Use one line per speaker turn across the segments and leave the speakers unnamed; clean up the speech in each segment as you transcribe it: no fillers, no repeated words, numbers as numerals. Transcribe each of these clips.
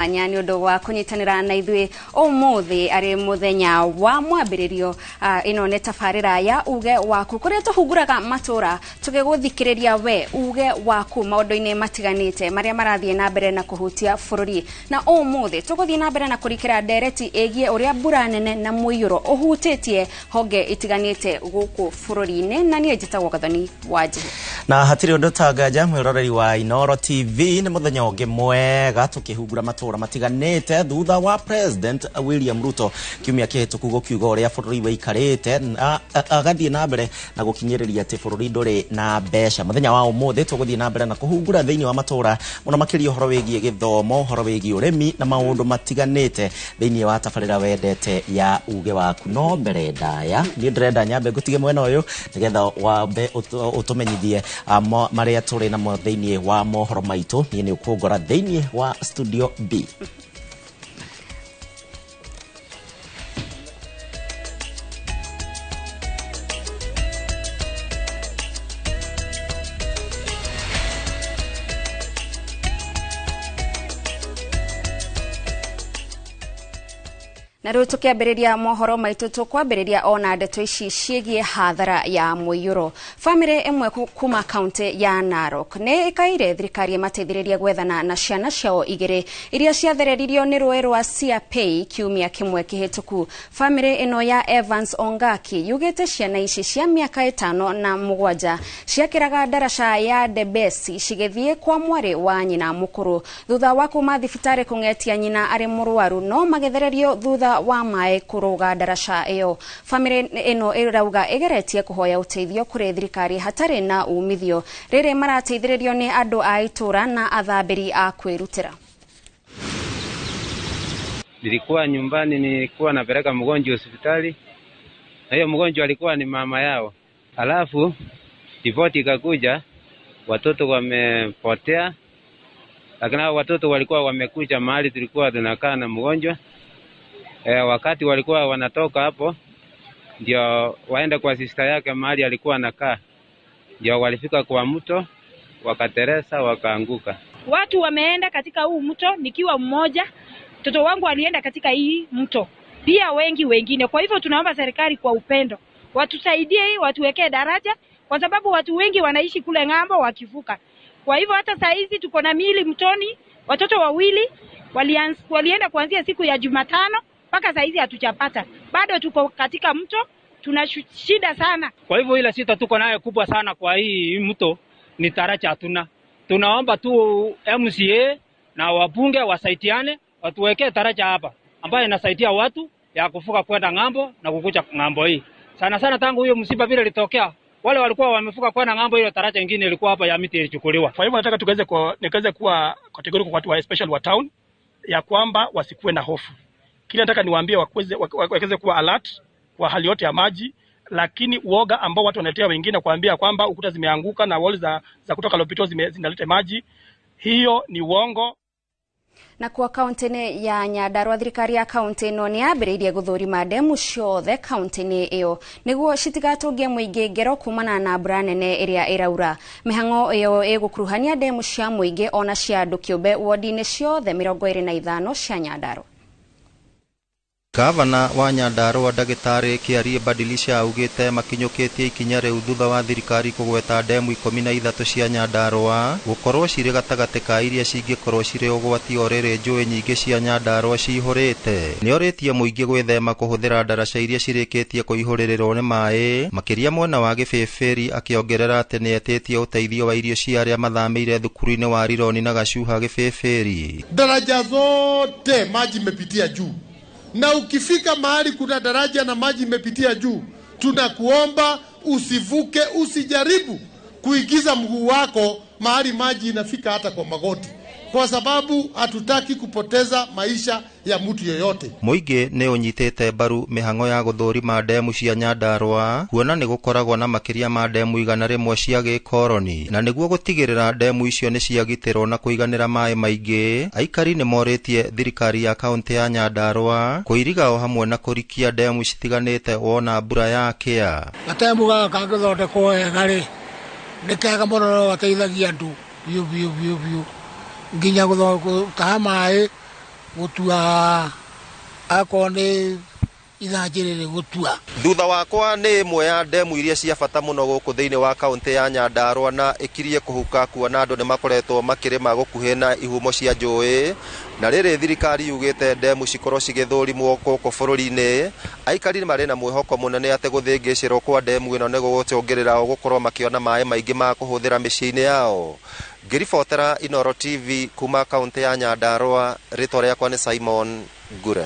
Anya nĩ ũndũ wa kũnyitanĩra na ithuĩ ũmũthĩ arĩ mũthenya wa mwambĩrĩrio. Ĩno nĩ tabarĩra ya uge waku kũrĩa tũhunguraga matũra tũgĩgũthikĩrĩria we uge waku maũndũ-inĩ matiganĩte marĩa marathiĩ na mbere na kũhutia bũrũri. Na ũmũthĩ tũgũthiĩ na mbere na kũrikĩra ndereti ĩgiĩ ũrĩa mbura nene na mũiyũro ũhutĩtie honge itiganĩte gũkũ bũrũri-inĩ, na niĩ njĩtagwo Gathoni Wanjiru.
Na hatirĩ ũndũ tanganja mwĩroreri wa Inooro TV, nĩ mũthenya ũngĩ mwega tũkĩhungura matũra matiganĩte thutha wa President William Ruto kiumia kĩhĩtũku gũkiuga ũrĩa bũrũri wĩikarĩte na agathiĩ na mbere na gũkinyĩrĩria atĩ bũrũri ndũrĩ na mbeca. Mũthenya wa ũmũthĩ tũgũthiĩ na mbere na kũhungura thĩinĩ wa matũra mũno makĩria ũhoro wĩgiĩ gĩthomo, ũhoro wĩgiĩ ũrĩmi na maũndũ matiganĩte thĩinĩ wa tabarĩra wendete ya uge waku. No mbere ndaya niĩ ndĩrenda nyambe ngũtige mwena ũyũ nĩgetha wambe ũtũmenyithie marĩa tũrĩ namo thĩinĩ wa mohoro maitũ. Niĩ nĩ ũkũngora thĩinĩ wa studio B.
Na rĩu tũkĩambĩrĩria mohoro maitũ tũkwambĩrĩria ona ndeto ici ciĩgiĩ hathara ya mũiyũro. Bamĩrĩ ĩmwe kuma kaunti ya Narok nĩ ĩkaire thirikari ĩmateithĩrĩrie gwethana na ciana ciao igĩrĩ iria ciathereririo nĩ rũĩ rwa Siapei kiumia kĩmwe kĩhĩtũku. Bamĩrĩ ĩno ya Evans Ongaki yugĩte ciana ici cia mĩaka 5 na 7 ciakĩraga ndaraca ya Debesi cigĩthiĩ kwa mwarĩ wa nyina mũkũrũ thutha wa kuma thibitarĩ kũng'etia nyina arĩ mũrwaru, no magĩthererio thutha wa maĩ kũrũga ndaraca ĩyo. Bamĩrĩ ĩno ĩrauga ĩgeretie kũhoya ũteithio kũrĩ thirikari hatarĩ na umithio, rĩrĩ marateithĩrĩrio nĩ andũ a itũra na athambĩri a kwĩrutĩra.
Nilikuwa nyumbani, nilikuwa napeleka mgonjwa hospitali, na hiyo mgonjwa alikuwa ni mama yao. Alafu ripoti ikakuja watoto wamepotea, lakini hao watoto walikuwa wamekuja mahali tulikuwa tunakaa na mgonjwa. Wakati walikuwa wanatoka hapo ndio waenda kwa sister yake mahali alikuwa anakaa, ndio walifika kwa mto wakateresa wakaanguka.
Watu wameenda katika huu mto, nikiwa mmoja, mtoto wangu alienda katika hii mto, pia wengi wengine. Kwa hivyo tunaomba serikali kwa upendo watusaidie, watuwekee daraja, kwa sababu watu wengi wanaishi kule ng'ambo wakivuka. Kwa hivyo hata saa hizi tuko na miili mtoni, watoto wawili walienda kuanzia siku ya Jumatano mpaka saa hizi hatujapata. Bado tuko katika mto, tuna shida sana.
Kwa hivyo ile sita tuko nayo kubwa sana kwa hii mto ni daraja hatuna. Tunaomba tu MCA na wabunge wasaidiane, watuwekee daraja hapa ambayo inasaidia watu ya kuvuka kwenda ng'ambo na kukuja ng'ambo hii. Sana sana tangu hiyo msiba vile ilitokea, wale walikuwa wamevuka kwenda ng'ambo, ile daraja nyingine ilikuwa hapa ya miti ilichukuliwa.
Kwa hivyo nataka tukaweze nikaweze kuwa categorical kwa watu wa especially wa town ya kwamba wasikuwe na hofu. Kile nataka niwaambie waweze kuwa alert kwa hali yote ya maji, lakini uoga ambao watu wanaletea wengine kuambia kwamba ukuta zimeanguka na walls za kutoka Lopito zinaleta maji, hiyo ni uongo.
Na kwa kaunti ya Nyandarua, thirikari ya kaunti ĩno nĩ yambĩrĩirie gũthũrima ndemu ciothe kaunti-inĩ ĩyo nĩguo citigatũngie mũingĩ ngero kumana na mbura nene ĩrĩa ĩraura. Mĩhang'o ĩyo ĩgũkuruhania ndemu cia mũingĩ ona cia andũ kĩũmbe wodi-inĩ ciothe 25 cia Nyandarua.
Gavana wa Nyandarua Ndagĩtarĩ Kĩarie Badilisha augĩte makinyũkĩtie ikinya rĩu thutha wa thirikari kũgweta ndemu 13 cia Nyandarua gũkorwo cirĩ gatagatĩ ka iria cingĩkorwo cirĩ ũgwati o rĩrĩ njũĩ nyingĩ cia Nyandarua cihũrĩte. Nĩorĩtie mũingĩ gwĩthema kũhũthĩra ndaraca iria cirĩkĩtie kũihũrĩrĩrwo nĩ maĩ makĩria mwena wa Gĩbĩbĩri, akĩongerera atĩ nĩetĩtie ũteithio wa irio cia arĩa mathamĩire thukuru-inĩ wa Rironi na Gacuha Gĩbĩbĩri.
Daraja zote maji imepitia juu, na ukifika mahali kuna daraja na maji imepitia juu, tunakuomba usivuke, usijaribu kuingiza mguu wako mahali maji inafika hata kwa magoti, kwa sababu hatutaki kupoteza maisha ya mtu yoyote.
Mũingĩ nĩ ũnyitĩte mbaru mĩhang'o ya gũthũrima ndemu cia Nyandarua kuona nĩ gũkoragwo na makĩria ma ndemu 100 cia gĩkoroni, na nĩguo gũtigĩrĩra ndemu icio nĩ ciagitĩrwo na kũiganĩra maĩ maingĩ, aikari nĩ morĩtie thirikari ya kaunti ya Nyandarua kũiriga o hamwe na kũrikia ndemu citiganĩte wona mbura yakĩa.
Gatemu gaka kangĩthondekwo wega rĩ, nĩ kega mũno, no gateithagia andũ biũ biũ biũ biũ, nginya gũtaha maĩ Gũtua akorwo nĩ ithanjĩ rĩrĩ gũtua.
Thutha wakwa nĩ ĩmwe ya ndemu iria cia bata mũno gũkũ thĩinĩ wa kaunti ya Nyandarua na ĩkirie kũhuka kuona andũ nĩ makoretwo makĩrĩma gũkuhĩ na ihumo cia njũĩ. Na rĩrĩ thirikari yugĩte ndemu cikorwo cigĩthũrimwo gũkũ bũrũri-inĩ, aikari marĩ na mwĩhoko mũnene atĩ gũthĩngĩcĩrwo kwa ndemu ĩno nĩ gũgũcũngĩrĩra o gũkorwo makĩona maĩ maingĩ ma kũhũthĩra mĩciĩ-inĩ yao. Ngĩribotera Inooro TV kuma kaunti ya Nyandarua, rĩtwa rĩakwa nĩ Simon Ngure.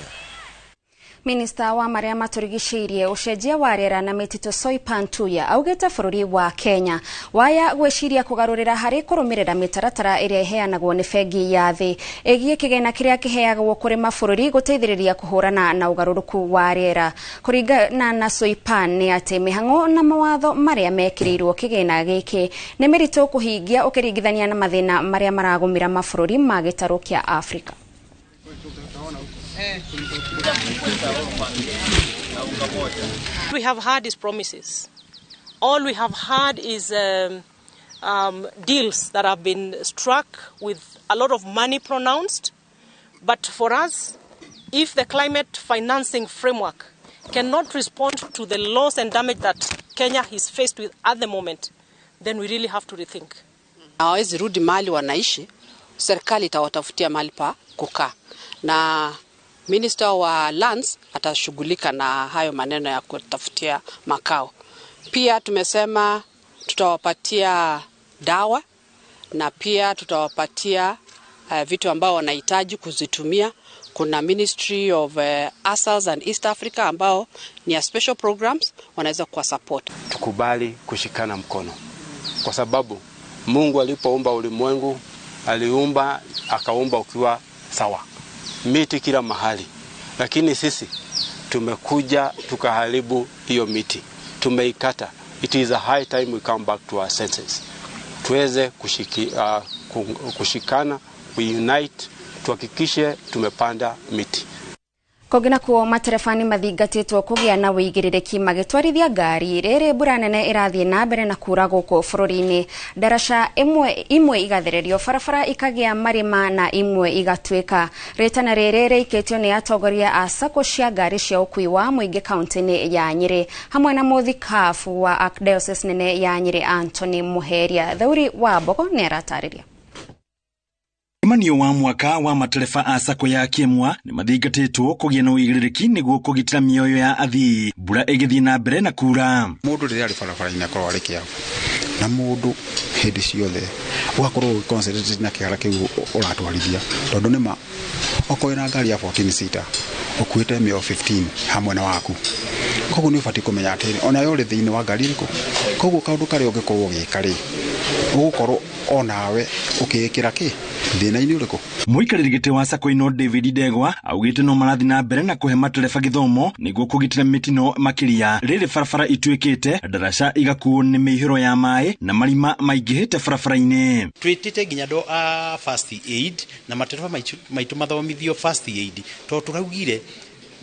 Minista wa maria maturigicĩirie ũcenjia wa rĩera na mĩtitũ Soipan Tuya augĩte bũrũri wa Kenya waya gwĩciria kũgarũrĩra harĩ kũrũmĩrĩra mĩtaratara ĩrĩa ĩheanagwo nĩ bengi ya thĩ ĩgiĩ kĩgĩna kĩrĩa kĩheagwo kũrĩ mabũrũri gũteithĩrĩria kũhũrana na ũgarũrũku wa rĩera. Kũringana na Soipan nĩ atĩ mĩhang'o na mawatho marĩa mekĩrĩirwo kĩgĩna gĩkĩ nĩ mĩritũ kũhingia ũkĩringithania na mathĩna marĩa maragũmĩra mabũrũri ma gĩtarũ kĩa Afrika.
We have heard is promises. All we have heard is deals that have been struck with a lot of money pronounced. But for us, if the climate financing framework cannot respond to the loss and damage that Kenya is faced with at the moment, then we really have to rethink.
Hawawezi rudi mahali wanaishi, serikali itawatafutia mahali pa kukaa. Na Minister wa Lands atashughulika na hayo maneno ya kutafutia makao. Pia tumesema tutawapatia dawa na pia tutawapatia vitu ambao wanahitaji kuzitumia. Kuna Ministry of ASALs and East Africa ambao ni special programs wanaweza kuwa support.
Tukubali kushikana mkono kwa sababu Mungu alipoumba ulimwengu aliumba akaumba ukiwa sawa. Miti kila mahali, lakini sisi tumekuja tukaharibu hiyo miti, tumeikata. It is a high time we come back to our senses, tuweze kushikana, we unite, tuhakikishe tumepanda miti.
Kũngĩ nakuo matereba nĩ mathingatĩtwo kũgĩa na wĩigĩrĩrĩki magĩtwarithia ngari rĩrĩ mbura nene ĩrathiĩ na mbere na kura gũkũ bũrũri-inĩ. Ndaraca imwe igathererio, barabara ikagĩa marima na imwe igatuĩka. Rĩtana rĩrĩ rĩikĩtio nĩ atongoria a sacco cia ngari cia ũkuui wa mũingĩ kaunti-inĩ ya Nyĩrĩ hamwe na mũthikabu wa Archdiocese nene ya Nyĩrĩ Anthony Muheria. Thauri wa Mbogo nĩ aratarĩria.
Mũcemanio wa mwaka wa matereba a sacco ya Kĩmwa nĩ mathingatĩtwo kũgĩa na ũigĩrĩrĩki nĩguo kũgitĩra mĩoyo ya athii mbura ĩgĩthiĩ na mbere na kura.
Mũndũ rĩrĩa arĩ barabara-inĩ akoragwo arĩ kĩabu na mũndũ hĩndĩ ciothe ũgakorwo ũgĩ-concentrate na kĩhara kĩu ũratwarithia, tondũ nĩma okorwo wĩna ngari ya 14 seater ũkuĩte mĩoyo 15 hamwe na waku, koguo nĩ ũbatiĩ kũmenya atĩrĩ ona we ũrĩ thĩinĩ wa ngari ĩrĩkũ. Koguo kaũndũ karĩa ũngĩkorwo ũgĩka rĩ, ũgũkorwo onawe ũkĩĩkĩra kĩ thĩna-inĩ ũrĩkũ.
Mũikarĩri gĩtĩ wa sacco ĩno David Ndegwa augĩte no marathiĩ na mbere na kũhe matereba gĩthomo nĩguo kũgitĩra mĩtino makĩria rĩrĩ barabara ituĩkĩte ndaraca igakuo nĩ mĩihũro ya maĩ na marima maingĩhĩte barabara-inĩ.
Twĩtĩte nginya andũ a first aid na matereba maitũ mathomithio first aid, tondũ tũraugire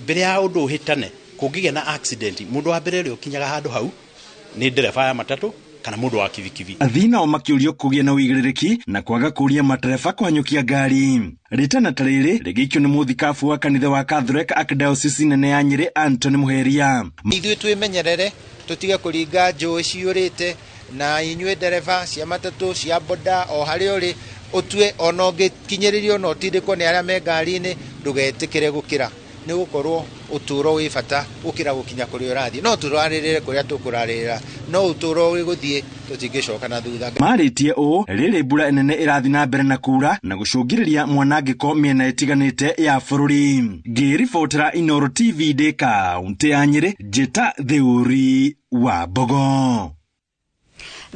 mbere ya ũndũ ũhĩtane kũngĩgĩa na accident mũndũ wa mbere ũrĩa ũkinyaga handũ hau nĩ ndereba ya matatũ kana mũndũ wa kibikibi.
Athii nao makĩũrio kũgĩa na ũigĩrĩrĩki na kwaga kũũria matereba kũhanyũkia ngari. Rĩtana ta rĩrĩ rĩgĩikio nĩ mũthikabu wa kanitha wa Catholic Archdiocese nene ya Nyĩrĩ Anthony Muheria.
Ithuĩ twĩmenyerere tũtige kũringa njũĩ ciyũrĩte, na inyuĩ ndereba cia matatũ cia boda o harĩa ũrĩ ũtue ona ũngĩkinyĩrĩrio na ũtindĩkwo nĩ arĩa me ngari-inĩ ndũgetĩkĩre gũkĩra, nĩ gũkorwo ũtũũro wĩ bata gũkĩra gũkinya kũrĩa ũrathiĩ. No tũrarĩrĩre kũrĩa tũkũrarĩrĩra, no ũtũũro wĩ gũthiĩ tũtingĩcoka na thutha.
Marĩtie ũũ rĩrĩ mbura nene ĩrathiĩ na mbere na kura na gũcũngĩrĩria mwanangĩko mĩena ĩtiganĩte ya bũrũri. Ngĩribotera Inooro TV ndĩ kaũntĩ ya Nyĩrĩ, Njĩta Theuri wa Mbogo.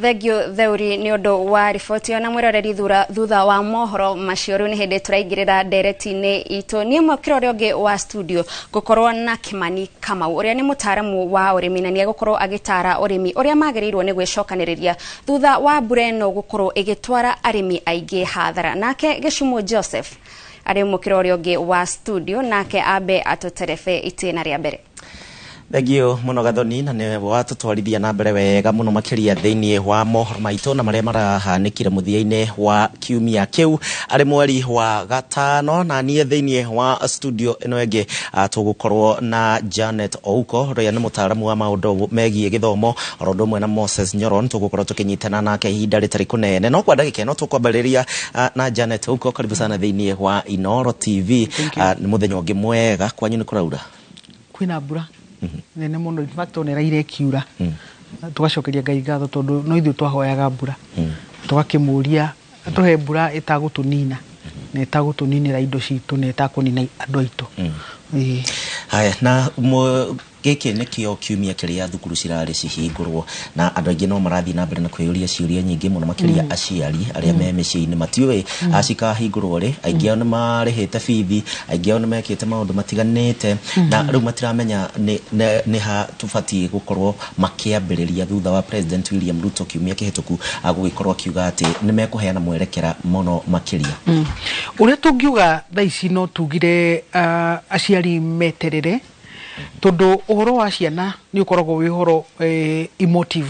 Thengio Theuri nĩ ũndũ wa riboti ĩyo. Na mwĩroreri thutha wa mohoro macio rĩu nĩ hĩndĩ tũraingĩrĩra ndereti-inĩ itũ. Niĩ mwakĩra ũrĩa ũngĩ wa studio ngũkorwo na Kimani Kamau ũrĩa nĩ mũtaaramu wa ũrĩmi na nĩegũkorwo agĩtara ũrĩmi ũrĩa magĩrĩirwo nĩ gwĩcokanĩrĩria thutha wa mbura ĩno gũkorwo ĩgĩtwara arĩmi aingĩ hathara. Nake Gĩcumo Joseph arĩ mũkĩra ũrĩa ũngĩ wa studio nake ambe atũterebe itĩna rĩa mbere.
Thengio muno Gathoni, na nĩ watũtwarithia na mbere wega mũno makĩria thĩinĩ wa mohoro maitũ na marĩa marahanĩkire mũthia-inĩ wa kiumia kĩu arĩ mweri wa gatano. Na niĩ thĩinĩ wa studio ĩno ĩngĩ tũgũkorwo na Janet Ouko, ũrĩa nĩ mũtaaramu wa maũndũ megiĩ gĩthomo, oro ũndũ ũmwe na Moses Nyoron, tũgũkorwo tũkĩnyitana nake ihinda rĩtarĩ kũnene. No kwa ndagĩka ĩno tũkwambĩrĩria na Janet Ouko. Karibu sana thĩinĩ wa Inooro TV. Nĩ mũthenya ũngĩ mwega. Kwanyu nĩ kũraura?
Kwĩna mbura nene mũno, in fact ona ĩraire ĩkiura. Tũgacokeria Ngai ngatho tondũ no ithuĩ twahoyaga mbura, tũgakĩmũria atũhe mbura ĩtagũtũnina na ĩtagũtũninĩra indo citũ na ĩtakũnina andũ aitũ. Ĩĩ.
Haya, na gĩkĩ nĩkĩo kiumia kĩrĩa thukuru cirarĩ cihingũrwo, na andũ aingĩ no marathiĩ na mbere na kwĩyũria ciũria nyingĩ mũno makĩria aciari arĩa me mĩciĩ-inĩ matiũĩ cikahingũrwo rĩ. Aingĩ ao nĩ marĩhĩte bithi, aingĩ ao nĩ mekĩte maũndũ matiganĩte, na rĩu matiramenya nĩ ha tũbatiĩ gũkorwo makĩambĩrĩria thutha wa President William Ruto kiumia kĩhĩtũku gũgĩkorwo akiuga atĩ nĩ mekũheana mwerekera mũno makĩria.
Ũrĩa tũngiuga thaa ici, no tugire aciari meterere, tondũ ũhoro wa ciana nĩ ũkoragwo wĩ ũhoro emotive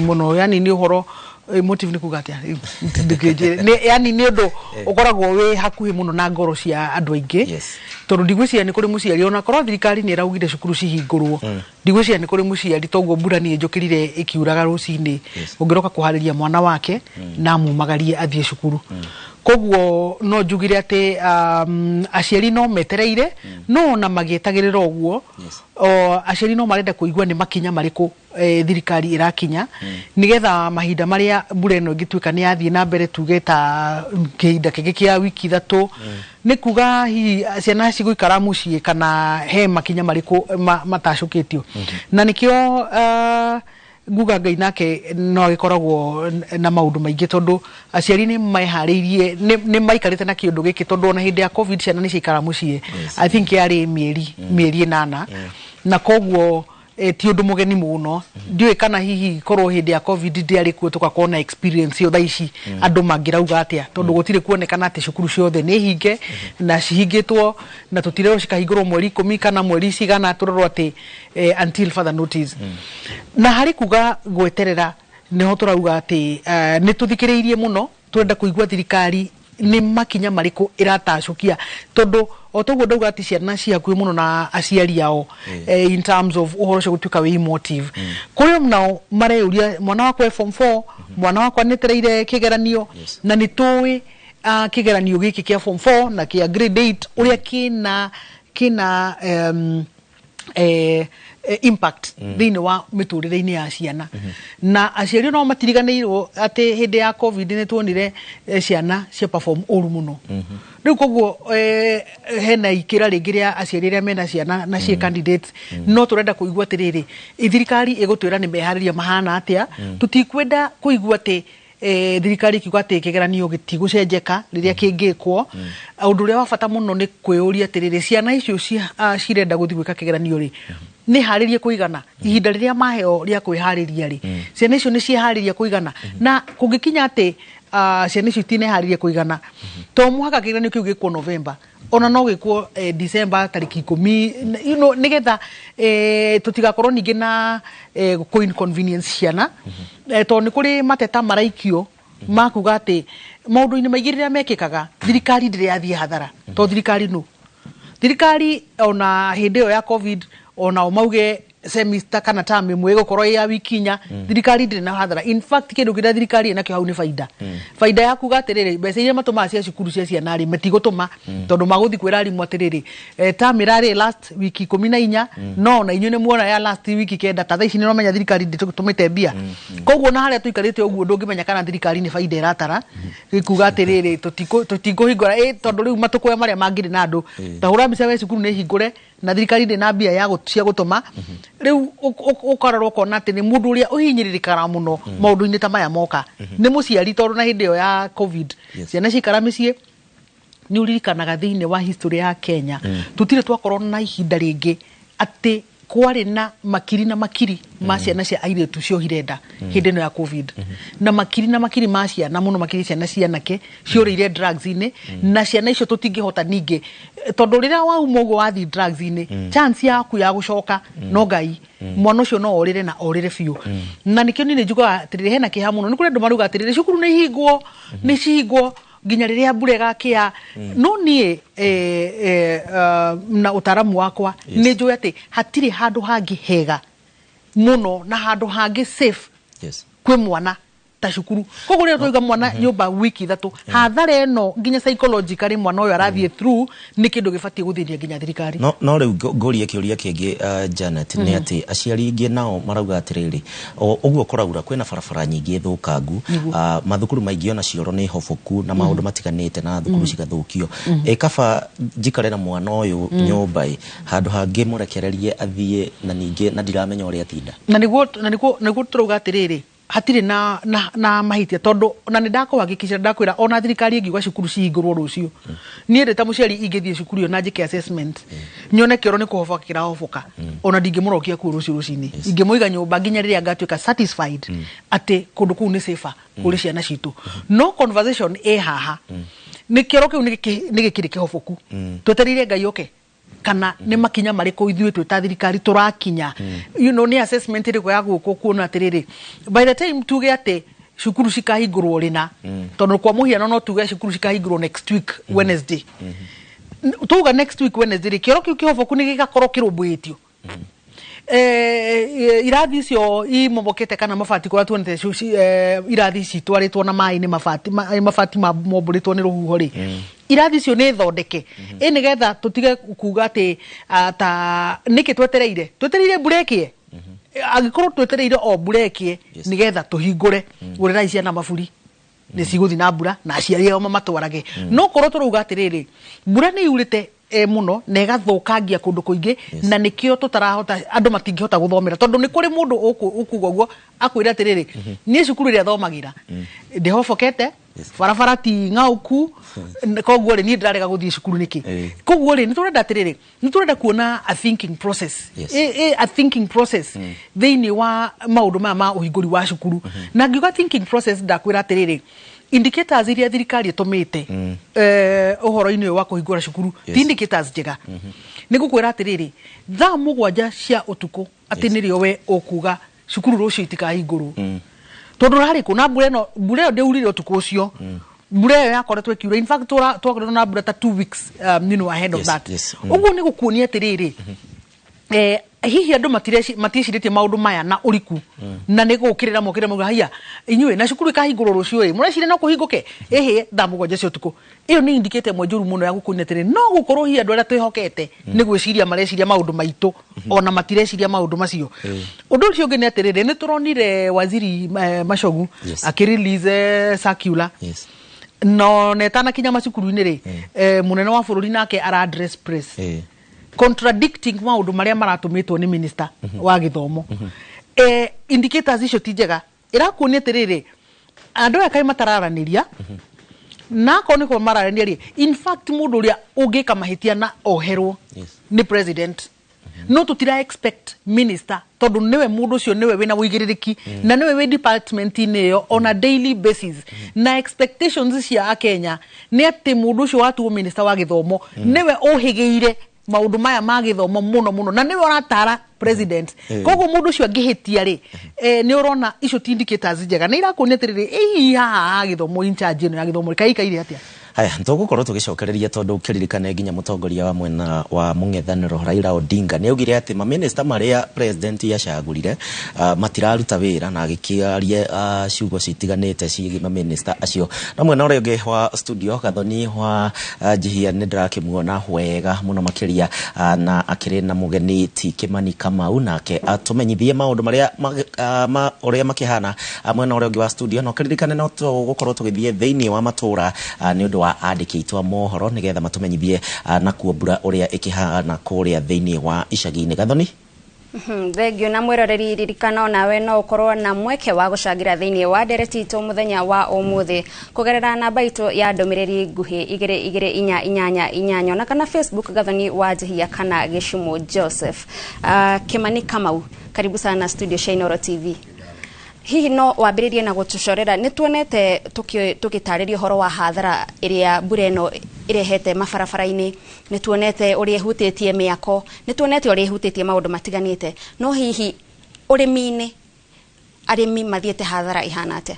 mũno. Yani nĩ ũhoro emotive nĩ kuga atĩa? Ndũkĩnjĩre. Yani nĩ ũndũ ũkoragwo wĩ hakuhĩ mũno na ngoro cia andũ aingĩ, tondũ ndigwĩciria nĩ kũrĩ mũciari, ona korwo thirikari nĩ ĩraugire cukuru cihingũrwo, ndigwĩciria nĩ kũrĩ mũciari toguo mbura niĩ njũkĩrire ĩkiuraga rũcinĩ ũngĩroka kũharĩria mwana wake na amumagarie athiĩ cukuru. Koguo no njugire atĩ aciari no metereire, no ona magĩetagĩrĩra ũguo, o aciari no marenda kũigua nĩ makinya marĩkũ thirikari ĩrakinya, nĩgetha mahinda marĩa mbura ĩno ĩngĩtuĩka nĩ yathiĩ na mbere, tuge ta kĩhinda kĩngĩ kĩa wiki 3, nĩ kuga hihi ciana cigũikara mũciĩ kana he makinya marĩkũ matacũkĩtio. Na nĩkĩo nguga Ngai nake no agĩkoragwo na maũndũ maingĩ, tondũ aciari nĩ meharĩirie, nĩ maikarĩte na kĩũndũ gĩkĩ, tondũ ona hĩndĩ ya COVID ciana nĩ ciaikara mũciĩ, I think yarĩ mĩeri 8, na koguo ti ũndũ mũgeni mũno. Ndiũĩ kana hihi korwo hĩndĩ ya COVID ndĩarĩ kuo tũgakorwo na experience ĩyo thaa ici andũ mangĩrauga atĩa, tondũ gũtirĩ kuonekana atĩ cukuru ciothe nĩ hinge na cihingĩtwo na tũtirerwo cikahingũrwo mweri 10 kana mweri cigana, tũrerwo atĩ until further notice. Na harĩ kuga gweterera nĩho tũrauga atĩ nĩ tũthikĩrĩirie mũno, tũrenda kũigua thirikari nĩ makinya marĩkũ ĩratacũkia, tondũ o toguo ndauga atĩ ciana ci hakuhĩ mũno na aciari ao in terms of ũhoro ũcio gũtuĩka wĩ emotive. Kũrĩ nao mareyũria, mwana wakwa e form 4, mwana wakwa nĩetereire kĩgeranio, na nĩ tũĩ kĩgeranio gĩkĩ kĩa form 4 na kĩa grade 8 ũrĩa kĩna impact thĩinĩ wa mĩtũrĩre-inĩ ya ciana. Na aciari no matiriganĩirwo atĩ hĩndĩ ya COVID nĩ tuonire ciana cia perform ũru mũno. Rĩu koguo hena ikĩra rĩngĩ rĩa aciari arĩa mena ciana na ciĩ candidates. No tũrenda kũigua atĩrĩrĩ, thirikari ĩgũtwĩra nĩ meharĩria mahana atĩa. Tũtikwenda kũigua atĩ thirikari ikiuga atĩ kĩgeranio gĩtigũcenjeka rĩrĩa kĩngĩkwo. Ũndũ ũrĩa wa bata mũno nĩ kwĩyũria atĩrĩrĩ, ciana icio cirenda gũthiĩ gwĩka kĩgeranio rĩ, nĩ harĩrie kũigana? Ihinda rĩrĩa maheo rĩa kwĩharĩria rĩ, ciana icio nĩ ciĩharĩria kũigana? Na kũngĩkinya atĩ ciana icio itineharĩria kũigana, to mũhaka kĩgeranio kĩu gĩkwo November, ona no gĩkwo December tarĩki 10, nĩgetha tũtigakorwo ningĩ na kũ inconvenience ciana, tondũ nĩ kũrĩ mateta maraikio makuga atĩ maũndũ-inĩ maingĩ rĩrĩa mekĩkaga thirikari ndĩrĩ yathiĩ hathara, to thirikari no thirikari ona hĩndĩ ĩyo ya COVID, ona o mauge semester kana term ĩmwe ĩgũkorwo ĩ ya wiki 4, thirikari ndĩrĩ na hathara. In fact, kĩndũ kĩrĩa thirikari ĩnakĩo hau nĩ baida, baida ya kuga atĩrĩrĩ, mbeca iria matũmaga cia cukuru cia ciana rĩ, matigũtũma, tondũ magũthiĩ kwĩra arimũ atĩrĩrĩ, term ĩrarĩ last wiki 14, no na inyuĩ nĩ muona ya last wiki 9. Ta thaa ici nĩ ũramenya thirikari ndĩtũmĩte mbia. Koguo na harĩa tũikarĩte ũguo, ndũngĩmenya kana thirikari nĩ baida ĩratara ĩkuga atĩrĩrĩ, tũtikũhingũra tondũ rĩu matũkũya marĩa mangĩrĩ na andũ ta hũra mbica we cukuru nĩ hingũre na thirikari ndĩ na mbia ya cia gũtũma. Rĩu ũkarora ũkona atĩ nĩ mũndũ ũrĩa ũhinyĩrĩrĩkaga mũno maũndũ-inĩ ta maya moka nĩ mũciari, tondũ na hĩndĩ ĩyo ya COVID ciana ciikara mĩciĩ. Nĩ ũririkanaga thĩinĩ wa history ya Kenya tũtirĩ twakorwo na ihinda rĩngĩ atĩ Kwarĩ na makiri ma ciana cia airĩtu ciohire nda hĩndĩ ĩno ya COVID, na makiri na makiri ma ciana, mũno makiri ciana cianake ciũrĩire drugs-inĩ. Na ciana icio tũtingĩhota ningĩ, tondũ rĩrĩa wauma ũguo wathiĩ drugs-inĩ, chance yaku ya gũcoka no Ngai. Mwana ũcio no orĩre na orĩre biũ. Na nĩkĩo niĩ nĩ njugaga atĩrĩrĩ, hena kĩeha mũno nĩ kũrĩ andũ marauga atĩrĩrĩ, cukuru nĩ ihingwo, nĩ cihingwo nginya rĩrĩa mbura ĩgakĩa. No niĩ na ũtaaramu wakwa nĩ njũĩ atĩ hatirĩ handũ hangĩ hega mũno na handũ hangĩ safe kwĩ mwana ta cukuru. Koguo rĩrĩa twaiga mwana nyũmba wiki 3, hathara ĩno nginya psychologically mwana ũyũ arathiĩ through nĩ kĩndũ gĩbatiĩ gũthĩnia nginya thirikari.
No rĩu ngũrie kĩũria kĩngĩ, Janet, nĩ atĩ aciari aingĩ nao marauga atĩrĩrĩ, ũguo kũraura kwĩna barabara nyingĩ thũkangu, mathukuru maingĩ ona cioro nĩ hoboku na maũndũ matiganĩte na thukuru cigathũkio. Ĩ kaba njikare na mwana ũyũ nyũmba ĩ handũ hangĩ mũrekererie athiĩ, na ningĩ na ndiramenya ũrĩa atinda.
Na nĩguo tũrauga atĩrĩrĩ, hatirĩ na mahĩtia, tondũ na nĩ ndakũhakikisha, ndakwĩra ona thirikari ĩngiuga cukuru cihingũrwo rũciũ, niĩ ndĩ ta mũciari ingĩthiĩ cukuru ĩyo na njĩke assessment nyone kĩoro nĩ kũhoboka kĩrahoboka, ona ndingĩmũrokia kuo rũciũ rũcinĩ. Ingĩmũiga nyũmba nginya rĩrĩa ngatuĩka satisfied atĩ kũndũ kũu nĩ safer kũrĩ ciana citũ. No conversation ĩ haha nĩ kĩoro kĩu nĩ gĩkĩrĩ kĩhoboku, twetereire Ngai oke, kana nĩ makinya marĩkũ ithuĩ twĩ ta thirikari tũrakinya, nĩ assessment ĩrĩkũ ya gwĩkwo kuona atĩrĩrĩ, by the time tuge atĩ cukuru cikahingũrwo rĩna, tondũ kwa mũhiano no tuge cukuru cikahingũrwo next week Wednesday. Tuga next week Wednesday rĩ, kĩoro kĩu kĩhoboku nĩ gĩgakorwo kĩrũmbũĩtio, irathi icio imomokete kana mabati kũrĩa tuonete irathi citwarĩtwo na maĩ nĩ mabati, mabati mombũrĩtwo nĩ rũhuho rĩ, irathi icio nĩ thondeke ĩ nĩgetha tũtige kuga atĩ ta nĩkĩ twetereire mbura ĩkĩe. Angĩkorwo twetereire o mbura ĩkĩe nĩgetha tũhingũre, gũrĩrai ciana maburi nĩ cigũthiĩ na mbura na aciari ao mamatwarage. No korwo tũrauga atĩrĩrĩ, mbura nĩ yurĩte mũno na ĩgathũkangia kũndũ kũingĩ, na nĩkĩo tũtarahota, andũ matingĩhota gũthomera, tondũ nĩ kũrĩ mũndũ ũkuga ũguo akwĩra atĩrĩrĩ, niĩ cukuru ĩrĩa thomagĩra ndĩhobokete, barabara ti ng'auku, koguo rĩ, niĩ ndĩrarega gũthiĩ cukuru nĩkĩ? Koguo rĩ, nĩ tũrenda atĩrĩrĩ, nĩ tũrenda kuona a thinking process, a thinking process thĩinĩ wa maũndũ maya ma ũhingũri wa cukuru. Na ngiuga thinking process, ndakwĩra atĩrĩrĩ, indicators iria thirikari ĩtũmĩte ũhoro-inĩ ũyũ wa kũhingũra cukuru ti indicators njega. Nĩ ngũkwĩra atĩrĩrĩ, thaa 7 cia ũtukũ atĩ nĩrĩo we ũkuga cukuru rũciũ itikahingũrwo, tondũ rarĩ kũ na mbura ĩno? Mbura ĩyo ndĩurire ũtukũ ũcio, mbura ĩyo yakoretwo ĩkiura. In fact, twakoretwo na mbura ta 2 weeks ahead of that. Ũguo nĩ gũkuonia atĩrĩrĩ, hihi andũ matiecirĩtie maũndũ maya na ũriku, na nĩ gũkĩrĩra mokĩrĩra mauga haiya inyuĩ na cukuru ĩkahingũrwo rũciũ ĩ mũreciria no kũhingũke ĩhĩ thaa 7 cia ũtukũ. Ĩyo nĩ indicate ĩmwe njũru mũno ya gũkuonia atĩrĩ, no gũkorwo hihi andũ arĩa twĩhokete nĩ gwĩciria mareciria maũndũ maitũ, ona matireciria maũndũ macio. Ũndũ ũcio ũngĩ nĩ atĩrĩrĩ, nĩ tũronire waziri Machogu akĩrelease circular, no netanakinya macukuru-inĩ rĩ, mũnene wa bũrũri nake ara address press contradicting maũndũ marĩa maratũmĩtwo nĩ minister wa gĩthomo. Indicators icio ti njega, ĩrakuonia atĩrĩrĩ, andũ aya kaĩ matararanĩria, na akorwo nĩ mararanĩria rĩ, in fact mũndũ ũrĩa ũngĩka mahĩtia na oherwo nĩ president, no tũtira expect minister, tondũ nĩwe mũndũ ũcio nĩwe wĩna ũigĩrĩrĩki na nĩwe wĩ department-inĩ ĩyo on a daily basis, na expectations cia akenya nĩ atĩ mũndũ ũcio watuo minister wa gĩthomo nĩwe ũhĩgĩire maũndũ maya ma gĩthomo mũno mũno na nĩwe ũratara president. Koguo mũndũ ũcio angĩhĩtia rĩ, nĩ ũrona icio ti indicators njega, nĩ irakuonia atĩrĩrĩ, ĩ haha ha gĩthomo, in charge ĩno ya gĩthomo rĩ, kaĩ ikaire atĩa?
Haya, tũgũkorwo tũgĩcokereria, tondũ ũkĩririkane nginya mũtongoria wa mwena wa mũng'ethanĩro Raila Odinga nĩ augire atĩ maminista marĩa president acagũrire matiraruta wĩra, na agĩkĩaria ciugo citiganĩte ciĩgiĩ maminista acio. Na mwena ũrĩa ũngĩ wa studio, Gathoni wa Njihia nĩ ndĩrakĩmuona wega mũno makĩria, na akĩrĩ na mũgeni ti Kimani Kamau, nake atũmenyithie maũndũ marĩa ũrĩa makĩhana mwena ũrĩa ũngĩ wa studio. Na ũkĩririkane no tũgũkorwo tũgĩthiĩ thĩinĩ wa matũra nĩ ũndũ wa andĩki aitũ a mohoro nĩgetha matũmenyithie nakuo mbura ũrĩa ĩkĩhana kũrĩa thĩinĩ wa icagi-inĩ. Gathoni.
Thengio na mwiroreri ririkana onawe no ukorwo na mweke wa gucangira thiini wa ndereti itu muthenya wa umuthi kugerera namba itu ya ndumiriri nguhi 22488 na kana Facebook Gathoni wa Njihia kana Gicumu Joseph. Kimani Kamau, karibu sana studio cia Inooro TV. Hihi no wambĩrĩrie na gũtũcorera nĩ tuonete tũgĩtarĩria ũhoro wa hathara ĩrĩa mbura ĩno ĩrehete mabarabara-inĩ, nĩ tuonete ũrĩa ĩhutĩtie mĩako, nĩ tuonete ũrĩa ĩhutĩtie maũndũ matiganĩte, no hihi ũrĩmi-inĩ arĩmi mathiĩte hathara ihana atĩa?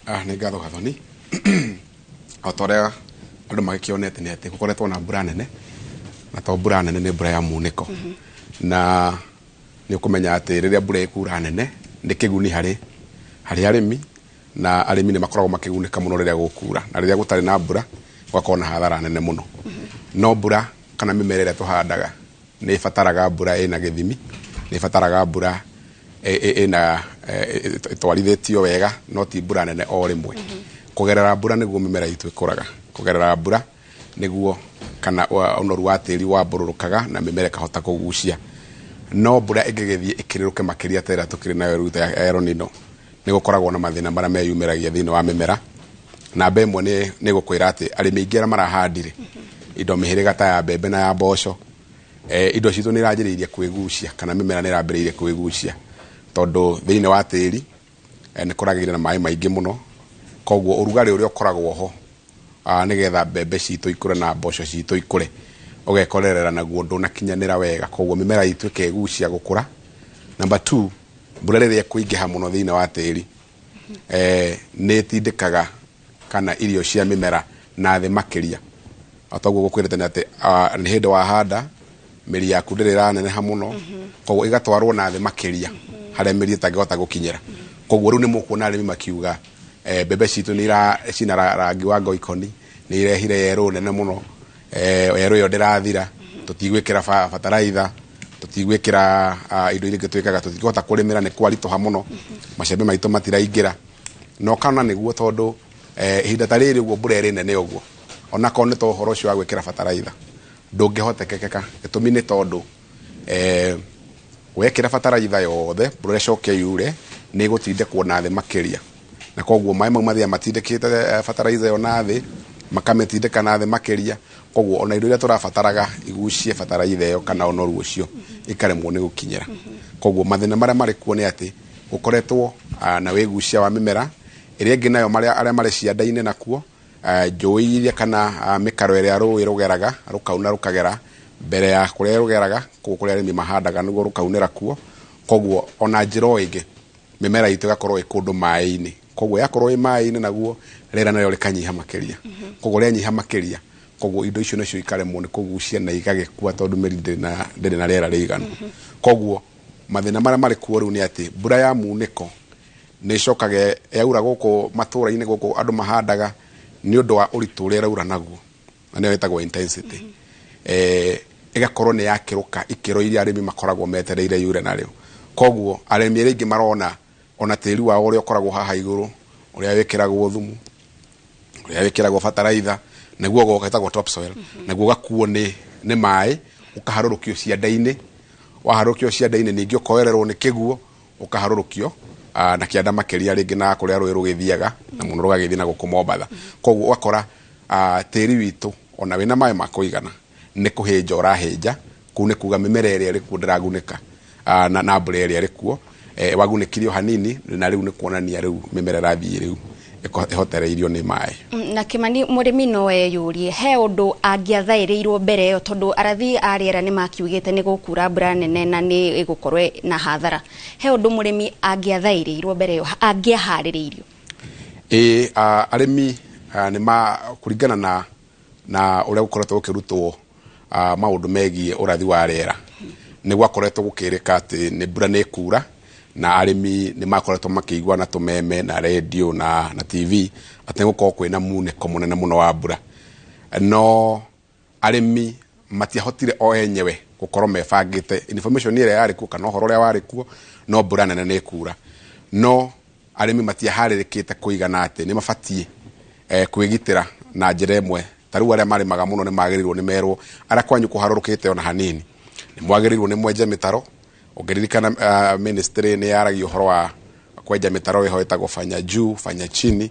Nĩ ngatho Gathoni. O ta ũrĩa andũ magĩkĩonete nĩ atĩ gũkoretwo na mbura nene, na to mbura nene nĩ mbura ya munĩko, na nĩ ũkũmenya atĩ rĩrĩa mbura ĩkura nene nĩ kĩguni harĩ arĩmi, na arĩmi nĩ makoragwo makĩgunĩka mũno rĩrĩa gũkura, na rĩrĩa gũtarĩ na mbura gũgakorwo na hathara nene mũno. No mbura kana mĩmera ĩrĩa tũhandaga nĩ ĩbataraga mbura ĩna gĩthimi, nĩ ĩbataraga mbura ĩna ĩtwarithĩtio wega, no ti mbura nene o rĩmwe. Kũgerera mbura nĩguo mĩmera itũ ĩkũraga, kũgerera mbura nĩguo kana ũnoru wa tĩri wambũrũrũkaga na mĩmera ĩkahota kũgucia. No mbura ĩngĩgĩthiĩ ĩkĩrĩrũke makĩria ta ĩrĩa tũkĩrĩ nayo rĩu ya El Nino, nĩ gũkoragwo na mathĩna marĩa meyumĩragia thĩinĩ wa mĩmera. Namba ĩmwe nĩ gũkwĩra atĩ arĩmi aingĩ arĩa marahandire indo mĩhĩrĩga ta ya mbembe na ya mboco, indo citũ nĩ iranjĩrĩirie kwĩgucia kana mĩmera nĩ ĩrambĩrĩirie kwĩgucia, tondũ thĩinĩ wa tĩri nĩ kũragĩire na maĩ maingĩ mũno, koguo ũrugarĩ ũrĩa ũkoragwo ho nĩgetha mbembe citũ ikũre na mboco citũ ikũre ũgekorerera naguo ndũnakinyanĩra wega, koguo mĩmera itũ ĩkegucia gũkũra. Number 2, mbura rĩrĩa ĩkũingĩha mũno thĩinĩ wa tĩri nĩ ĩtindĩkaga kana irio cia mĩmera na thĩ makĩria. Toguo gũkwĩrĩte nĩ atĩ nĩ hĩndĩ wahanda mĩri yaku ndĩrĩ ĩraneneha mũno, koguo ĩgatwarwo na thĩ makĩria harĩa mĩri ĩtangĩhota gũkinyĩra. Koguo rĩu nĩ mũkuona arĩmi makiuga mbembe citũ nĩ cina rangi wa ngoikoni, nĩ irehire yerũ nene mũno, yerũ ĩyo ndĩrathira, tũtigwĩkĩra bataraitha, tũtigwĩkĩra indo iria ingĩ twĩkaga, tũtingĩhota kũrĩmĩra nĩ kwaritũha mũno, macembe maitũ matiraingĩra. No kana nĩguo tondũ ihinda ta rĩrĩ ũguo mbura ĩrĩ nene ũguo, onakorwo nĩ ta ũhoro ũcio wa gwĩkĩra bataraitha ndũngĩhotekeka. Gĩtũmi nĩ tondũ wekĩra bataraitha yothe mbura ĩcoke yure nĩ ĩgũtindĩkwo na thĩ makĩria, na koguo maĩ mau mathiaga matindĩkĩte bataraitha ĩyo na thĩ, makamĩtindĩka na thĩ makĩria, koguo ona indo iria tũrabataraga igucie bataraitha ĩyo kana ũnoru ũcio ikaremwo nĩ gũkinyĩra. Koguo mathĩna marĩa marĩ kuo nĩ atĩ gũkoretwo na wĩgucia wa mĩmera ĩrĩa ĩngĩ nayo arĩa marĩ cianda-inĩ nakuo njũĩ iria kana mĩkaro ĩrĩa rũĩ rũgeraga rũkauna rũkagera mbere ya kũrĩa rũgeraga kũu kũrĩa arĩmi mahandaga nĩguo rũkaunĩra kuo, koguo ona njĩra o ĩngĩ mĩmera itũ ĩgakorwo ĩ kũndũ maĩ-inĩ, koguo yakorwo ĩ maĩ-inĩ naguo rĩera narĩo rĩkanyiha makĩria, koguo rĩanyiha makĩria, koguo indo icio nacio ikaremwo nĩ kũgucia na igagĩkua tondũ mĩri ndĩrĩ na rĩera rĩiganu. Koguo mathĩna marĩa marĩ kuo rĩu nĩ atĩ mbura ya munĩko nĩ ĩcokaga yaura gũkũ matũra-inĩ gũkũ andũ mahandaga nĩ ũndũ wa ũritũ ũrĩa ĩraura naguo, na nĩyo ĩtagwo intensity, ĩgakorwo nĩ yakĩrũka ikĩro iria arĩmi makoragwo metereire yure narĩo. Koguo arĩmi arĩa aingĩ marona ona tĩri wao ũrĩa ũkoragwo haha igũrũ, ũrĩa wĩkĩragwo thumu, ũrĩa wĩkĩragwo bataraitha, nĩguo ũgetagwo topsoil, nĩguo ũgakuo nĩ maĩ ũkaharũrũkio cianda-inĩ, waharũrũkio cianda-inĩ ningĩ ũkoererwo nĩ kĩguo ũkaharũrũkio na kĩanda makĩria rĩngĩ na kũrĩa rũĩ rũgĩthiaga na mũno rũgagĩthiĩ na gũkũ Mombatha. Koguo ũgakora tĩri witũ ona wĩna maĩ ma kũigana nĩ kũhĩnja ũrahĩnja, kũu nĩ kuga mĩmera ĩrĩa ĩrĩ kuo ndĩragunĩka na mbura ĩrĩa ĩrĩ kuo wagunĩkirio hanini, na rĩu nĩ kuonania rĩu mĩmera ĩrathiĩ rĩu ĩhotereirio nĩ maĩ.
Na Kimani, mũrĩmi no eyũrie he ũndũ angĩathaĩrĩirwo mbere ĩyo, tondũ arathi a rĩera nĩ makiugĩte nĩ gũkura mbura nene na nĩ ĩgũkorwo na hathara, he ũndũ mũrĩmi angĩathaĩrĩirwo mbere ĩyo, angĩaharĩrĩirio?
Ĩĩ, arĩmi nĩ ma kũringana na ũrĩa gũkoretwo gũkĩrutwo maũndũ megiĩ ũrathi wa rĩera, nĩ gwakoretwo gũkĩrĩka atĩ nĩ mbura nĩ ĩkura, na arĩmi nĩ makoretwo makĩigua na tũmeme na redio na TV atĩ gũkorwo kwĩna munĩko mũnene mũno wa mbura, no arĩmi matiahotire o enyewe gũkorwo mebangĩte information ĩrĩa yarĩ kuo kana ũhoro ũrĩa warĩ kuo, no mbura nene nĩ ĩkura, no arĩmi matiaharĩrĩkĩte kũigana atĩ nĩ mabatiĩ kwĩgitĩra na njĩra ĩmwe. Ta rĩu arĩa marĩmaga mũno nĩ magĩrĩirwo nĩ merwo arĩa kwanyu kũharũrũkĩte ona hanini nĩ mwagĩrĩirwo nĩ mwenje mĩtaro, Ũngĩririkana ministry nĩ yaragia ũhoro wa kwenja mĩtaro ĩho ĩtagwo fanya juu fanya chini,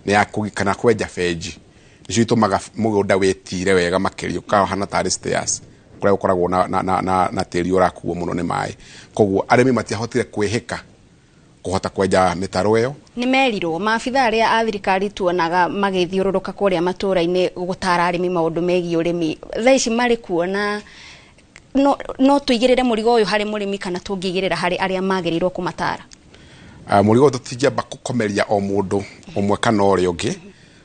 nĩ ya kana kwenja benji, nĩcio itũmaga mũgũnda wĩtire wega makĩria, ũkahana tarĩ stairs kũrĩa gũkoragwo na tĩri ũrakuo mũno nĩ maĩ. Koguo arĩmi matiahotire kwĩhĩka kũhota kwenja mĩtaro ĩyo.
Nĩ merirwo maabitha arĩa a thirikari tuonaga magĩthiũrũrũka kũrĩa matũũra-inĩ gũtara arĩmi maũndũ megiĩ ũrĩmi, thaa ici marĩ kuona no tũigĩrĩre mũrigo ũyũ harĩ mũrĩmi kana tũngĩigĩrĩra harĩ arĩa magĩrĩirwo kũmatara?
Mũrigo tũtingĩamba kũkomeria o mũndũ ũmwe kana ũrĩa ũngĩ,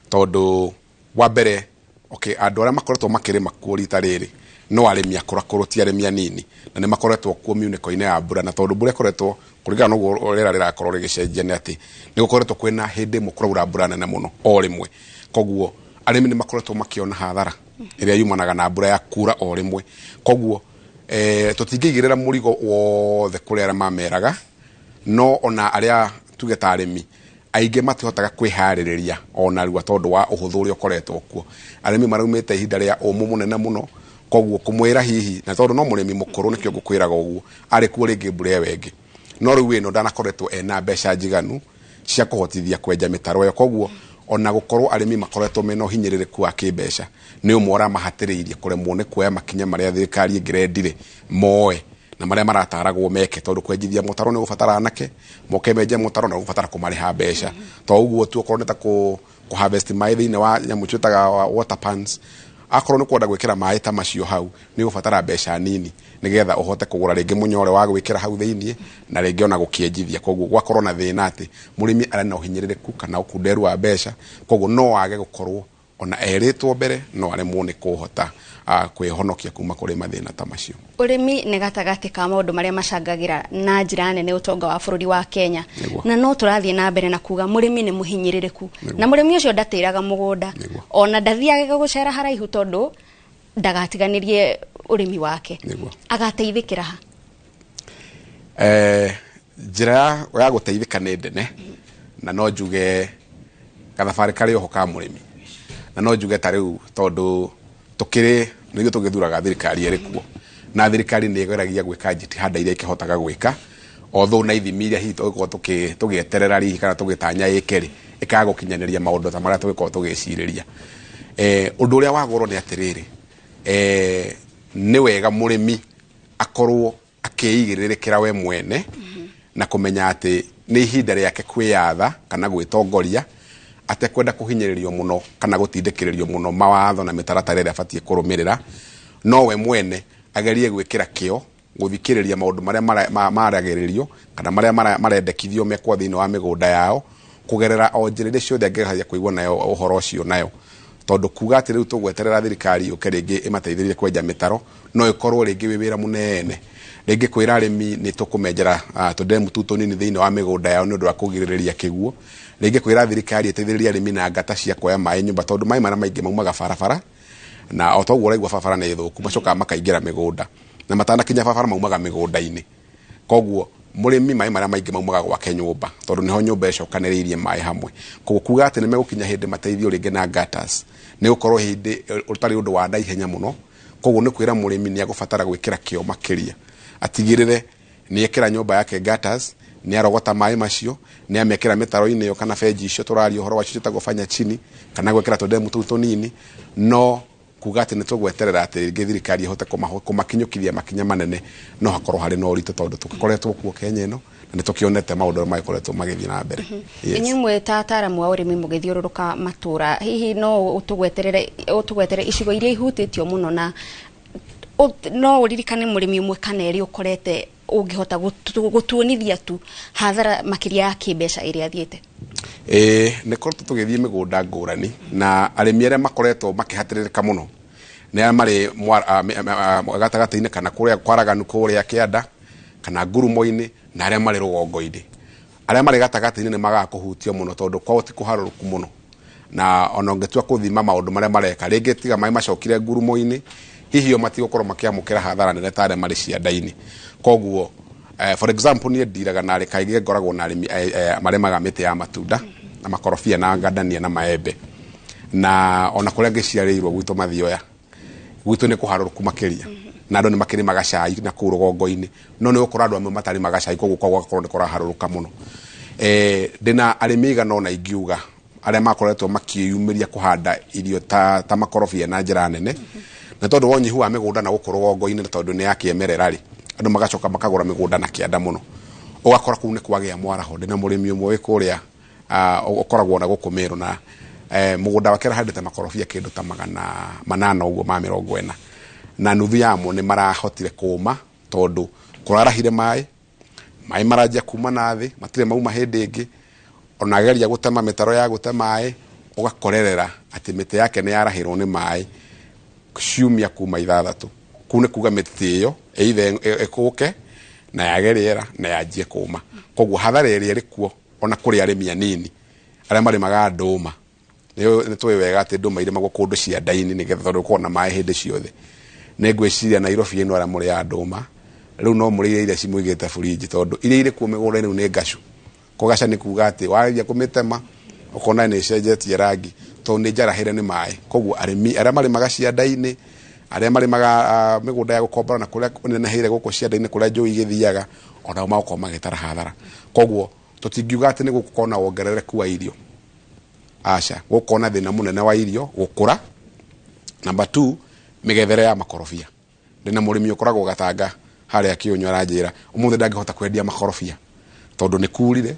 tondũ wa mbere, okay, andũ arĩa makoretwo makĩrĩma kuo rita rĩrĩ no arĩmi akũrakũrũ, ti arĩmi anini, na nĩ makoretwo kuo mĩunĩko-inĩ ya mbura, na tondũ mbura ĩkoretwo kũringana na ũguo rĩera rĩrakorwo rĩgĩcenjia, nĩ atĩ nĩ gũkoretwo kwĩna hĩndĩ ĩmwe kũraura mbura nene mũno o rĩmwe. Koguo arĩmi nĩ makoretwo makĩona hathara ĩrĩa yumanaga na mbura ya kura o rĩmwe. Koguo tũtingĩigĩrĩra mũrigo wothe kũrĩ arĩa mameraga, no ona arĩa tuge ta arĩmi aingĩ matihotaga kwĩharĩrĩria ona rua tondũ wa ũhũthũ ũrĩa ũkoretwo kuo. Arĩmi maraumĩte ihinda rĩa ũmũ mũnene mũno, koguo kũmwĩra hihi, na tondũ no mũrĩmi mũkũrũ nĩkĩo ngũkwĩraga ũguo, arĩ kuo rĩngĩ mbura ĩyo ĩngĩ, no rĩu ĩno ndanakoretwo ena mbeca njiganu cia kũhotithia kwenja mĩtaro ĩyo. Koguo ona gũkorwo arĩmi makoretwo mena ũhinyĩrĩrĩku wa kĩmbeca nĩ ũmwe ũramahatĩrĩirie kũremwo nĩ kuoya makinya marĩa thirikari ĩngĩrendire moe na marĩa marataragwo meke, tondũ kwenjithia mũtaro nĩ gũbatara anake moke menje mũtaro na gũbatara kũmarĩha mbeca. To ũguo tu, okorwo nĩ ta kũ harvest maĩ thĩinĩ wa nyamũ twĩtaga water pans, akorwo nĩ kwenda gwĩkĩra maĩ ta macio hau nĩ ũgũbatara mbeca nini nĩgetha ũhote kũgũra rĩngĩ mũnyore wa gwĩkĩra hau thĩinĩ na rĩngĩ ona gũkĩenjithia. Koguo gwakorwo na thĩna atĩ mũrĩmi arĩ na ũhinyĩrĩrĩku kana ũkunderu wa mbeca, koguo no age gũkorwo ona erĩtwo mbere, no aremwo nĩ kũhota kwĩhonokia kuma kũrĩ mathĩna ta macio.
Ũrĩmi nĩ gatagatĩ ka maũndũ marĩa macangagĩra na njĩra nene ũtonga wa bũrũri wa Kenya, na no tũrathiĩ na mbere na kuga mũrĩmi nĩ mũhinyĩrĩrĩku, na mũrĩmi ũcio ndatĩraga mũgũnda ona ndathiaga gũcera haraihu tondũ ndagatiganĩrie ũrĩmi wake, agateithĩkĩra ha?
Njĩra ya gũteithĩka nĩ ndene, na no njuge gathabarĩ karĩ oho ka mũrĩmi, na no njuge ta rĩu tondũ tũkĩrĩ nĩguo tũgĩthuraga thirikari ĩrĩ kuo, na thirikari nĩ ĩgeragia gwĩka jitihada iria ĩkĩhotaga gwĩka, although na ithimi iria hihi tũgĩkorwo tũgĩeterera hihi kana tũgĩtanya ĩke rĩ, ĩkaga gũkinyanĩria maũndũ ta marĩa tũgĩkorwo tũgĩcirĩria. Ũndũ ũrĩa wa goro nĩ atĩrĩrĩ, nĩ wega mũrĩmi akorwo akĩigĩrĩrĩkĩra we mwene na kũmenya atĩ nĩ ihinda rĩake kwĩyatha kana gwĩtongoria, atekwenda kũhinyĩrĩrio mũno kana gũtindĩkĩrĩrio mũno mawatho na mĩtaratara ĩrĩa abatiĩ kũrũmĩrĩra, no we mwene agerie gwĩkĩra kĩo gũthikĩrĩria maũndũ marĩa maragĩrĩrio kana marĩa marendekithio mekwo thĩinĩ wa mĩgũnda yao kũgerera o njĩra iria ciothe angĩgeria kũigua nayo ũhoro ũcio nayo. Tondũ kuga atĩ rĩu tũgweterera thirikari yũke rĩngĩ ĩmateithĩrĩrie kwenja mĩtaro no ĩkorwo rĩngĩ wĩ wĩra mũnene, rĩngĩ kwĩra arĩmi nĩ tũkũmenjera tũndemu tũu tũnini thĩinĩ wa mĩgũnda yao nĩ ũndũ wa kũgirĩrĩria kĩguũ, rĩngĩ kwĩra thirikari ĩteithĩrĩrie arĩmi na ngata cia kuoya maĩ nyũmba, tondũ maĩ marĩa maingĩ maumaga barabara, na o toguo ũraigua barabara nĩ thũku macokaga makaingĩra mĩgũnda, na matanakinya barabara maumaga mĩgũnda-inĩ. Koguo mũrĩmi maĩ marĩa maingĩ maumaga gwake nyũmba, tondũ nĩho nyũmba ĩcokanĩrĩirie maĩ hamwe. Koguo kuga atĩ nĩmegũkinya hĩndĩ mateithio rĩngĩ na gutters nĩ gũkorwo hĩndĩ ũtarĩ ũndũ wa naihenya mũno. Koguo nĩ kwĩra mũrĩmi nĩ agũbatara gwĩkĩra kĩo makĩria, atigĩrĩre nĩ ekĩra nyũmba yake gutters, nĩ arogota maĩ macio, nĩ amekĩra mĩtaro-inĩ ĩyo kana benji icio tũraria ũhoro wacio ciĩtagwo fanya chini, kana gwĩkĩra tũndemu tũu tũnini. No kuga atĩ nĩ tũgweterera atĩ rĩngĩ thirikari ĩhote kũmakinyũkithia makinya manene no hakorwo harĩ na ũritũ, tondũ tũkoretwo kuo Kenya ĩno na nĩ tũkĩonete maũndũ marĩa magĩkoretwo magĩthiĩ na mbere.
Inyuĩ mwĩ ta ataaramu a ũrĩmi mũgĩthiũrũrũka matũra, hihi no ũtũgwetere icigo iria ihutĩtio mũno, na no ũririkane mũrĩmi ũmwe kana erĩ ũkorete ũngĩhota gũtuonithia tu hathara makĩria ya kĩmbeca ĩrĩa athiĩte?
Nĩ koretwo tũgĩthiĩ mĩgũnda ngũrani, na arĩmi arĩa makoretwo makĩhatĩrĩrĩka mũno nĩ arĩa marĩ gatagatĩ-inĩ kana kũrĩa kwaraganu kũrĩa kĩanda kana ngurumo-inĩ, na arĩa marĩ rũgongo-inĩ. Arĩa marĩ gatagatĩ-inĩ nĩ magaga kũhutio mũno tondũ kwao ti kũharũrũku mũno, na ona ũngĩtua kũthima maũndũ marĩa mareka rĩngĩ tiga maĩ macokire ngurumo-inĩ, hihi o matigũkorwo makĩamũkĩra hathara nene ta arĩa marĩ cianda-inĩ. Koguo for example niĩ ndiraga na kaingĩ ngoragwo na arĩmi marĩmaga mĩtĩ ya matunda na makorobia na ngandania na maembe, na ona kũrĩa ngĩciarĩirwo gwitũ Mathioya gwitũ nĩ kũharũrũku makĩria. Na andũ nĩ makĩrĩmaga cai na kũu rũgongo-inĩ, no nĩ gũkorwo andũ amwe matarĩmaga cai, koguo gũgakorwo nĩ kũraharũrũka mũno. Ndĩna arĩmi aigana ũna ingiuga arĩa makoretwo makĩyumĩria kũhanda irio ta makorobia na njĩra nene, na tondũ wa ũnyihu wa mĩgũnda na gũkũ rũgongo-inĩ, tondũ nĩ ya kĩemerera rĩ, andũ magacoka makagũra mĩgũnda na kĩanda mũno, ũgakora kũu nĩ kwagĩa mwaraho. Ndĩna mũrĩmi ũmwe wĩ kũrĩa ũkoragwo na gũkũ Meru, na mũgũnda wake arahandĩte makorobia kĩndũ ta 840 ũguo ma 40, na nuthu yamo nĩ marahotire kũma tondũ kũrarahire maĩ maranjia kuma na thĩ, matirĩ mauma hĩndĩ ĩngĩ. Ona ageria gũtema mĩtaro ya gũte maĩ, ũgakorerera atĩ mĩtĩ yake nĩ yarahĩrwo nĩ maĩ ciumia kuma 6. Kũu nĩ kuga mĩtĩ ĩyo either ĩkũke na yage rĩera na yanjie kũma. Koguo hathara ĩrĩa ĩrĩ kuo ona kũrĩ arĩmi anini arĩa marĩmaga ndũma, nĩ tũĩ wega atĩ ndũma irĩmagwo kũndũ cianda-inĩ nĩgetha tondũ gũkorwo na maĩ hĩndĩ ciothe. Nĩ ngwĩciria Nairobi ĩno arĩa mũrĩaga ndũma rĩu no mũrĩire iria cimũigĩte burinji, tondũ iria irĩ kuo mĩgũnda-inĩ rĩu nĩ ngacu. Kũgaca nĩ kuga atĩ wageria kũmĩtema ũkona nĩ ĩcenjetie rangi tondũ nĩ njarahĩre nĩ maĩ. Koguo arĩmi arĩa marĩmaga cianda-inĩ, arĩa marĩmaga mĩgũnda ya gũkombora na kũrĩa kũneneheire gũkũ cianda-inĩ kũrĩa njũĩ igĩthiaga, onao magũkorwo magĩtara hathara. Koguo tũtingiuga atĩ nĩ gũkorwo na wongerereku wa irio, aca, gũkorwo na thĩna mũnene wa irio gũkũra. Number 2, mĩgethere ya makorobia. Ndĩna mũrĩmi ũkoragwo Gatanga harĩa Kĩũnyũ aranjĩra ũmũthĩ ndangĩhota kwendia makorobia tondũ nĩ kurire,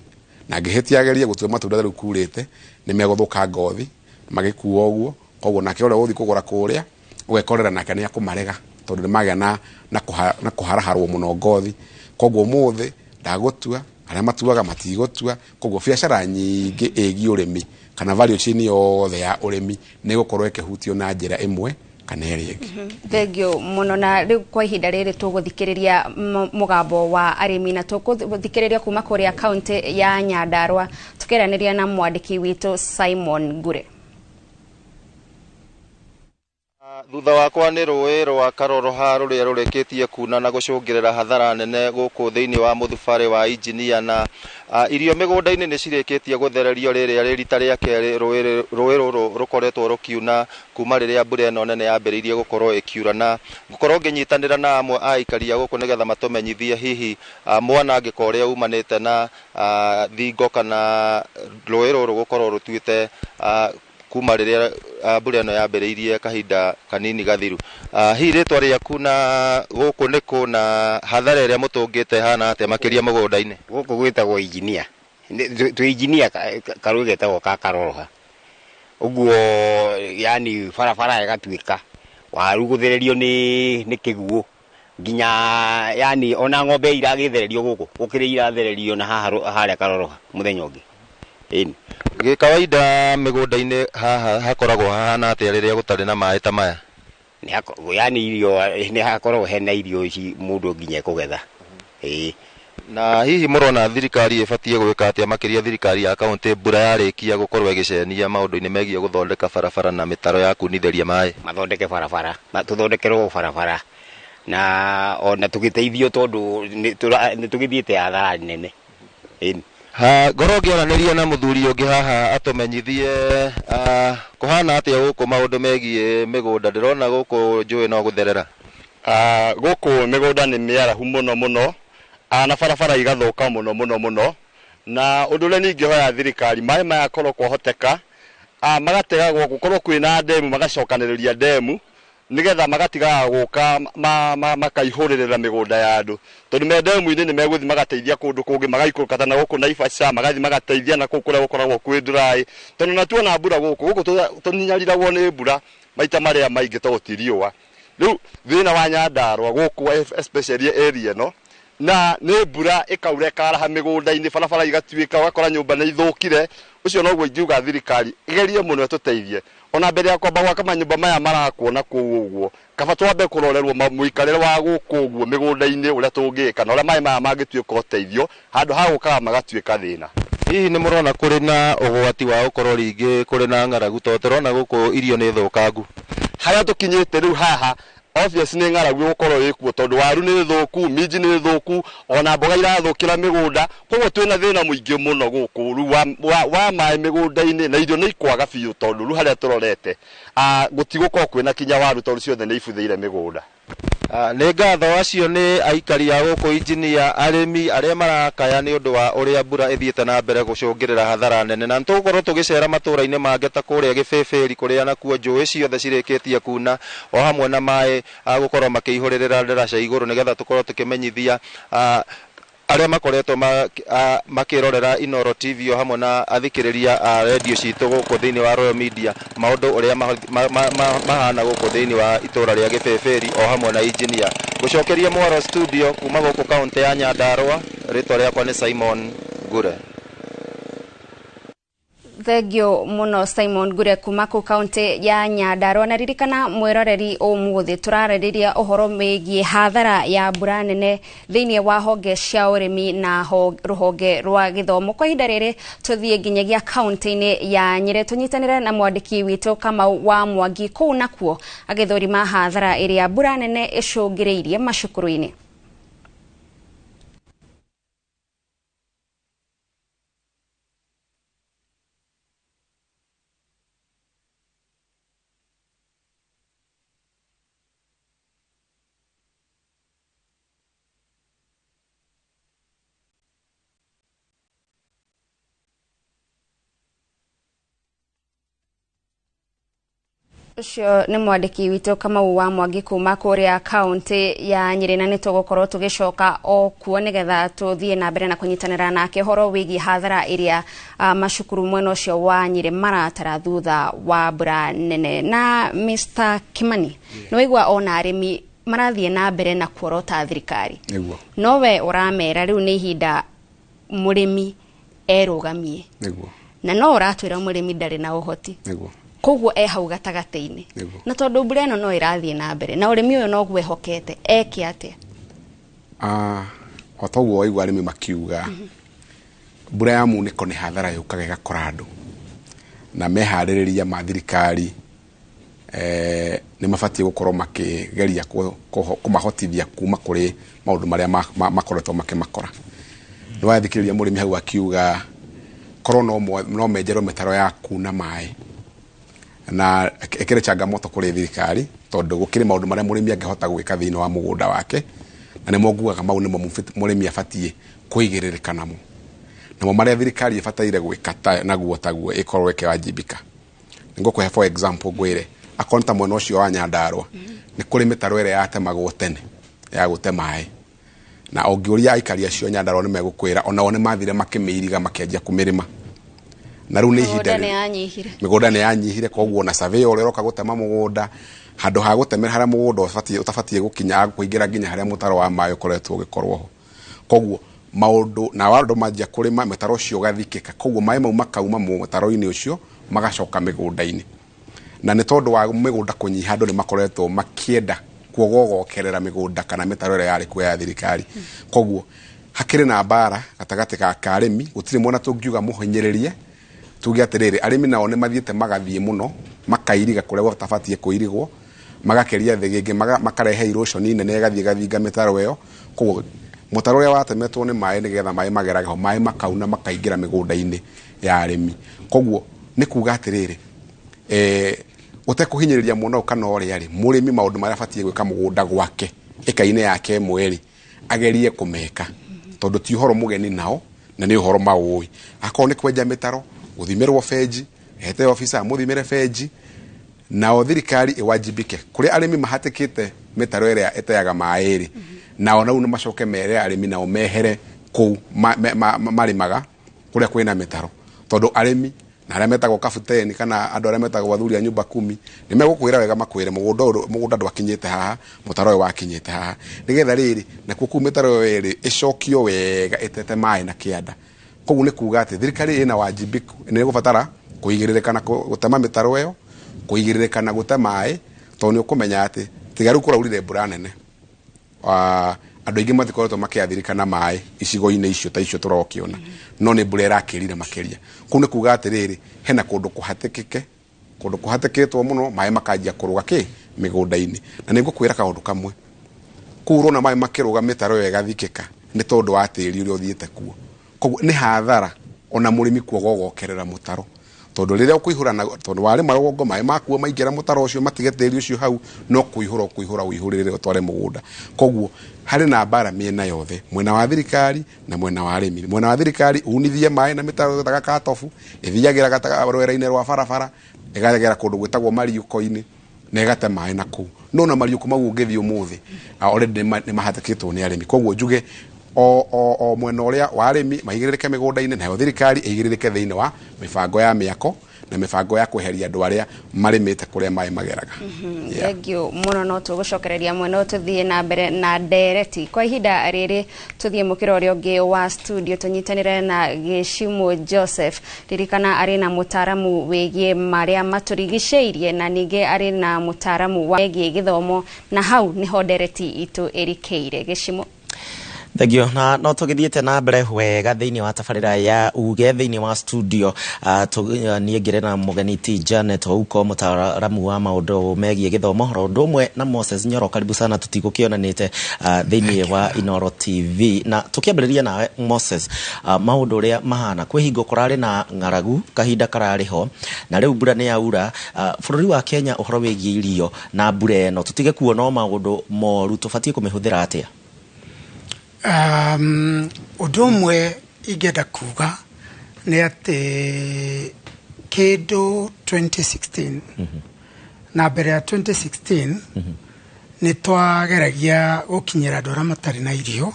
na angĩhĩtia agerie gũtua matunda rĩu kurĩte nĩ megũthũka ngothi magĩkua ũguo. Koguo nake ũrĩa ũgũthiĩ kũgũra kũrĩa ũgekorera nake nĩ akũmarega tondũ nĩ magĩa na kũharaharwo mũno ngothi. Koguo ũmũthĩ ndagũtua, arĩa matuaga matigũtua. Koguo biacara nyingĩ ĩgiĩ ũrĩmi kana value chain yothe ya ũrĩmi nĩ ĩgũkorwo ĩkĩhutio na njĩra ĩmwe kana ĩrĩa ĩngĩ.
Thengio mũno. Na rĩu kwa ihinda rĩrĩ tũgũthikĩrĩria mũgambo wa arĩmi, na tũgũthikĩrĩria kuma kũrĩa kaunti ya Nyandarua tũkĩaranĩria na mwandĩki witũ Simon Ngure.
Thutha wakwa nĩ rũĩ rwa Karoroha rũrĩa rũrĩkĩtie kuna na gũcũngĩrĩra hathara nene gũkũ thĩinĩ wa mũthubarĩ wa injinia, na irio mĩgũnda-inĩ nĩ cirĩkĩtie gũthererio rĩrĩa rĩ rita rĩa kerĩ rũĩ rũrũ rũkoretwo rũkiuna kuma rĩrĩa mbura ĩno nene yambĩrĩirie gũkorwo ĩkiura. Na ngũkorwo ngĩnyitanĩra na amwe a aikari a gũkũ nĩgetha matũmenyithie hihi mwanangĩko ũrĩa umanĩte na thingo kana rũĩ rũrũ gũkorwo rũtuĩte kuma rĩrĩa mbura ĩno yambĩrĩirie kahinda kanini gathiru. Hihi rĩtwa rĩaku na gũkũ nĩ kũ, na hathara ĩrĩa mũtũngĩte hana atĩa makĩria mũgũnda-inĩ?
Gũkũ gwĩtagwo injinia, twĩ injinia karũĩ getagwo ka Karoroha. Ũguo yani barabara ĩgatuĩka waru gũthererio nĩ kĩguũ nginya yani ona ng'ombe iragĩthererio gũkũ gũkĩrĩ irathererio na haha harĩa Karoroha mũthenya ũngĩ. Ĩni
gĩkawaida mĩgũnda-inĩ haha hakoragwo hahana atĩa rĩrĩa gũtarĩ na maĩ ta maya?
Yani irio nĩ hakoragwo hena irio ici mũndũ nginya ekũgetha. Ĩĩ.
Na hihi mũrona thirikari ĩbatiĩ gwĩka atĩa makĩria thirikari ya kaunti mbura yarĩkia gũkorwo ĩgĩcenia maũndũ-inĩ megiĩ gũthondeka barabara na mĩtaro ya kunithĩria maĩ?
Mathondeke barabara, tũthondekerwo barabara na ona tũgĩteithio tondũ nĩ tũgĩthiĩte hathara nene. Ĩni.
Ngorwo ngĩaranĩria na mũthuri ũngĩ haha atũmenyithie kũhana atĩa gũkũ maũndũ megiĩ mĩgũnda. Ndĩrona gũkũ njũĩ no gũtherera.
Gũkũ mĩgũnda nĩ mĩarahu mũno mũno, na barabara igathũka mũno mũno mũno. Na ũndũ ũrĩa ningĩhoya thirikari, maĩ maya korwo kwahoteka magategagwo gũkorwo kwĩna ndemu, magacokanĩrĩria ndemu nigetha magatigaga gũka makaihũrĩrĩra mĩgũnda ya andũ, tondũ me ndemu-inĩ nĩ megũthiĩ magateithia kũndũ kũngĩ, magaikũrũka na gũkũ Naivasha, magathiĩ magateithia na kũu kũrĩa gũkoragwo kwĩ dry, tondũ na tuona mbura gũkũ tũnyariragwo nĩ mbura maita marĩa maingĩ tondũ ti riũa. Rĩu thĩna wa Nyandarua gũkũ especially area ĩno, na nĩ mbura ĩkaura ĩkaraha mĩgũnda-inĩ, barabara igatuĩka, ũgakora nyũmba nĩ ithũkire. Ũcio noguo ingiuga thirikari ĩgerie mũno ĩtũteithie, ona mbere ya kwamba gwaka manyũmba maya marakwo na kũu ũguo, kaba twambe kũrorerwo mũikarĩre wa gũkũ ũguo mĩgũnda-inĩ ũrĩa tũngĩka na ũrĩa maĩ maya mangĩtuĩka ũteithio handũ ha gũkaga magatuĩka thĩna.
Hihi nĩ mũrona kũrĩ na ũgwati wa gũkorwo rĩngĩ kũrĩ na ng'aragu, tondũ tũrona gũkũ irio nĩ thũkangu?
Harĩa tũkinyĩte rĩu haha obvious nĩ ng'aragu ĩgũkorwo ĩkuo, tondũ waru nĩ thũku, minji nĩ thũku, ona mboga irathũkĩra mĩgũnda. Koguo twĩna thĩna mũingĩ mũno gũkũ rĩu wa maĩ mĩgũnda-inĩ, na irio nĩ ikwaga biũ, tondũ rĩu harĩa tũrorete gũtigũkorwo kwĩna kinya waru, tondũ ciothe nĩ ibuthĩire mĩgũnda.
Nĩ ngatho. Acio nĩ aikari a gũkũ Injinia, arĩmi arĩa marakaya nĩ ũndũ wa ũrĩa mbura ĩthiĩte na mbere gũcũngĩrĩra hathara nene, na nĩtũgũkorwo tũgĩcera matũũra-inĩ mangĩ ta kũrĩa Gĩbĩbĩri, kũrĩa nakuo njũĩ ciothe cirĩkĩtie kuna o hamwe na maĩ gũkorwo makĩihũrĩrĩra ndaraca igũrũ, nĩgetha tũkorwo tũkĩmenyithia arĩa makoretwo makĩrorera Inooro TV o hamwe na athikĩrĩria a redio citũ gũkũ thĩinĩ wa Royal Media maũndũ ũrĩa mahana gũkũ thĩinĩ wa itũũra rĩa Gĩbĩbĩri o hamwe na Injinia. Gũcokeria mwaro studio kuma gũkũ kaũntĩ ya Nyandarũa, rĩtwa rĩakwa nĩ Simon Ngure.
Thengio muno Simon Ngure kuma kũ kaunti ya Nyandarua. Na ririkana mwiroreri, umuthi turarĩrĩria ũhoro wĩgiĩ hathara ya mbura nene thĩinĩ wa honge cia ũrĩmi na rũhonge rwa gĩthomo. Kwa ihinda rĩrĩ tũthiĩ nginyagia kaunti-inĩ ya Nyĩrĩ tũnyitanĩre na mwandĩki witũ Kamau wa Mwangi kũu nakuo agĩthũrima hathara ĩrĩa mbura nene ĩcũngĩrĩirie macukuru-inĩ. Ũcio nĩ mwandĩki witũ Kamau wa Mwangi kuma kũrĩa kaunti ya Nyĩrĩ, na nĩ tũgũkorwo tũgĩcoka o kuo nĩgetha tũthiĩ na mbere na kũnyitanĩra nake ũhoro wĩgiĩ hathara ĩrĩa macukuru mwena ũcio wa Nyĩrĩ maratara thutha wa mbura nene. Na Mr Kimani, nĩ waigua ona arĩmi marathiĩ na mbere na kuorota thirikari,
nĩguo
nowe ũramera rĩu nĩ ihinda mũrĩmi erũgamie,
nĩguo,
na no ũratwĩra mũrĩmi ndarĩ na ũhoti,
nĩguo,
koguo e hau gatagatĩ-inĩ, na tondũ mbura ĩno no ĩrathiĩ na mbere na ũrĩmi ũyũ noguo ehokete, eke atĩa?
O toguo waigua arĩmi makiuga, mbura ya munĩko nĩ hathara yũkaga ĩgakora andũ, na meharĩrĩria ma thirikari nĩ mabatiĩ gũkorwo makĩgeria kũmahotithia kuma kũrĩ maũndũ marĩa makoretwo makĩmakora. Nĩ wathikĩrĩria mũrĩmi hau akiuga korwo no menjerwo mĩtaro ya kuna maĩ, na ĩkĩrĩ changamoto kũrĩ thirikari tondũ gũkĩrĩ maũndũ marĩa mũrĩmi angĩhota gwĩka thĩinĩ wa mũgũnda wake, na nĩmo ngugaga mau nĩmo mũrĩmi abatiĩ kũigĩrĩrĩka namo, namo marĩa thirikari ĩbataire gwĩka naguo taguo ĩkorwo ĩkĩwajibika. Nĩngũkũhe for example, ngwĩre akorwo nĩ ta mwena ũcio wa Nyandarũa nĩ kũrĩ mĩtaro ĩrĩa yatemagwo tene ya gũte maĩ, na ũngĩũria aikari acio Nyandarũa nĩ megũkwĩra onao nĩ mathire makĩmĩiriga makĩanjia kũmĩrĩma, na rĩu nĩ ihinda mĩgũnda nĩ yanyihire, koguo na surveyor ũrĩa ũroka gũtema mũgũnda handũ ha gũtemera harĩa mũgũnda ũtabatiĩ gũkinya kũingĩra nginya harĩa mũtaro wa maĩ ũkoretwo ũgĩkorwo ho. Koguo maũndũ na andũ manjia kũrĩma mĩtaro ũcio ũgathikĩka, koguo maĩ mau makauma mũtaro-inĩ ũcio magacoka mĩgũnda-inĩ, na nĩ tondũ wa mĩgũnda kũnyiha andũ nĩ makoretwo makĩenda kuogogokerera mĩgũnda kana mĩtaro ĩrĩa yarĩ kuo ya thirikari. Koguo hakĩrĩ na mbara gatagatĩ ka arĩmi, gũtirĩ mwena tũngiuga mũhinyĩrĩrie, tuge atĩrĩrĩ arĩmi nao nĩ mathiĩte magathiĩ mũno makairiga kũrĩa gũtabatiĩ kũirigwo, magakeria thĩgĩngĩ, makarehe erosion nene ĩgathiĩ ĩgathinga mĩtaro ĩyo, koguo mũtaro ũrĩa watemetwo nĩ maĩ nĩgetha maĩ magerage ho, maĩ makauna makaingĩra mĩgũnda-inĩ ya arĩmi. Koguo nĩ kuga atĩrĩrĩ ũtekũhinyĩrĩria mũno kana ũrĩa rĩ, mũrĩmi maũndũ marĩa abatiĩ gwĩka mũgũnda gwake ĩka-inĩ yake ĩmwe rĩ, agerie kũmeka, tondũ ti ũhoro mũgeni nao na nĩ ũhoro maũĩ. Akorwo nĩ kwenja mĩtaro, gũthimĩrwo benji, ete officer amũthimĩre benji, nao thirikari ĩwajibike kũrĩa arĩmi mahatĩkĩte mĩtaro ĩrĩa ĩteaga maĩ rĩ, nao nau nĩ macoke mere arĩmi nao mehere kũu marĩmaga kũrĩa kwĩna mĩtaro, tondũ arĩmi na arĩa metagwo kabuteni kana andũ arĩa metagwo athuri a nyumba kumi nĩ megũkwĩra wega makwĩre mũgũnda ndwakinyĩte haha, mũtaro ũyũ wakinyĩte haha, nĩgetha rĩrĩ nakuo kũu mĩtaro ĩyo ĩrĩ ĩcokio wega ĩtete maĩ na kĩanda. Koguo nĩ kuga atĩ thirikari ĩna wajibiku, nĩ ĩgũbatara kũigĩrĩrĩka na gũtema mĩtaro ĩyo, kũigĩrĩrĩka na gũte maĩ, tondũ nĩ ũkũmenya atĩ tiga rĩu kũraurire mbura nene, andũ aingĩ matikoretwo makĩathirĩka na maĩ icigo-inĩ icio ta icio tũrokĩona, no nĩ mbura ĩrakĩrire makĩria. Kũu nĩ kuga atĩrĩrĩ hena kũndũ kũhatĩkĩke, kũndũ kũhatĩkĩtwo mũno maĩ makanjia kũrũga kĩ mĩgũnda-inĩ. Na nĩ ngũkwĩra kaũndũ kamwe, kũu ũrona maĩ makĩrũga mĩtaro ĩyo ĩgathikĩka nĩ tondũ wa tĩri ũrĩa ũthiĩte kuo, koguo nĩ hathara ona mũrĩmi kuogogokerera mũtaro, Tondu rĩrĩa ũkũihũra na tondu warĩma rũgongo maĩ makuo maingĩra mũtaro ũcio matige tĩri ũcio hau no kũihũra ũkũihũra ũihũrĩrĩre ũtware mũgũnda. Koguo harĩ na mbara mĩena yothe, mwena wa thirikari na mwena wa arĩmi. Mwena wa thirikari unithie maĩ na mĩtaro ĩtaga katobu ĩthiagĩra rwere-inĩ rwa barabara ĩgagera kũndũ gwĩtagwo mariũko-inĩ na ĩgate maĩ na kũu. No na mariũko mau ũngĩthiĩ ũmũthĩ already nĩ mahatĩkĩtwo nĩ arĩmi. Koguo njuge o mwena ũrĩa wa arĩmi maigĩrĩrĩke mĩgũnda-inĩ, nayo thirikari ĩigĩrĩrĩke thĩinĩ wa mĩbango ya mĩako na mĩbango ya kweheria andũ arĩa marĩmĩte kũrĩa maĩ mageraga.
Thank you mũno. No tũgũcokereria mwena tũthiĩ na mbere na ndereti kwa ihinda rĩrĩ. Tũthiĩ mũkĩra ũrĩa ũngĩ wa studio tũnyitanĩre na Gĩcimũ Joseph. Ririkana arĩ na mũtaaramu wĩgiĩ marĩa matũrigicĩirie na ningĩ arĩ na mũtaaramu wĩgiĩ gĩthomo, na hau nĩho ndereti itũ ĩrikĩire. Gĩcimũ.
Thengio. Na no tũgĩthiĩte na mbere wega thĩinĩ wa tabarĩra ya uge thĩinĩ wa studio. Niĩ ngĩrĩ na mũgeni ti Janet Ouko, mũtaaramu wa maũndũ megiĩ gĩthomo, ro ũndũ ũmwe na Moses Nyoro. Karibu sana, tũtigũkĩonanĩte thĩinĩ wa Inoro TV. Na tũkĩambĩrĩria nawe Moses, maũndũ ũrĩa mahana kwĩ hingo kũrarĩ na ng'aragu kahinda kararĩ ho, na rĩu mbura nĩ yaura. Bũrũri wa Kenya, ũhoro wĩgiĩ irio na mbura ĩno, tũtige kuona o maũndũ moru, tũbatiĩ kũmĩhũthĩra atĩa?
Ũndũ ũmwe ingĩenda kuga nĩ atĩ kĩndũ 2016 na mbere ya 2016 nĩ twageragia gũkinyĩra andũ arĩa matarĩ na irio,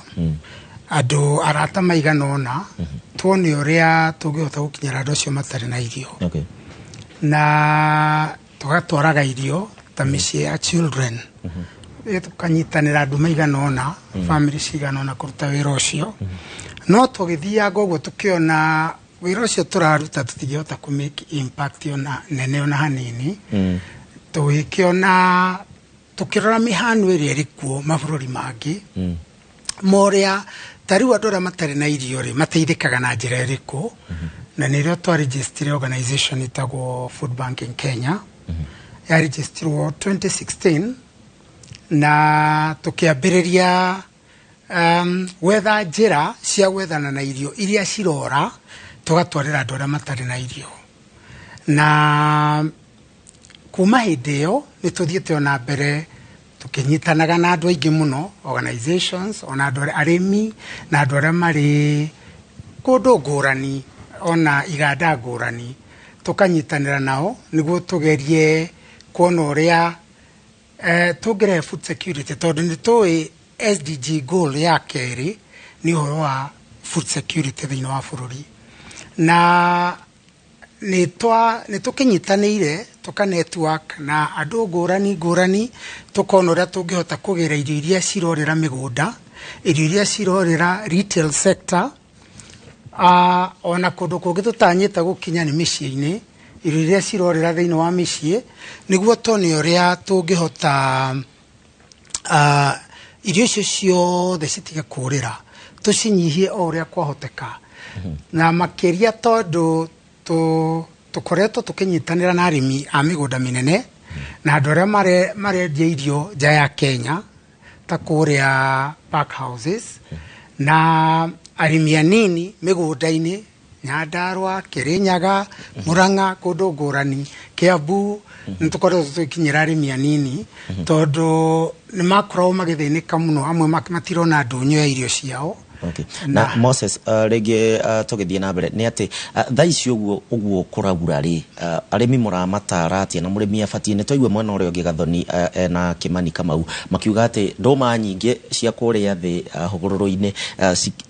andũ arata maigana ũna, tuone ũrĩa tũngĩhota gũkinyĩra andũ acio matarĩ na irio. Na tũgatwaraga irio ta mĩciĩ ya children, tũkanyitanĩra andũ maigana ũna, family cigana ũna kũruta wĩra ũcio. No tũgĩthianga ũguo tũkĩona wĩra ũcio tũraruta tũtingĩhota kũ make impact ona nene ona hanini. Tũgĩkĩona, tũkĩrora mĩhano ĩrĩa ĩrĩ kuo mabũrũri mangĩ, morĩa ta rĩu andũ arĩa matarĩ na irio rĩ mateithĩkaga na njĩra ĩrĩkũ, na nĩrĩo twaregistire organization ĩtagwo Food Bank in Kenya. Yaregistirwo 2016 na tũkĩambĩrĩria gwetha njĩra cia gwethana na irio iria cirora tũgatwarĩra andũ arĩa matarĩ na irio. Na kuma hĩndĩ ĩyo nĩ tũthiĩte ona mbere tũkĩnyitanaga na andũ aingĩ mũno, organizations, ona andũ arĩa arĩmi na andũ arĩa marĩ kũndũ ngũrani, ona iganda ngũrani, tũkanyitanĩra nao nĩguo tũgerie kuona ũrĩa tũngĩrehe food security, tondũ nĩ tũĩ SDG goal ya kerĩ nĩ ũhoro wa food security thĩinĩ wa bũrũri. Na nĩ tũkĩnyitanĩire tũka network na andũ ngũrani ngũrani, tũkona ũrĩa tũngĩhota kũgĩra irio iria cirorĩra mĩgũnda, irio iria cirorĩra retail sector, ona kũndũ kũngĩ tũtanyĩte gũkinya nĩ mĩciĩ-inĩ, irio iria cirorĩra thĩinĩ wa mĩciĩ, nĩguo tuone ũrĩa tũngĩhota irio icio ciothe citige kũrĩra, tũcinyihie o ũrĩa kwahoteka. Na makĩria tondũ tũkoretwo tũkĩnyitanĩra na arĩmi a mĩgũnda mĩnene na andũ arĩa marendia irio nja ya Kenya ta kũrĩa pack houses, na arĩmi anini mĩgũnda-inĩ Nyandarua, Kirinyaga, Murang'a, kũndũ ngũrani, Kiambu, nĩ tũkoretwo tũgĩkinyĩra arĩmi anini tondũ nĩ makoragwo magĩthĩnĩka mũno, amwe matirona ndũnyũ ya irio ciao.
Okay. Na Moses, rĩngĩ tũgĩthiĩ na mbere nĩ atĩ thaa ici ũguo ũguo kũraura rĩ, arĩmi mũramatara atĩa na mũrĩmi abatiĩ? Nĩ twaigua mwena ũrĩa ũngĩ Gathoni na Kĩmani Kamau makiuga atĩ ndũma nyingĩ cia kũrĩa thĩ hũgũrũrũ-inĩ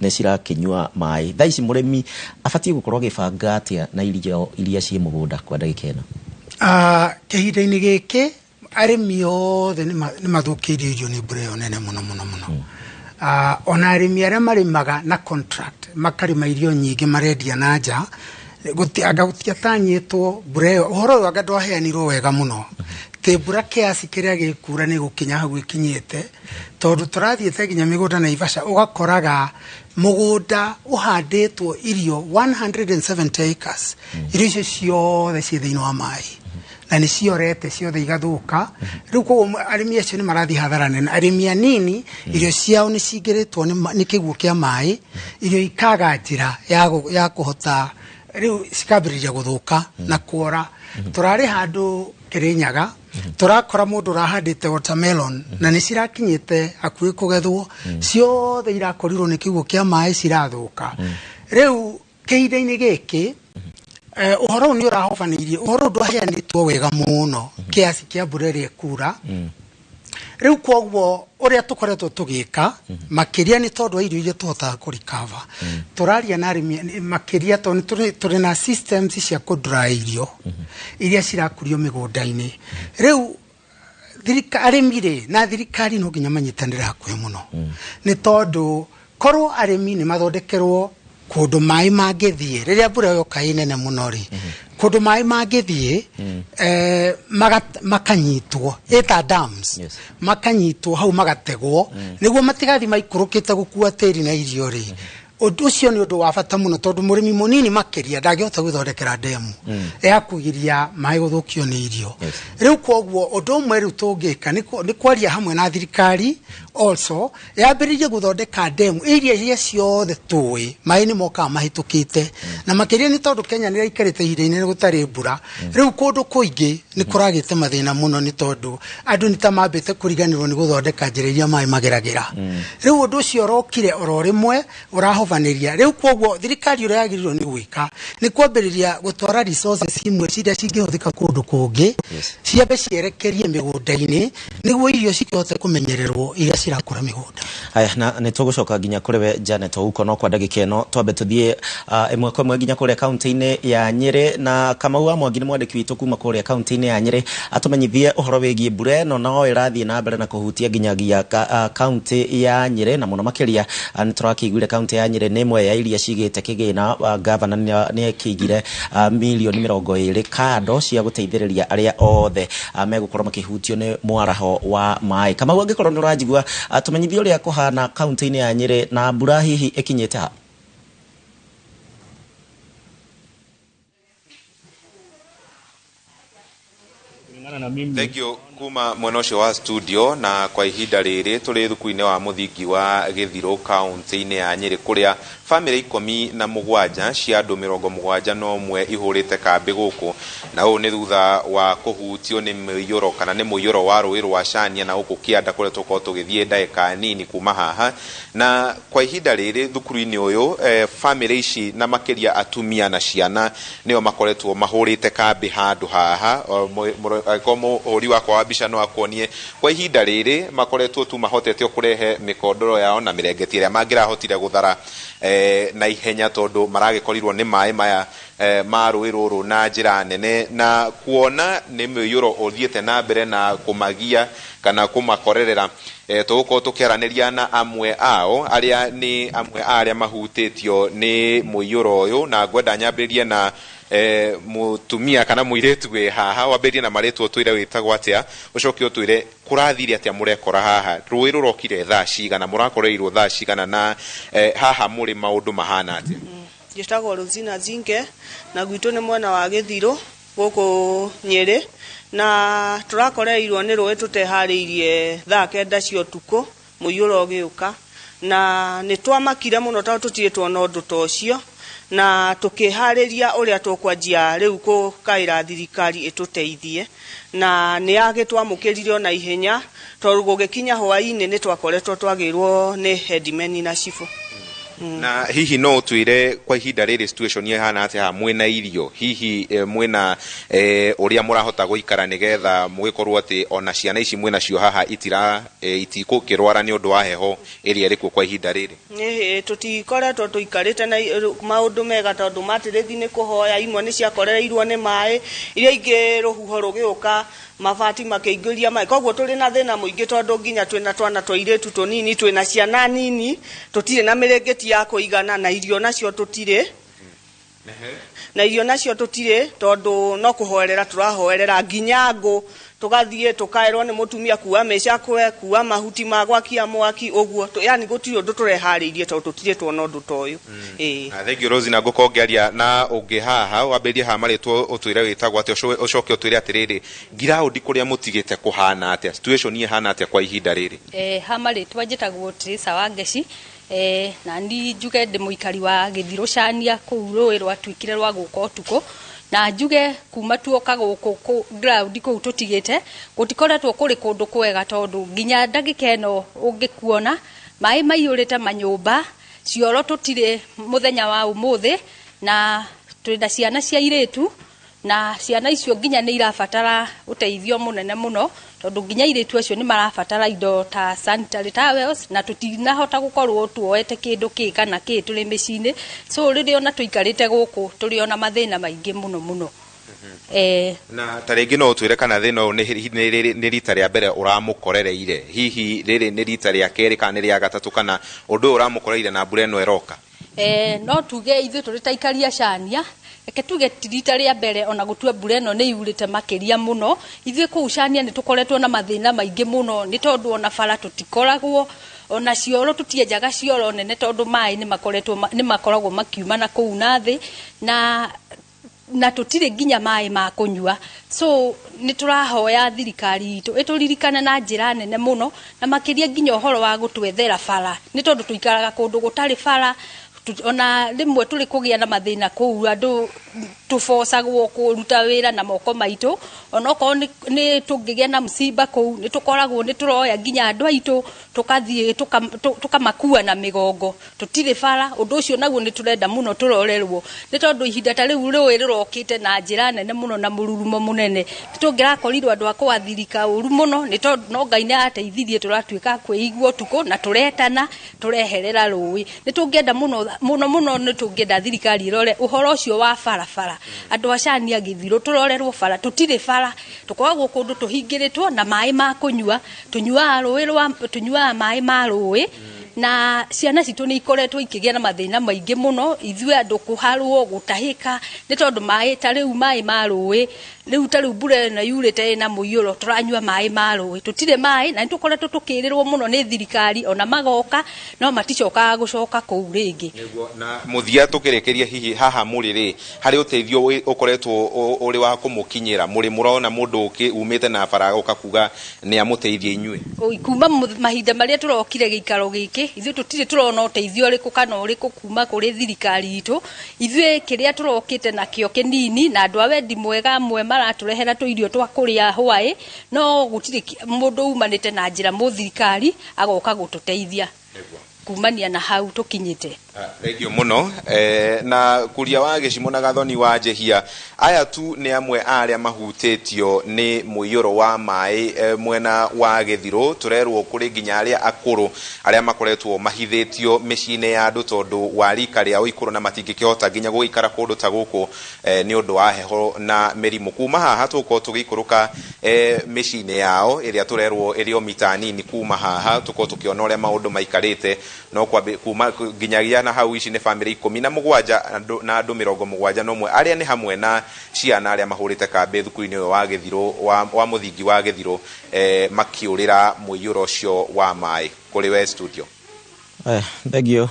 nĩ cirakĩnyua maĩ. Thaa ici mũrĩmi abatiĩ gũkorwo agĩbanga atĩa na irio iria ciĩ mũgũnda kwa ndagĩka ĩno?
Kĩhinda-inĩ gĩkĩ arĩmi othe nĩ mathũkĩirio irio nĩ mbura ĩyo nene mũno mũno mũno. Ona arĩmi arĩa marĩmaga na contract makarĩma irio nyingĩ marendia na nja, anga gũtiatanyĩtwo mbura ĩyo. Ũhoro ũyũ anga ndwaheanirwo wega mũno tĩ mbura kiasi kĩrĩa gĩkura nĩ gũkinya hau ĩkinyĩte, tondũ tũrathiĩte nginya mĩgũnda Naivasha ũgakoraga mũgũnda ũhandĩtwo irio 170 acres, irio icio ciothe ciĩ thĩinĩ wa maĩ na nĩ ciorete ciothe igathũka. Rĩu koguo arĩmi acio nĩ marathiĩ hathara nene. Arĩmi anini irio ciao nĩ cingĩrĩtwo nĩ kĩguũ kĩa maĩ, irio ikaga njĩra ya kũhota Rĩu cikambĩrĩria gũthũka na kuora. Tũrarĩ handũ Kĩrĩnyaga, tũrakora mũndũ ũrahandĩte watermelon na nĩ cirakinyĩte hakuhĩ kũgethwo, ciothe irakorirwo nĩ kĩguũ kĩa maĩ, cirathũka. Rĩu kĩhinda-inĩ gĩkĩ ũhoro ũyũ nĩ ũrahobanĩirie, ũhoro ũyũ ndwaheanĩtwo wega mũno kĩasi kĩa mbura ĩrĩa ĩkura. Rĩu koguo ũrĩa tũkoretwo tũgĩka makĩria, nĩ tondũ wa irio iria tũhotaga kũrikava, tũraria na arĩmi makĩria tondũ tũrĩ na systems cia kũdry irio iria cirakũrio mĩgũnda-inĩ. Rĩu arĩmi rĩ na thirikari no nginya manyitanĩre hakuhĩ mũno, nĩ tondũ korwo arĩmi nĩ mathondekerwo kũndũ maĩ mangĩthiĩ rĩrĩa mbura yoka ĩ nene mũno rĩ, kũndũ maĩ mangĩthiĩ makanyitwo ĩta dams, makanyitwo hau magategwo nĩguo matigathiĩ maikũrũkĩte gũkua tĩri na irio rĩ. Ũndũ ũcio nĩ ũndũ wa bata mũno, tondũ mũrĩmi mũnini makĩria ndangĩhota gwĩthondekera ndemu ya kũgiria maĩ gũthũkio nĩ irio. Rĩu koguo ũndũ ũmwe rĩu tũngĩka nĩ kwaria hamwe na thirikari, also yambĩrĩrie gũthondeka ndemu iria ciothe tũĩ maĩ nĩ mokaga mahĩtũkĩte, na makĩria nĩ tondũ Kenya nĩ ĩraikarĩte ihinda inene gũtarĩ mbura. Rĩu kũndũ kũingĩ nĩ kũragĩte mathĩna mũno, nĩ tondũ andũ nĩ ta mambĩte kũriganĩrwo nĩ gũthondeka njĩra iria maĩ mageragĩra. Rĩu ũndũ ũcio ũrokire oro rĩmwe ũrahobanĩria. Rĩu koguo thirikari ũrĩa yagĩrĩirwo nĩ gwĩka nĩ kwambĩrĩria gũtwara resources imwe iria cingĩhũthĩka kũndũ kũngĩ, ciambe cierekerie mĩgũnda-inĩ nĩguo irio cikĩhote kũmenyererwo iria cirakũra mĩgũnda.
Haya, na nĩ tũgũcoka nginya kũrĩ we Janet Ouko, no kwa ndagĩka ĩno twambe tũthiĩ ĩmwe kwa ĩmwe nginya kũrĩa kaunti-inĩ ya Nyĩrĩ, na Kamau wa Mwangi nĩ mwandĩki witũ kuma kũrĩa kaunti-inĩ ya Nyĩrĩ, atũmenyithie ũhoro wĩgiĩ mbura ĩno no ĩrathiĩ na mbere na kũhutia nginyagia kaunti ya Nyĩrĩ, na mũno makĩria nĩ tũrakĩiguire kaunti ya Nyĩrĩ nĩ ĩmwe ya iria cigĩte kĩgĩna. Gavana nĩ akĩigire mirioni 20 kando cia gũteithĩrĩria arĩa othe megũkorwo makĩhutio nĩ mwaraho wa maĩ. Kamau, angĩkorwo nĩ ũranjigua, tũmenyithie ũrĩa kũhana kaunti-inĩ ya Nyĩrĩ na mbura hihi ĩkinyĩte ha?
Thank you kuma mwena ũcio wa studio. Na kwa ihinda rĩrĩ tũrĩ thukuru-inĩ wa mũthingi wa Gĩthirũ kaunti-inĩ ya Nyĩrĩ, kũrĩa bamĩrĩ 17 cia andũ 71 ihũrĩte kambĩ gũkũ, na ũũ nĩ thutha wa kũhutio nĩ mũiyũro kana nĩ mũiyũro wa rũĩ rwa Cania na gũkũ kĩanda kũrĩa tũkorwo tũgĩthiĩ ndagĩka nini kuma haha. Na kwa ihinda rĩrĩ thukuru-inĩ ũyũ bamĩrĩ ici na makĩria atumia na ciana nĩo makoretwo mahũrĩte kambĩ handũ haha. Angĩkorwo mũhũri wakwa wa mbica no akuonie, kwa ihinda rĩrĩ makoretwo tu mahotete o kũrehe mĩkondoro yao na mĩrengeti ĩrĩa mangĩrahotire gũthara na ihenya, tondũ maragĩkorirwo nĩ maĩ maya ma rũĩ rũrũ na njĩra nene, na kuona nĩ mũiyũro ũthiĩte na mbere na kũmagia kana kũmakorerera. Tũgũkorwo tũkĩaranĩria na amwe ao arĩa nĩ amwe a arĩa mahutĩtio nĩ mũiyũro ũyũ, na ngwenda nyambĩrĩrie na mũtumia kana mũirĩtu wĩ haha. Wambĩrĩrie na marĩtwa, ũtwĩre wĩtagwo atĩa, ũcoke ũtwĩre kũrathire atĩa mũrekora haha, rũĩ rũrokire thaa cigana, mũrakoreirwo thaa cigana, na haha mũrĩ maũndũ mahana atĩa?
Njĩtagwo Rosina Zinge na gwitũ nĩ mwena wa Gĩthirũ gũkũ Nyĩrĩ, na tũrakoreirwo nĩ rũĩ tũteharĩirie thaa 9 cia ũtukũ mũiyũro ũgĩũka, na nĩ twamakire mũno tondũ tũtirĩ tuona ũndũ ta ũcio, na tũkĩharĩria ũrĩa tũkwanjia rĩu kũkaĩra thirikari ĩtũteithie, na nĩ yagĩtwamũkĩrire ona ihenya, tondũ gũgĩkinya hwaĩ-inĩ nĩ twakoretwo twagĩrwo nĩ headman na cibũ.
Na hihi no ũtwĩre kwa ihinda rĩrĩ situation ĩhana atĩa haha? Mwĩna irio hihi, mwĩna ũrĩa mũrahota gũikara nĩgetha mũgĩkorwo atĩ ona ciana ici mwĩnacio haha itira itikũkĩrwara nĩ ũndũ wa heho ĩrĩa ĩrĩ kuo kwa ihinda rĩrĩ?
Ĩhĩ, tũtikoretwo tũikarĩte na maũndũ mega, tondũ matĩrĩthi nĩ kũhoya, imwe nĩ ciakorereirwo nĩ maĩ, iria ingĩ rũhuho rũgĩũka mabati makĩingĩria maĩ, koguo tũrĩ na thĩna mũingĩ, tondũ nginya twĩna twana twa airĩtu tũnini, twĩna ciana nini, tũtirĩ na mĩrĩngĩti ya kũigana, na irio nacio tũtirĩ, na irio nacio tũtirĩ, tondũ no kũhoerera tũrahoerera nginya ngũ, tũgathiĩ tũkaĩrwo nĩ mũtumia kuua mĩcakwe, kuua mahuti ma gwakia mwaki ũguo, yani gũtirĩ ũndũ tũreharĩirie tondũ tũtirĩ tuona ũndũ ta ũyũ. Ĩĩ.
Na thank you Rosina. Ngũkorwo ngĩaria na ũngĩ haha. Wambĩrĩrie haha marĩtwa, ũtwĩre wĩtagwo atĩa, ũcoke ũtwĩre atĩrĩrĩ, ngiraũndi kũrĩa mũtigĩte kũhana atĩa, situation ĩhana atĩa kwa ihinda rĩrĩ?
Ha marĩtwa njĩtagwo Teresa Wangeci.
Na ni njuge ndĩ mũikari wa Gĩthirũ Cania kũu rũĩ rwatuĩkire rwa gũka ũtukũ, na njuge kuma tuoka gũkũ ground kũu tũtigĩte gũtikoretwo kũrĩ kũndũ kwega, tondũ nginya ndagĩka ĩno ũngĩkuona maĩ maiyũrĩte manyũmba, cioro tũtirĩ mũthenya wa ũmũthĩ, na twĩna ciana cia airĩtu, na ciana icio nginya nĩ irabatara ũteithio mũnene mũno, tondũ nginya airĩtu acio nĩ marabatara indo ta sanitary towels, na tũtinahota gũkorwo tuoete kĩndũ kĩ kana kĩ tũrĩ mĩciĩ-inĩ. So rĩrĩa ona tũikarĩte gũkũ tũrĩ ona mathĩna maingĩ mũno mũno.
Na ta rĩngĩ no ũtwĩre kana thĩna ũyũ nĩ rita rĩa mbere ũramũkorereire, hihi rĩrĩ nĩ rita rĩa kerĩ kana nĩ rĩa gatatũ, kana ũndũ ũyũ ũramũkorereire na mbura ĩno ĩroka?
No tuge ithuĩ tũrĩ ta aikari a Cania, reke tuge ti rita rĩa mbere ona gũtua mbura ĩno nĩ yurĩte makĩria mũno. Ithuĩ kũu Cania nĩ tũkoretwo na mathĩna maingĩ mũno, nĩ tondũ ona bara tũtikoragwo, ona cioro tũtienjaga cioro nene, tondũ maĩ nĩ makoragwo makiuma na kũu na thĩ, na tũtirĩ nginya maĩ ma kũnyua. So nĩ tũrahoya thirikari itũ ĩtũririkane na njĩra nene mũno, na makĩria nginya ũhoro wa gũtwethera bara, nĩ tondũ tũikaraga kũndũ gũtarĩ bara, ona rĩmwe tũrĩ kũgĩa na mathĩna kũu, andũ tũbocagwo kũruta wĩra na moko maitũ, onokorwo nĩ tũngĩgĩa na msiba kũu nĩ tũkoragwo nĩ tũroya nginya andũ aitũ tũkathiĩ tũkamakua na mĩgongo, tũtirĩ bara. Ũndũ ũcio naguo nĩ tũrenda mũno tũrorerwo, nĩ tondũ ihinda ta rĩu rũĩ rũrokĩte na njĩra nene mũno na mũrurumo mũnene, nĩ tũngĩrakorirwo andũ a kũathirika ũru mũno, nĩ tondũ no Ngai nĩ ateithirie tũratuĩka kwĩigua ũtukũ na tũretana tũreherera rũĩ. Nĩ tũngĩenda mũno mũno mũno, nĩ tũngĩenda thirikari ĩrore ũhoro ũcio wa barabara. Andũ a Cania Gĩthirũ tũrorerwo bara, tũtirĩ bara, tũkoragwo kũndũ tũhingĩrĩtwo na maĩ ma kũnyua, tũnyuaga maĩ ma rũĩ, na ciana citũ nĩ ikoretwo ikĩgĩa na mathĩna maingĩ mũno, ithuĩ andũ kũharwo gũtahĩka, nĩ tondũ maĩ ta rĩu maĩ ma rũĩ, rĩu ta rĩu mbura ĩno yurĩte ĩna mũiyũro, tũranyua maĩ ma rũĩ, tũtirĩ maĩ, na nĩ tũkoretwo tũkĩrĩrwo mũno nĩ thirikari, ona magoka no maticokaga gũcoka kũu rĩngĩ.
Na mũthia tũkĩrĩkĩria, hihi haha mũrĩ rĩ, harĩ ũteithio ũkoretwo ũrĩ wa kũmũkinyĩra, mũrĩ mũrona mũndũ umĩte na bara agoka kuga nĩ amũteithie inyuĩ?
Kuma mahinda marĩa tũrokire gĩikaro gĩkĩ, ithuĩ tũtirĩ tũrona ũteithio ũrĩkũ kana ũrĩkũ kuma kũrĩ thirikari itũ. Ithuĩ kĩrĩa tũrokĩte nakĩo kĩnini, na andũ a wendi mwega amwe maratũrehera tũirio twa kũrĩa hwaĩ, no gũtirĩ mũndũ umanĩte na njĩra mũthirikari agoka gũtũteithia kumania na hau tũkinyĩte.
Thank you mũno. Na kuria wa Gĩcimo na Gathoni wa Njehia, aya tu nĩ amwe a arĩa mahutĩtio nĩ mũiyũro wa maĩ mwena wa Gĩthirũ. Tũrerwo kũrĩ nginya arĩa akũrũ arĩa makoretwo mahithĩtio mĩciĩ-inĩ ya andũ tondũ wa rika rĩao ikũrũ na matingĩkĩhota nginya gũgĩikara kũndũ ta gũkũ nĩ ũndũ wa heho na mĩrimũ. Kuma haha tũgũkorwo tũgĩikũrũka mĩciĩ-inĩ yao ĩrĩa tũrerwo ĩrĩ o mita nini kuma haha, tũkorwo tũkĩona ũrĩa maũndũ maikarĩte, no kuma nginyagia na hau ici nĩ bamĩrĩ 17 na andũ 71 arĩa nĩ hamwe na ciana arĩa mahũrĩte kambĩ thukuru-inĩ ũyũ wa Gĩthirũ wa mũthingi wa Gĩthirũ, makĩũrĩra mũiyũro ũcio wa maĩ. Kũrĩ we studio.
Thengio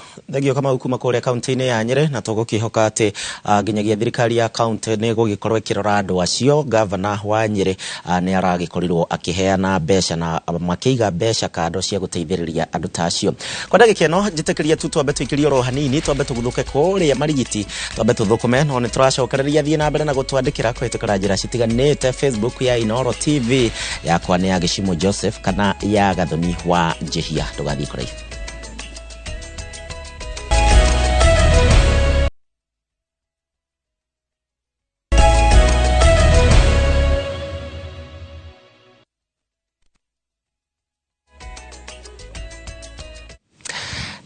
Kamau kuma kũrĩa kaunti-inĩ ya Nyĩrĩ, na tũgũkĩhoka atĩ nginyagia thirikari ya kaunti nĩ ĩgũgĩkorwo ĩkĩrora andũ acio. Gavana wa Nyĩrĩ nĩ aragĩkorirwo akĩheana mbeca na makĩiga mbeca kando cia gũteithĩrĩria andũ ta acio. Kwa ndagĩka ĩno njĩtĩkĩria tu twambe tũikĩrie oro hanini, twambe tũguthũke kũrĩa Marigiti, twambe tũthũkũme, no nĩ tũracokereria. Thiĩ na mbere na gũtwandĩkĩra kũhĩtũkĩra njĩra citiganĩte, Facebook ya Inooro TV, yakwa nĩ ya Gĩcimo Joseph kana ya Gathoni wa Njehia. Ndũgathiĩ kũraihu.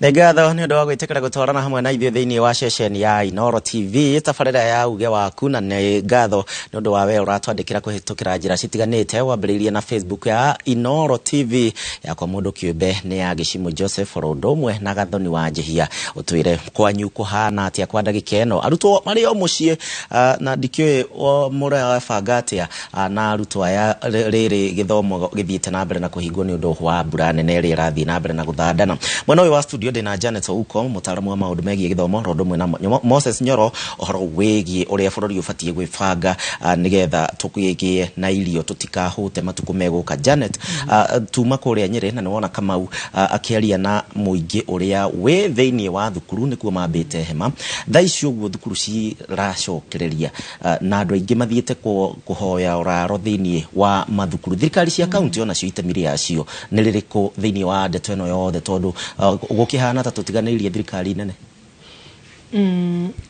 Nĩ ngatho nĩ ũndũ wa gwĩtĩkĩra gũtwarana hamwe na ithuĩ thĩinĩ wa ceceni ya Inooro TV tabarĩra ya uge waku, na nĩ ngatho nĩ ũndũ wa we ũratwandĩkĩra kũhĩtũkĩra njĩra citiganĩte, wambĩrĩirie na Facebook ya Inooro TV, yakwa mũndũ kĩũmbe nĩ ya Gĩcimo Joseph oro ũndũ ũmwe na Gathoni wa Njehia. Ũtwĩre kwanyu kũhana atĩa kwa ndagĩka ĩno, arutwo marĩ o mũciĩ, na ndikĩũĩ mũrabanga atĩa na arutwo aya rĩrĩ gĩthomo gĩthiĩte na mbere na kũhingwo nĩ ũndũ wa mbura nene ĩrĩa ĩrathiĩ na mbere na gũthandana. Mwena ũyũ wa studio Studio ndĩna Janet Ouko, mũtaaramu wa maũndũ megiĩ gĩthomo, ro ũndũ ũmwe na Moses Nyoro, ũhoro wĩgiĩ ũrĩa bũrũri ũbatiĩ gwĩbanga nĩgetha tũgĩe na irio tũtikahũte matukũ megũka. Janet, tuma kũrĩa Nyĩrĩ na nĩwona Kamau akĩaria na mũingĩ ũrĩa wĩ thĩinĩ wa thukuru nĩkuo mambĩte hema. Thaa ici ũguo thukuru ciracokereria na andũ aingĩ mathiĩte kũhoya ũraro thĩinĩ wa mathukuru. Thirikari cia kaunti onacio itemi rĩacio nĩ rĩrĩkũ thĩinĩ wa ndeto ĩno yothe, tondũ gũkĩhana ta tũtiganĩirie thirikari nene?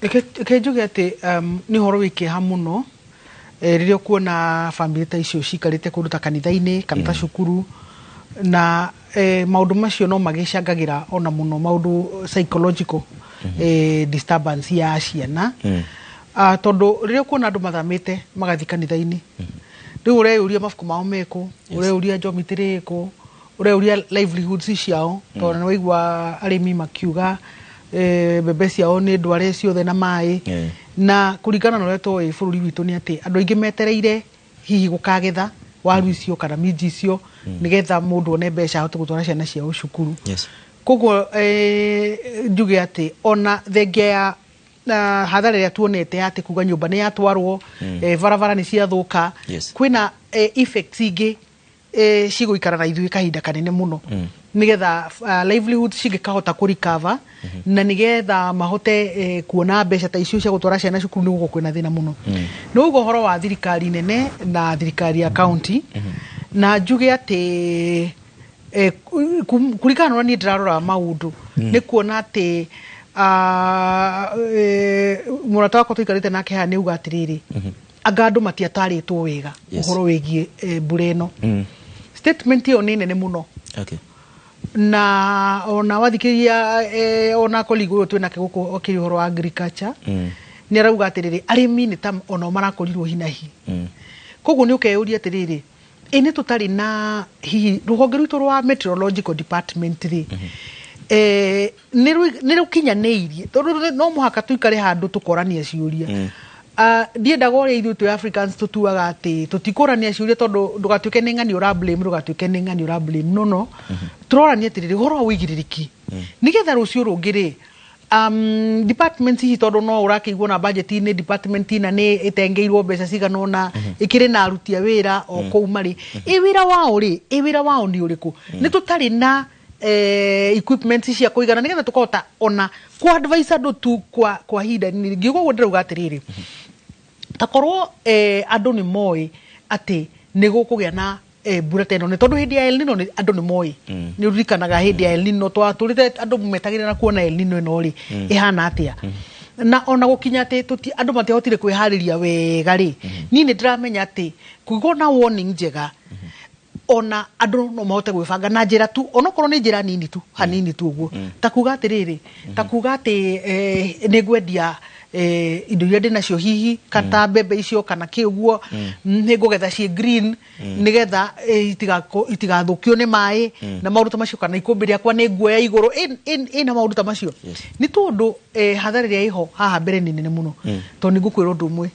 Reke njuge atĩ nĩ ũhoro wĩ kĩeha mũno rĩrĩa ũkuona bamĩrĩ ta icio cikarĩte kũndũ ta kanitha-inĩ kana ta cukuru, na maũndũ macio no magĩcangagĩra ona mũno maũndũ psychological disturbance ya ciana. Tondũ rĩrĩa ũkuona andũ mathamĩte magathiĩ kanitha-inĩ, rĩu ũreyũria mabuku mao mekũ, ũreyũria njomitĩrĩ ĩkũ, ũreyũria livelihoods ciao, tondũ nĩ waigua arĩmi makiuga mbembe ciao nĩ ndware ciothe na maĩ. Na kũringana na ũrĩa tũĩ bũrũri witũ nĩ atĩ andũ aingĩ metereire hihi gũkagetha waru icio kana minji icio nĩgetha mũndũ one mbeca ahote gũtwara ciana ciao cukuru. Koguo njuge atĩ ona thengia ya na hathara ĩrĩa tuonete atĩ kuga nyũmba nĩ yatwarwo, barabara nĩ ciathũka, kwĩna effects ingĩ cigũikara na ithuĩ kahinda kanene mũno, nĩgetha livelihood cingĩkahota kũ recover na nĩgetha mahote kuona mbeca ta icio cia gũtwara ciana cukuru, nĩ gũkorwo kwĩna thĩna mũno. Nĩ ũguo ũhoro wa thirikari nene na thirikari ya county, na njuge atĩ kũringana na ũrĩa niĩ ndĩrarora maũndũ, nĩ kuona atĩ mũrata wakwa tũikarĩte nake haha nĩ auga atĩrĩrĩ, anga andũ matiatarĩtwo wega ũhoro wĩgiĩ mbura ĩno. Statement ĩyo nĩ nene mũno. Na ona wathikĩrĩria ona colleague ũyũ twĩnake gũkũ akĩria ũhoro wa agriculture, nĩ arauga atĩrĩrĩ, arĩmi nĩ ta onao marakorirwo hinahi. Koguo nĩ ũkeyũria atĩrĩrĩ, ĩ nĩ tũtarĩ na hihi rũhonge rwitũ rwa meteorological department rĩ, nĩ rũkinyanĩirie? Tondũ no mũhaka tũikare handũ tũkorania ciũria. Ndiendaga ũrĩa ithuĩ twĩ Africans tũtuaga atĩ tũtikũrania ciũria, tondũ ndũgatuĩke nĩ ng'ani ũra blame, ndũgatuĩke nĩ ng'ani ũra blame. No tũrorania atĩrĩrĩ, ũhoro wa ũigĩrĩrĩki nĩgetha rũciũ rũngĩ rĩ, department hihi, tondũ no ũrakĩiguo na budget-inĩ department ina nĩ ĩtengeirwo mbeca cigana ũna, ĩkĩrĩ na aruti a wĩra o kũu marĩ, ĩ wĩra wao rĩ, ĩ wĩra wao nĩ ũrĩkũ? Nĩ tũtarĩ na equipment cia kũigana nĩgetha tũkahota ona ku advise andũ tu kwa ihinda nini. Ngiuga ũguo ndĩrauga atĩrĩrĩ, takorwo andũ nĩ moĩ atĩ nĩ gũkũgĩa na mbura ta ĩno, nĩ tondũ hĩndĩ ya El Nino andũ nĩ moĩ. Nĩ ũririkanaga hĩndĩ ya El Nino twatũrĩte andũ metagĩrĩra na kuona El Nino ĩno rĩ ĩhana atĩa, na ona gũkinya atĩ andũ matiahotire kwĩharĩria wega rĩ, niĩ nĩ ndĩramenya atĩ kũgĩa na warning njega ona andũ no mahote gwĩbanga na njĩra tu, onokorwo nĩ njĩra nini tu, hanini tu ũguo, ta kuga atĩrĩrĩ, ta kuga atĩ nĩ ngwendia indo iria ndĩnacio, hihi kata mbembe icio kana kĩ ũguo, nĩ ngũgetha ciĩ green nĩgetha itigathũkio nĩ maĩ na maũndũ ta macio, kana ikũmbĩ rĩakwa nĩ nguoya igũrũ ĩna maũndũ ta macio. Nĩ tondũ hathara ĩrĩa ĩho haha mbere nĩ nene mũno. Tondũ nĩ ngũkwĩra ũndũ ũmwe,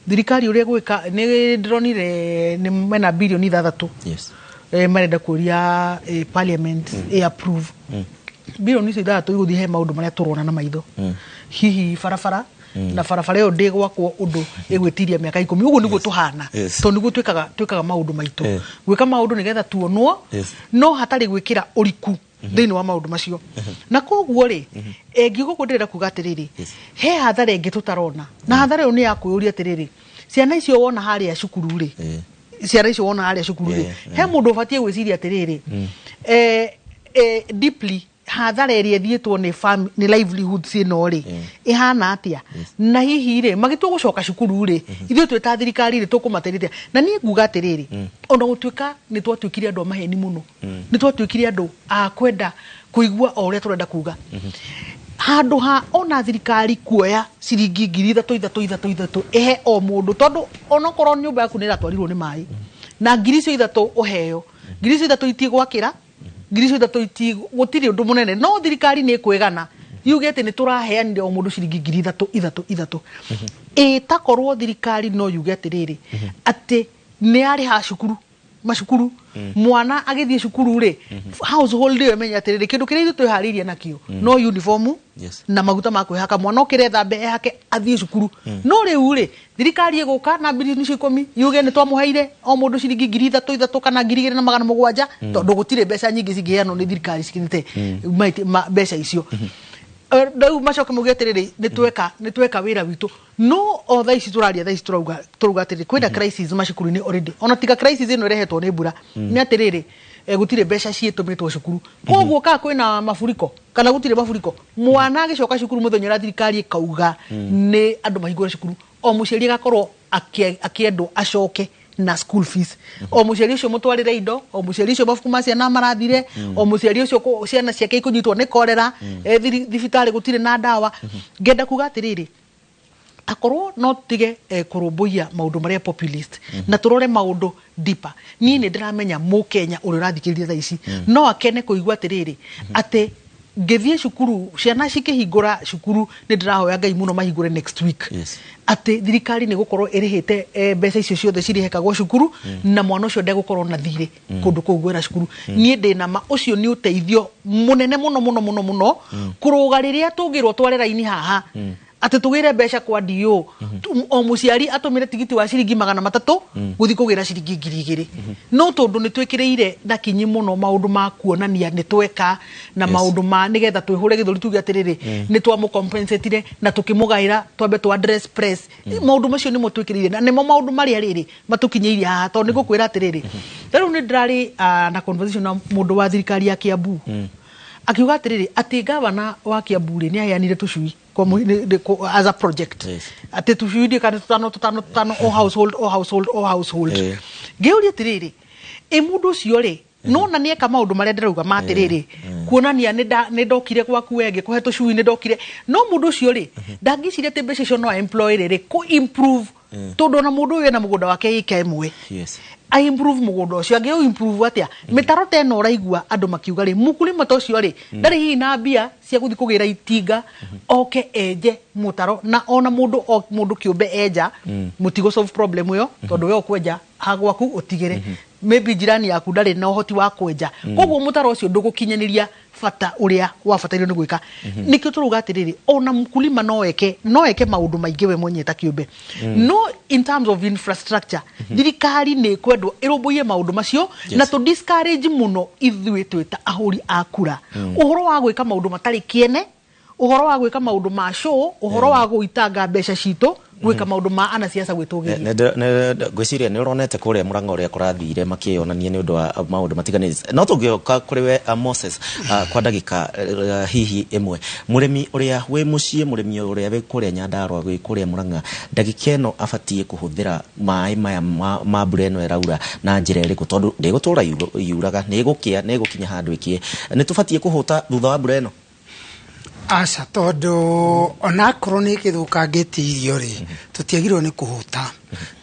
thirikari ũrĩa ĩgwĩka, nĩ ndĩronire nĩ mena birioni 6 marenda kũria parliament ĩ approve. Birioni icio 6 igũthiĩ he maũndũ marĩa tũrona na maitho, hihi barabara, na barabara ĩyo ndĩgwakwo ũndũ ĩgwĩtiria mĩaka 10. Ũguo nĩguo tũhana, tondũ nĩguo twĩkaga maũndũ maitũ, gwĩka maũndũ nĩgetha tuonwo, no hatarĩ gwĩkĩra ũriku thĩinĩ wa maũndũ macio. Na koguo rĩ, ngiuga ũguo ndĩrenda kuga atĩrĩrĩ, he hathara ĩngĩ tũtarona, na hathara ĩyo nĩ ya kwĩyũria atĩrĩrĩ, ciana icio wona harĩa cukuru rĩ, ciana icio wona harĩa cukuru rĩ, he mũndũ ũbatiĩ gwĩciria atĩrĩrĩ, deeply hathara ĩrĩa ĩthiĩtwo nĩ livelihoods ĩno rĩ ĩhana atĩa, na hihi rĩ magĩtua gũcoka cukuru rĩ, ithuĩ twĩ ta thirikari rĩ tũkũmateithia. Na niĩ nguga atĩrĩrĩ, ona gũtuĩka nĩ twatuĩkire andũ a maheni mũno, nĩ twatuĩkire andũ a kwenda kũigua o ũrĩa tũrenda kuga, handũ ha ona thirikari kuoya ciringi 3,000 ithatũ ithatũ ithatũ ĩhe o mũndũ, tondũ onokorwo nyũmba yaku nĩ ĩratwarirwo nĩ maĩ, na 3,000 ũheo, 3,000 itigwakĩra, 3,000 iti gũtirĩ ũndũ mũnene, no thirikari nĩ ĩkwĩgana yuge atĩ nĩ tũraheanire o mũndũ ciringi 3,000 ithatũ ithatũ. Ĩ takorwo thirikari no yuge atĩrĩrĩ, atĩ nĩ yarĩha cukuru macukuru mwana agĩthiĩ cukuru rĩ, household ĩyo ĩmenye atĩrĩrĩ, kĩndũ kĩrĩa ithuĩ twĩharĩirie nakĩo no uniform na maguta ma kwĩhaka, mwana okĩre thambe ehake athiĩ cukuru. No rĩu rĩ, thirikari ĩgũka na bilioni icio 10 yuge nĩ twamũheire o mũndũ ciringi 3,000 kana 2,700, tondũ gũtirĩ mbeca nyingĩ cingĩheanwo nĩ thirikari cikinyĩte mbeca icio. Rĩu macoke mauge atĩrĩrĩ, nĩ tweka wĩra witũ. No o thaa ici tũraria, thaa ici tũrauga atĩrĩrĩ, kwĩna crisis macukuru-inĩ already, ona tiga crisis ĩno ĩrehetwo nĩ mbura, nĩ atĩrĩrĩ, gũtirĩ mbeca ciĩtũmĩtwo cukuru. Koguo kana kwĩna maburiko kana gũtirĩ maburiko, mwana agĩcoka cukuru mũthenya ũrĩa thirikari ĩkauga nĩ andũ mahingũre cukuru, o mũciari agakorwo akĩendwo acoke na school fees, o mũciari ũcio mũtwarĩre indo, o mũciari ũcio mabuku ma ciana marathire, o mũciari ũcio ciana ciake ikũnyitwo nĩ korera, thibitarĩ gũtirĩ na ndawa. Ngenda kuga atĩrĩrĩ, akorwo no tige kũrũmbũiya maũndũ marĩa populist na tũrore maũndũ deeper. Niĩ nĩ ndĩramenya mũkenya ũrĩa ũrathikĩrĩria thaa ici no akene kũigua atĩrĩrĩ, atĩ ngĩthiĩ cukuru, ciana cikĩhingũra cukuru, nĩ ndĩrahoya Ngai mũno mahingũre next week, atĩ thirikari nĩ gũkorwo ĩrĩhĩte mbeca icio ciothe cirĩhekagwo cukuru, na mwana ũcio ndegũkorwo na thirĩ kũndũ kũu gwĩra cukuru. Niĩ ndĩ na ma ũcio nĩ ũteithio mũnene mũno mũno mũno mũno kũrũga rĩrĩa tũngĩrwo tware raini haha atĩ tũgĩre mbeca kwa DO, o mũciari atũmĩre tigiti wa ciringi 300 gũthiĩ kũgĩra ciringi 2,000. No tondũ nĩ twĩkĩrĩire na kinyi mũno maũndũ ma kuonania nĩ tweka na maũndũ ma nĩgetha twĩhũre gĩthũri tuge atĩrĩrĩ, nĩ twamũcompensatire na tũkĩmũgaĩra, twambe tũ address press, maũndũ macio nĩmo twĩkĩrĩire na nĩmo maũndũ marĩa rĩrĩ matũkinyĩirie haha. Tondũ nĩ ngũkwĩra atĩrĩrĩ, ta rĩu nĩ ndĩrarĩ na conversation na mũndũ wa thirikari ya Kiambu, akiuga atĩrĩrĩ, atĩ gavana wa Kiambu rĩ, nĩ aheanire tũcui as a project, atĩ tũcui ndiĩ kana tũtano tũtano tũtano, o household, o household, o household. Ngĩũria atĩrĩrĩ, ĩ mũndũ ũcio rĩ, nona nĩ eka maũndũ marĩa ndĩrauga ma atĩrĩrĩ, kuonania nĩ ndokire gwaku we ngĩkũhe tũcui, nĩ ndokire, no mũndũ ũcio rĩ, ndangĩciria atĩ mbeca icio no employ rĩrĩ kũ improve, tondũ ona mũndũ ũyũ ena mũgũnda wake ĩka ĩmwe, a improve mũgũnda ũcio angĩ improve atĩa? Mĩtaro ta ĩno ũraigua andũ makiuga rĩ, mũkulima ta ũcio rĩ, ndarĩ hihi na mbia cia gũthiĩ kũgĩra itinga oke enje mũtaro, na ona mũndũ o mũndũ kĩũmbe enja mũtigũ solve problem ĩyo, tondũ we ũkwenja hagwaku ũtigĩre maybe jirani yaku ndarĩ na ũhoti wa kwenja. Koguo mũtaro ũcio ndũgũkinyanĩria bata ũrĩa wabatairio nĩ gwĩka. Nĩkĩo tũrauga atĩrĩrĩ, ona mkulima no eke maũndũ maingĩ we mwenyewe ta kĩũmbe, no in terms of infrastructure, thirikari nĩ ĩkwendwo ĩrũmbũiye maũndũ macio na tũ discourage mũno ithuĩ twĩ ta ahũri a kura ũhoro wa gwĩka maũndũ matarĩ kĩene, ũhoro wa gwĩka maũndũ ma show, ũhoro wa gũitanga mbeca citũ gwĩka maũndũ ma anasiasa gwĩtũgĩria.
Ngwĩciria nĩ ũronete kũrĩa Mũrang'a ũrĩa kũrathire makĩonania nĩ ũndũ wa maũndũ matiganĩte. No tũngĩũka kũrĩ we Moses, kwa ndagĩka hihi ĩmwe, mũrĩmi ũrĩa wĩ mũciĩ, mũrĩmi ũrĩa wĩ kũrĩa Nyandarũa, wĩ kũrĩa Mũrang'a, ndagĩka ĩno abatiĩ kũhũthĩra maĩ maya ma mbura ĩno ĩraura na njĩra ĩrĩkũ? Tondũ ndĩgũtũra yuraga, nĩ ĩgũkĩa, nĩ ĩgũkinya handũ ĩkĩe. Nĩ tũbatiĩ kũhũta thutha wa mbura ĩno?
Aca, tondũ onakorwo nĩ gĩthũkangĩtie irio rĩ, tũtiagĩrĩirwo nĩ kũhũta,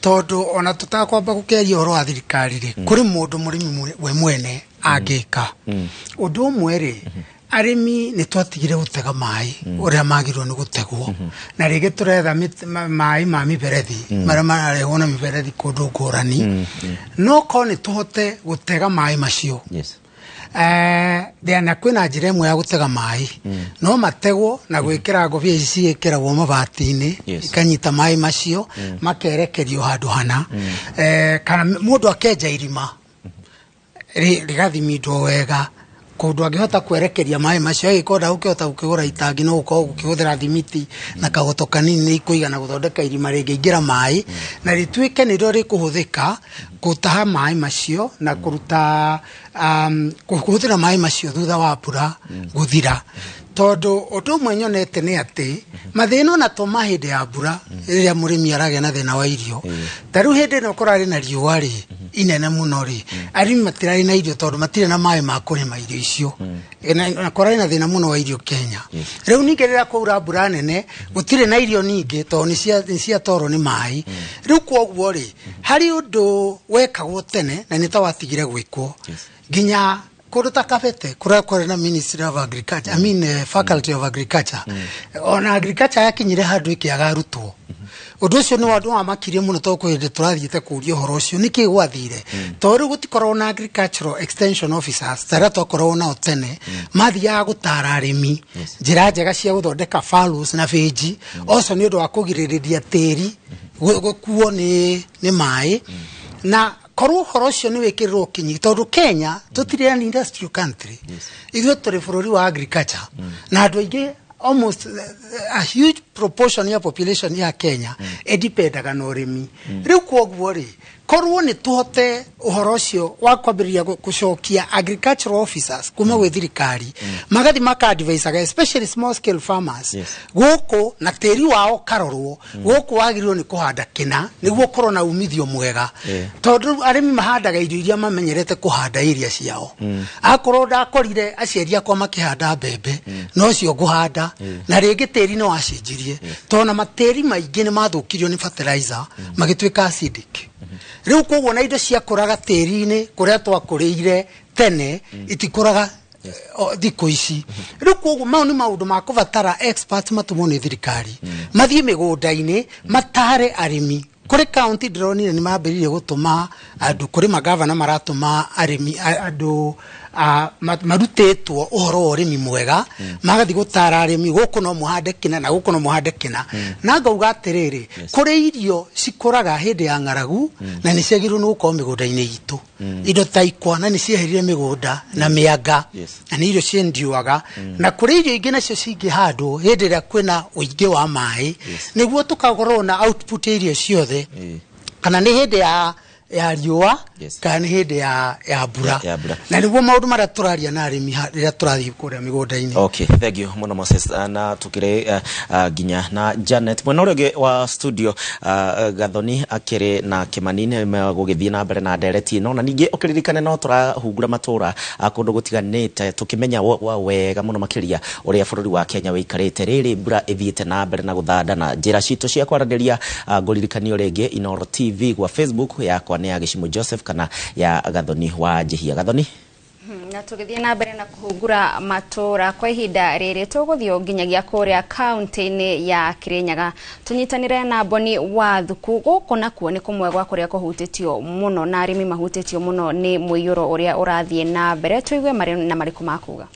tondũ ona tũtakwamba gũkĩaria ũhoro wa thirikari rĩ, kũrĩ mũndũ mũrĩmi we mwene angĩka ũndũ ũmwe rĩ. Arĩmi nĩ twatigire gũtega maĩ ũrĩa magĩrĩirwo nĩ gũtegwo, na rĩngĩ tũretha maĩ ma mĩberethi marĩa mararehwo na mĩberethi kũndũ ngũrani. No korwo nĩ tũhote gũtega maĩ macio, na kwĩna njĩra ĩmwe ya gũtega maĩ, no mategwo na gwĩkĩra ngobia ici ciĩkĩragwo mabati-inĩ, ikanyita maĩ macio, makerekerio handũ hana, kana mũndũ akenja irima rĩgathimindwo wega kũndũ angĩhota kwerekeria maĩ macio. Agĩkorwo ndagũkĩhota gũkĩgũra itangi, no gũkorwo gũkĩhũthĩra thimiti na kagoto kanini nĩ ikũigana gũthondeka irima rĩngĩingĩra maĩ na rĩtuĩke nĩrĩo rĩkũhũthĩka gũtaha maĩ macio na kũruta kũhũthĩra maĩ macio thutha wa mbura gũthira. Tondũ ũndũ ũmwe nyonete nĩ atĩ mathĩna ona to ma hĩndĩ ya mbura, rĩrĩa mũrĩmi aragĩa na thĩna wa irio, ta rĩu hĩndĩ ĩno kũrarĩ na riũa rĩ inene mũno rĩ, arĩmi matirarĩ na irio tondũ matirĩ na maĩ ma kũrĩma irio icio. Na kũrarĩ na thĩna mũno wa irio Kenya. Rĩu ningĩ rĩrĩa kwaura mbura nene, gũtirĩ na irio ningĩ tondũ nĩ ciatwarwo nĩ maĩ. Rĩu kwoguo rĩ, harĩ ũndũ wekagwo tene na nĩ ta watigire gwĩkwo nginya kũndũ ta Kabete kũrĩa kwarĩ na Ministry of Agriculture, I mean, Faculty of Agriculture. Ona agriculture yakinyire handũ ĩkĩaga arutwo. Ũndũ ũcio nĩ wamakirie mũno tondũ kwĩ hĩndĩ tũrathiĩte kũria ũhoro ũcio nĩkĩ gwathire, tondũ rĩu gũtikoragwo na agricultural extension officers ta arĩa twakoragwo nao tene, mathiaga gũtara arĩmi njĩra njega cia gũthondeka fallows na bĩnji oco nĩ ũndũ wa kũgirĩrĩria tĩri gũkuo nĩ maĩ. Na korwo ũhoro ũcio nĩ wĩkĩrĩrwo kinyi, tondũ Kenya tũtirĩ an industrial country, ithuĩ tũrĩ bũrũri wa agriculture, na andũ aingĩ, almost a huge proportion ya population ya Kenya ĩdipendaga na ũrĩmi. Rĩu kwoguo rĩ, korwo nĩ tũhote ũhoro ũcio wa kwambĩrĩria gũcokia agricultural officers kuma gwĩ thirikari, magathi maka-advisaga especially small scale farmers gũkũ, na tĩri wao karorwo gũkũ wagĩrĩirwo nĩ kũhanda kĩna nĩguo ũkorwo na umithio mwega, tondũ arĩmi mahandaga irio iria mamenyerete kũhanda area ciao. Akorwo ndakorire aciari akwa makĩhanda mbembe, nocio ngũhanda, na rĩngĩ tĩri nĩ wacenjirie, tondũ na matĩri maingĩ nĩ mathũkirio nĩ fertilizer magĩtuĩka acidic. Rĩu koguo na indo ciakũraga tĩri-inĩ kũrĩa twakũrĩire tene itikũraga thikũ ici. Rĩu koguo mau nĩ maũndũ ma kũbatara experts matũmwo nĩ thirikari, mathiĩ mĩgũnda-inĩ matare arĩmi. Kũrĩ kaunti ndĩronire nĩ mambĩrĩirie gũtũma andũ, kũrĩ magavana maratũma arĩmi, andũ marutĩtwo ũhoro wa ũrĩmi mwega, magathiĩ gũtara arĩmi gũkũ no mũhande kĩna na gũkũ no mũhande kĩna. Na ngauga atĩrĩrĩ, kũrĩ irio cikũraga hĩndĩ ya ng'aragu na nĩ ciagĩrĩirwo nĩ gũkorwo mĩgũnda-inĩ itũ, indo ta ikwa na nĩ cieherire mĩgũnda na mĩanga, na nĩ irio ciendiwaga, na kũrĩ irio ingĩ nacio cingĩhandwo hĩndĩ ĩrĩa kwĩna ũingĩ wa maĩ, nĩguo tũkakorwo na output ya irio ciothe, kana nĩ hĩndĩ ya riũa kana nĩ hĩndĩ ya mbura. Na nĩguo maũndũ marĩa tũraria na arĩmi rĩrĩa tũrathiĩ kũrĩa mĩgũnda-inĩ.
Okay, thank you mũno Moses, na tukĩrĩ nginya na Janet mwena ũrĩa ũngĩ wa studio. Gathoni akĩrĩ na Kĩmani nĩ gũgĩthiĩ na mbere na ndereti ĩno, na ningĩ ũkĩririkane no tũrahungura matũra kũndũ gũtiganĩte tũkĩmenya wega mũno makĩria ũrĩa bũrũri wa Kenya wĩikarĩte rĩrĩ mbura ĩthiĩte na mbere na gũthanda. Na njĩra citũ cia kwaranĩria, ngũririkanio rĩngĩ Inooro TV gwa Facebook yakwa nĩ ya Gĩcimo Joseph kana ya Gathoni wa Njihia. Gathoni.
Na tũgĩthiĩ na mbere na kũhungura matũra kwa ihinda rĩrĩ, tũgũthiĩ nginyagia kũrĩa kaunti-inĩ ya Kirinyaga tũnyitanĩre na Boni wa Thuku. Gũkũ nakuo nĩ kũmwe gwa kũrĩa kũhutĩtio mũno na arĩmi mahutĩtio mũno nĩ mũiyũro ũrĩa ũrathiĩ na mbere, tũigue marĩ na marĩkũ makuga.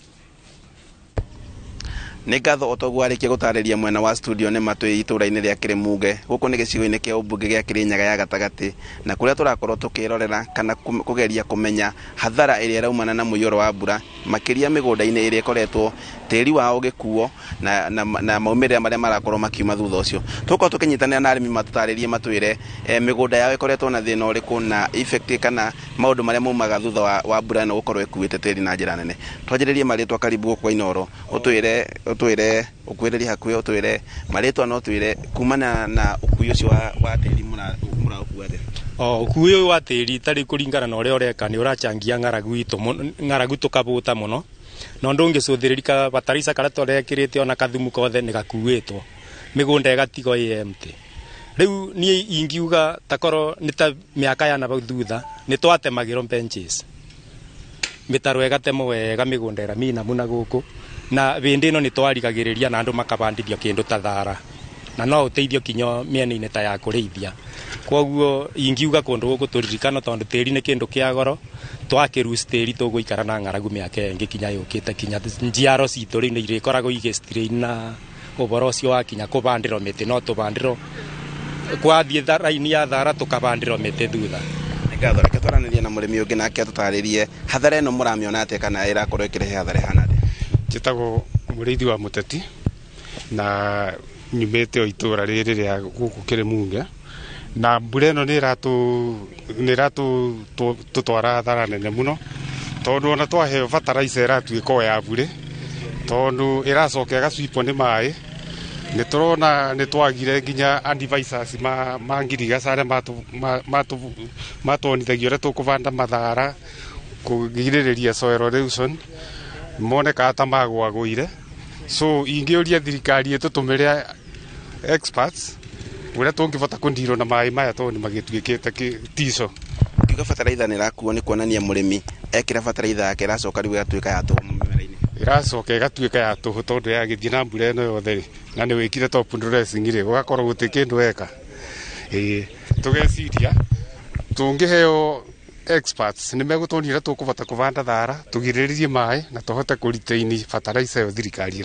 Nĩ ngatho otoguo arĩkia gũtarĩria mwena wa studio nĩ matwĩ itũra-inĩ rĩa Kĩrĩmunge gũkũ nĩ gĩcigo-inĩ kĩa ũmbunge gĩa Kĩrĩnyaga ya gatagatĩ, na kũrĩa tũrakorwo tũkĩrorera kana kũgeria kũmenya hathara ĩrĩa ĩraumana na mũiyũro wa mbura makĩria mĩgũnda-inĩ ĩrĩa ĩkoretwo tĩri wao ũgĩkuo na maumĩrĩra marĩa marakorwo makiuma thutha ũcio. Tũkorwo tũkĩnyitanĩra na arĩmi matũtarĩrie matwĩre mĩgũnda yao ĩkoretwo na thĩna ũrĩkũ na effect kana maũndũ marĩa maumaga thutha wa mbura ĩno gũkorwo ĩkuĩte tĩri na njĩra nene. Twanjĩrĩrie marĩtwa, karibu gũkũ kwa Inooro, ũtwĩre ũkwĩrĩrie hakuhĩ, ũtwĩre marĩtwa na ũtwĩre kumana na ũkui ũcio wa tĩri mũraũkua atĩa.
Ũkui ũyũ wa tĩri tarĩ kũringana na ũrĩa ũreka nĩ ũrachangia ng'aragu itũ, ng'aragu tũkabũta mũno, na ũndũ ũngĩcũthĩrĩria bataraitha karĩa tũrekĩrĩte ona kathumu kothe nĩ gakuĩtwo mĩgũnda ĩgatigwo ĩ empty. Rĩu niĩ ingiuga takorwo nĩ ta mĩaka ya nabau thutha nĩ twatemagĩrwo benches, mĩtaro ĩgatemwo wega mĩgũnda ĩrĩa mĩinamu na gũkũ, na bĩndĩ ĩno nĩ twarigagĩrĩria na andũ makabandithio kĩndũ ta thara, na no ũteithio kinya mĩena-inĩ ta ya kũrĩithia. Kwoguo ingiuga kũndũ gũkũ tũririkano tondũ tĩri nĩ kĩndũ kĩa goro, twakĩruci tĩri tũgũikara na ng'aragu mĩaka ĩngĩ kinya yũkĩte, kinya njiaro citũ rĩu nĩ irĩkoragwo igĩ na ũboro ũcio wa kinya kũbandĩrwo mĩtĩ, no tũbandĩrwo kwathiĩ raini ya thara tũkabandĩrwo mĩtĩ thutha.
Ngatho, reke twaranĩrie na mũrĩmi ũngĩ nake atũtarĩrie hathara ĩno mũramĩona atĩa kana ĩrakorwo ĩkĩrehe hathara ĩhana atĩa.
Njĩtagwo Mũrĩithi wa Mũteti na nyumĩte o itũra rĩrĩ rĩa gũkũ Kĩrĩmunge, na mbura ĩno nĩ ĩratũtwara hathara nene mũno, tondũ ona twaheo bataraitha ĩratuĩka o ya burĩ, tondũ ĩracoka ĩgacwipwo nĩ maĩ. Nĩ tũrona nĩ twagire nginya advisors ma ngirigaca arĩa matuonithagia ũrĩa tũkũbanda mathara kũgirĩrĩria soil erosion, monekaga ta magwagũire. So ingĩũria thirikari ĩtũtũmĩre experts ũrĩa tũngĩbota kũndirwo na maĩ maya tondũ nĩ magĩtuĩkĩte tico.
Ukiuga bataraitha nĩ ĩrakuo nĩ kuonania mũrĩmi ekĩra bataraitha yake ĩracoka rĩu ĩgatuĩka ya tũhũ mĩmera-inĩ.
Ĩracoka ĩgatuĩka ya tũhũ tondũ yagĩthiĩ na mbura ĩno yothe rĩ, na nĩ wĩkire top dressing rĩ, gũgakorwo gũtirĩ kĩndũ weka. Ĩĩ, tũgeciria tũngĩheo experts nĩ megũtuonia ũrĩa tũkũbota kũbanda thara tũgirĩrĩrie maĩ na tũhote kũretain fertilizer ĩyo thirikari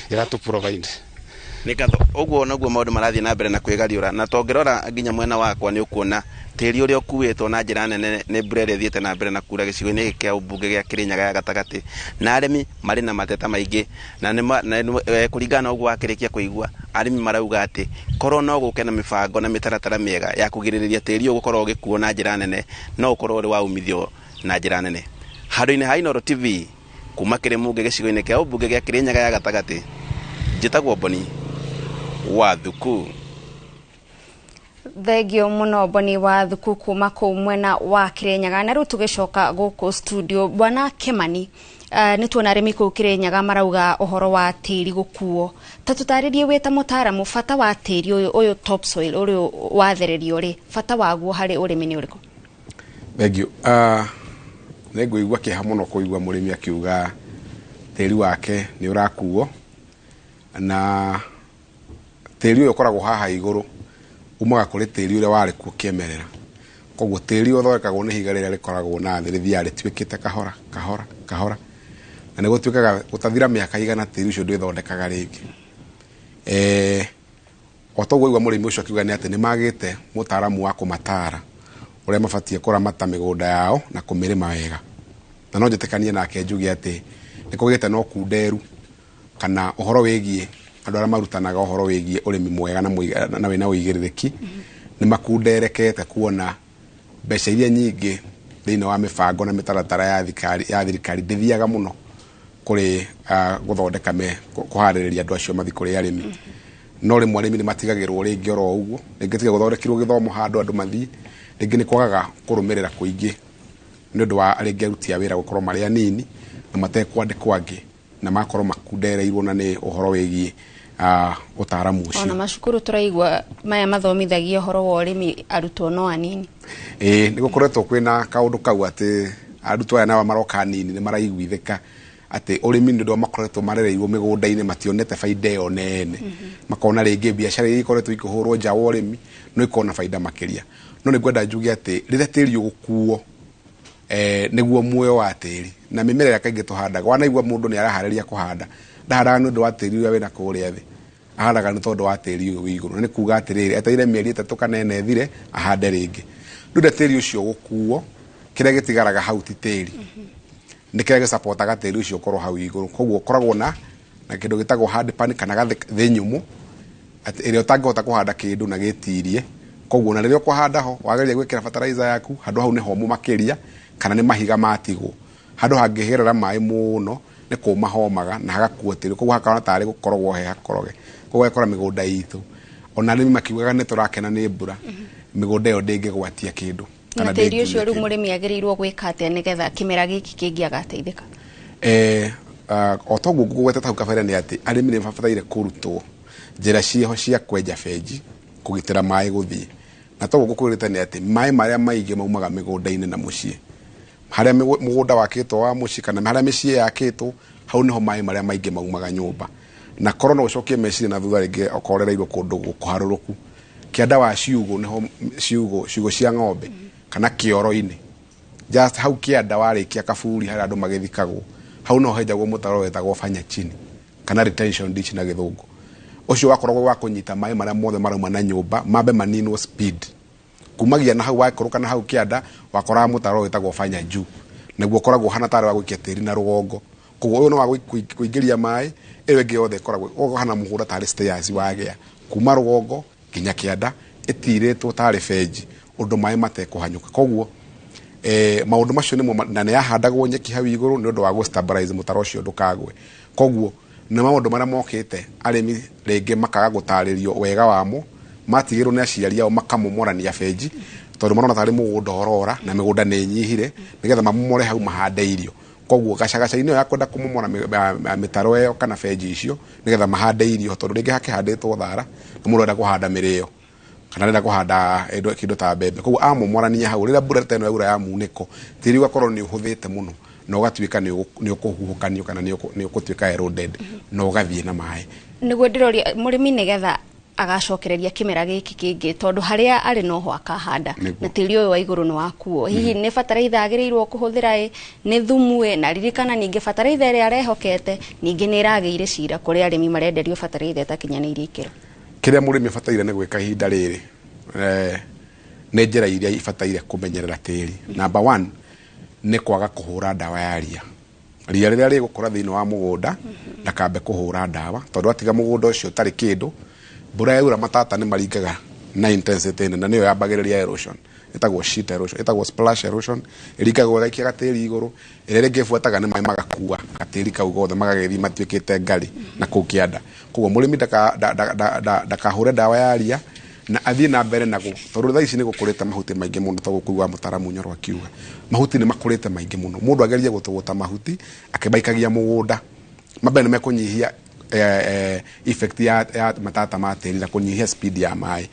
ĩratũ provide.
Nĩ ngatho. Ũguo noguo maũndũ marathiĩ na mbere na kwĩgariũra, na tongĩrora nginya mwena wakwa nĩ ũkuona tĩri ũrĩa ũkuĩtwo na njĩra nene nĩ mbura ĩrĩa ĩthiĩte na mbere na kura gĩcigo-inĩ gĩkĩ kĩa ũmbunge gĩa Kĩrĩnyaga ya gatagatĩ, na arĩmi marĩ na mateta maingĩ, na nĩ kũringana na ũguo wakĩrĩkia kũigua, arĩmi marauga atĩ korwo no gũke na mĩbango na mĩtaratara mĩega ya kũgirĩrĩria tĩri ũyũ gũkorwo ũgĩkuo na njĩra nene, no ũkorwo ũrĩ wa umithio na njĩra nene. Handũ-inĩ ha Inooro TV, kuma Kĩrĩmũngĩ gĩcigo-inĩ kĩa ũmbunge gĩa Kĩrĩnyaga ya gatagatĩ, njĩtagwo Boni wa Thuku.
Thengio muno Boni wa Thuku kuma kuu mwena wa Kirinyaga. Na riu tugicoka guku studio, Bwana Kimani, nĩ tuona arĩmi kũu Kirinyaga marauga ũhoro wa tĩri gũkuo. Ta tũtarĩrie wĩ ta mũtaaramu bata wa tĩri ũyũ topsoil ũrĩa wathererio rĩ, bata waguo harĩ ũrĩmi nĩ ũrĩkũ?
Thank you. Nĩ ngũigua kĩeha mũno kũigua mũrĩmi akiuga tĩri wake nĩ ũrakuo, na tĩri ũyũ ũkoragwo haha igũrũ umaga kũrĩ tĩri ũrĩa warĩ kuo kĩmerera. Koguo tĩri ũthondekagwo nĩ ihiga rĩrĩa rĩkoragwo na thĩ rĩthiaga rĩtuĩkĩte kahora kahora kahora, na nĩ gũtuĩkaga gũtathira mĩaka igana tĩri ũcio ndwĩthondekaga rĩngĩ. O toguo igua mũrĩmi ũcio akiuga nĩ atĩ nĩ magĩte mũtaaramu wa kũmatara ũrĩa mabatiĩ kũramata mĩgũnda yao na kũmĩrĩma wega. Na no njĩtĩkanie nake njuge atĩ nĩ kũgĩte na ũkunderu kana ũhoro wĩgiĩ andũ arĩa marutanaga ũhoro wĩgiĩ ũrĩmi mwega na wĩna ũigĩrĩrĩki nĩ makunderekete kuona mbeca iria nyingĩ thĩinĩ wa mĩbango na mĩtaratara ya thirikari ndĩthiaga mũno kũrĩ gũthondeka kũharĩrĩria andũ acio mathiĩ kũrĩ arĩmi. No rĩmwe arĩmi nĩ matigagĩrwo rĩngĩ oro ũguo, rĩngĩ tiga gũthondekirwo gĩthomo handũ andũ mathiĩ, rĩngĩ nĩ kwagaga kũrũmĩrĩra kũingĩ nĩ ũndũ wa rĩngĩ aruti a wĩra gũkorwo marĩ anini na matekwandĩkwo angĩ na makorwo makundereirwo na nĩ ũhoro wĩgiĩ ũtaaramu ũcio.
Ona macukuru tũraigua maya mathomithagia ũhoro wa ũrĩmi arutwo no anini.
Ĩĩ, nĩ gũkoretwo kwĩna kaũndũ kau atĩ arutwo aya nao maroka anini nĩ maraiguithĩka atĩ ũrĩmi nĩ ũndũ makoretwo marereirwo mĩgũnda-inĩ mationete baida ĩyo nene. Makona rĩngĩ biacara iria ikoretwo ikĩhũrwo nja wa ũrĩmi no ikorwo na baida makĩria. No nĩ ngwenda njuge atĩ rĩrĩa tĩri ũgũkuo nĩguo muoyo wa tĩri na mĩmera ĩrĩa kaingĩ tũhandaga, wanaigua mũndũ nĩ araharĩria kũhanda, ndahandaga nĩ ũndũ wa tĩri ũrĩa wĩna kũrĩa thĩ, ahandaga nĩ tondũ wa tĩri ũyũ wĩ igũrũ. Na nĩ kuga atĩrĩrĩ, etereire mĩeri 3 kana 4 ĩthire ahande rĩngĩ. Rĩu rĩrĩa tĩri ũcio ũgũkuo, kĩrĩa gĩtigaraga hau ti tĩri, nĩ kĩrĩa gĩcapotaga tĩri ũcio ũkorwo hau igũrũ. Koguo ũkoragwo na kĩndũ gĩtagwo hard pan kana thĩ nyũmũ, atĩ ĩrĩa ũtangĩhota kũhanda kĩndũ na gĩtirie. Koguo na rĩrĩa ũkũhanda ho wagĩrĩire gwĩkĩra fertilizer yaku handũ hau nĩ homũ makĩria kana nĩ mahiga matigwo. Handũ hangĩgerera maĩ mũno nĩ kũma homaga na hagakuo tĩri, koguo hakahana tarĩ gũkorogwo he hakoroge. Koguo ũgakora mĩgũnda itũ ona arĩmi makiugaga nĩ tũrakena nĩ mbura, mĩgũnda ĩyo ndĩngĩgwatia kĩndũ.
Na tĩri ũcio rĩu mũrĩmi agĩrĩirwo gwĩka atĩa nĩgetha kĩmera gĩkĩ kĩngĩ agateithĩka?
O toguo ngũgwetete hau kabere nĩ atĩ arĩmi nĩ mabataire kũrutwo njĩra ciĩho cia kwenja benji kũgitĩra maĩ gũthiĩ. Na toguo ngũkwĩrĩte nĩ atĩ maĩ marĩa maingĩ maumaga mĩgũnda-inĩ na mũciĩ. Harĩa mũgũnda wakĩtwo wa mũciĩ kana harĩa mĩciĩ yakĩtwo, hau nĩho maĩ marĩa maingĩ maumaga nyũmba. Na korwo no ũcokie meciria na thutha rĩngĩ okorereirwo kũndũ kũharũrũku, kĩanda wa ciugũ nĩho ciugũ cia ng'ombe kana kĩoro-inĩ, just hau kĩanda warĩkia kaburi harĩa andũ magĩthikagwo, hau no henjagwo mũtaro wetagwo fanya chini kana retention ditch na gĩthũngũ. Ũcio wakoragwo wa kũnyita maĩ marĩa mothe marauma na nyũmba mambe maninwo speed. Kumagia na hau waikũrũka na hau kĩanda wakoraga mũtaro wĩtagwo fanya juu, naguo ũkoragwo ũhana tarĩ wa gũikia tĩri na rũgongo. Koguo ũyũ no wa kũingĩria maĩ, ĩyo ĩngĩ yothe ĩkoragwo ũhana mũgũnda tarĩ stairs wagĩa kuma rũgongo nginya kĩanda ĩtirĩtwo tarĩ benji ũndũ maĩ matekũhanyũka. Koguo maũndũ macio nĩmo na nĩ yahandagwo nyeki hau igũrũ nĩ ũndũ wa gũ stabilize mũtaro ũcio ndũkagwe. Koguo nĩ maũndũ marĩa mokĩte arĩmi rĩngĩ makaga gũtarĩrio wega wamo, matigĩrwo nĩ aciari ao makamomorania benji tondũ marona tarĩ mũgũnda ũrora na mĩgũnda nĩ ĩnyihire, nĩgetha mamomore hau mahande irio. Koguo gacagaca-inĩ ĩyo ya kwenda kũmomora mĩtaro ĩyo kana benji icio nĩgetha mahande irio, tondũ rĩngĩ hakĩhandĩtwo thara na mũndũ arenda kũhanda mĩrĩo kana arenda kũhanda kĩndũ ta mbembe. Koguo amomorania hau, rĩrĩa mbura ta ĩno yaura ya munĩko, tĩri ũgakorwo nĩ ũhũthĩte mũno na ũgatuĩka nĩ ũkũhuhũkanio kana nĩ ũgũtuĩka eroded na ũgathiĩ na maĩ.
Nĩguo ndĩroria mũrĩmi nĩgetha Agacokereria kĩmera gĩkĩ kĩngĩ, tondũ harĩa arĩ noho akahanda na tĩri ũyũ wa igũrũ nĩ wakuo. Hihi nĩ bataraitha agĩrĩirwo kũhũthĩra ĩ, nĩ thumu ĩ? Na ririkana ningĩ bataraitha ĩrĩa arehokete ningĩ nĩ ĩragĩire cira kũrĩ arĩmi marenderio bataraitha ĩtakinyanĩirie ikĩro.
Kĩrĩa mũrĩmi abataire nĩ gwĩka ihinda rĩrĩ, nĩ njĩra iria ibataire kũmenyerera tĩri. Number one nĩ kwaga kũhũra ndawa ya ria. Ria rĩrĩa rĩgũkũra thĩinĩ wa mũgũnda, ndakambe kũhũra ndawa, tondũ atiga mũgũnda ũcio ũtarĩ kĩndũ, mbura yaura matata nĩ maringaga na intensity nene, na nĩyo yambagĩrĩria erosion, ĩtagwo sheet erosion, ĩtagwo splash erosion, ĩringagwo ĩgaikia gatĩri igũrũ, ĩrĩa rĩngĩ ĩbuataga nĩ maĩ magakua gatĩri kau gothe, magagĩthiĩ matuĩkĩte ngari na kũu kĩanda. Koguo mũrĩmi ndakahũre ndawa ya ria, na athiĩ na mbere na tondũ thaa ici nĩ gũkũrĩte mahuti maingĩ mũno, ta gũkũigua mũtaramu Nyoro akiuga mahuti nĩ makũrĩte maingĩ mũno. Mũndũ agerie gũtũgũta mahuti akĩmaikagia mũgũnda, mambere nĩ mekũnyihia effect ya matata ma tĩri na kũnyihia speed ya maĩ.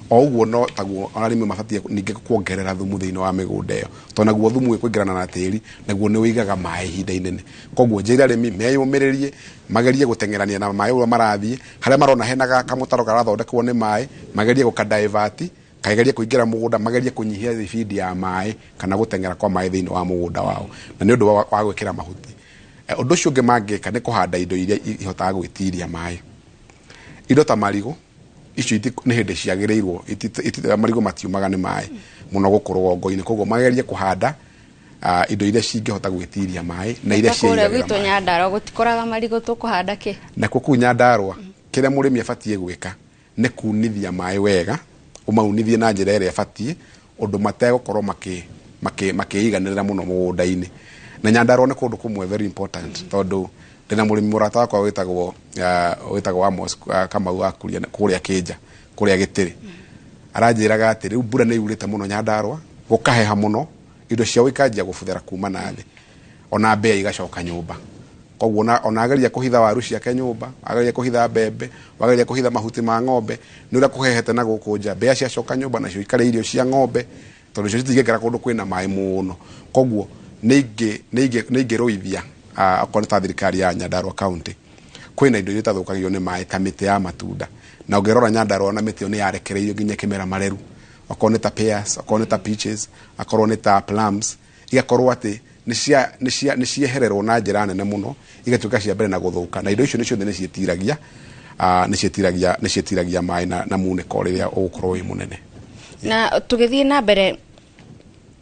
O ũguo no taguo arĩmi mabatiĩ ningĩ kuongerera thumu thĩinĩ wa mĩgũnda ĩyo, tondũ naguo thumu wĩkũingĩrana na tĩri naguo nĩ ũigaga maĩ ihinda inene. Koguo njĩre arĩmi meyũmĩrĩrie, magerie gũteng'erania na maĩ ũrĩa marathiĩ, harĩa marona hena kamũtaro karathondekwo nĩ maĩ, magerie gũkadivert, kagerie kũingĩra mũgũnda, magerie kũnyihia speed ya maĩ kana gũteng'era kwa maĩ thĩinĩ wa mũgũnda wao, na nĩ ũndũ wa gwĩkĩra mahuti. Ũndũ ũcio ũngĩ mangĩka nĩ kũhanda indo iria ihotaga gwĩtiria maĩ. Indo ta marigũ icio nĩ hĩndĩ ciagĩrĩirwo, marigũ matiumaga nĩ maĩ mũno gũkũ rũgongo-inĩ, koguo magerie kũhanda indo iria cingĩhota gwĩtiria maĩ na iria
ciigagĩra maĩ. Gwitũ Nyandarua gũtikũraga marigũ, tũkũhanda kĩ?
Nakuo kũu Nyandarua kĩrĩa mũrĩmi abatiĩ gwĩka nĩ kunithia maĩ wega, ũmaunithie na njĩra ĩrĩa ĩbatiĩ, ũndũ mategũkorwo makĩiganĩrĩra mũno mũgũnda-inĩ. Na Nyandarua nĩ kũndũ kũmwe very important, tondũ ndĩna mũrĩmi mũrata wakwa wĩtagwo Amos Kamau wa kũrĩa Kĩnja, kũrĩa Gĩtĩrĩ. Aranjĩraga atĩ rĩu mbura nĩ yurĩte mũno Nyandarua, gũkaheha mũno, indo ciao ikanjia gũbuthĩra kuma na thĩ, ona mbĩa igacoka nyũmba. Koguo ona ageria kũhitha waru ciake nyũmba, ageria kũhitha mbembe, ageria kũhitha mahuti ma ng'ombe, nĩ ũrĩa kũhehete na gũkũ nja, mbĩa ciacoka nyũmba nacio ikarĩa irio cia ng'ombe, tondũ cio citingĩikara kũndũ kwĩna maĩ mũno. Koguo nĩ ingĩrũithia okorwo nĩ ta thirikari ya Nyandarua County, kwĩna indo iria itathũkagio nĩ maĩ ta mĩtĩ ya matunda, na ũngĩrora Nyandarua na mĩtĩ ĩyo nĩ yarekereirio nginya ĩkĩmera mareru, okorwo nĩ ta pears, okorwo nĩ ta peaches, akorwo nĩ ta plums, igakorwo atĩ nĩ ciehererwo na njĩra nene mũno, igatuĩka cia mbere na gũthũka, na indo icio nĩciothe nĩ ciĩtiragia maĩ na munĩko rĩrĩa ũgũkorwo wĩ mũnene.
Na tũgĩthiĩ na mbere,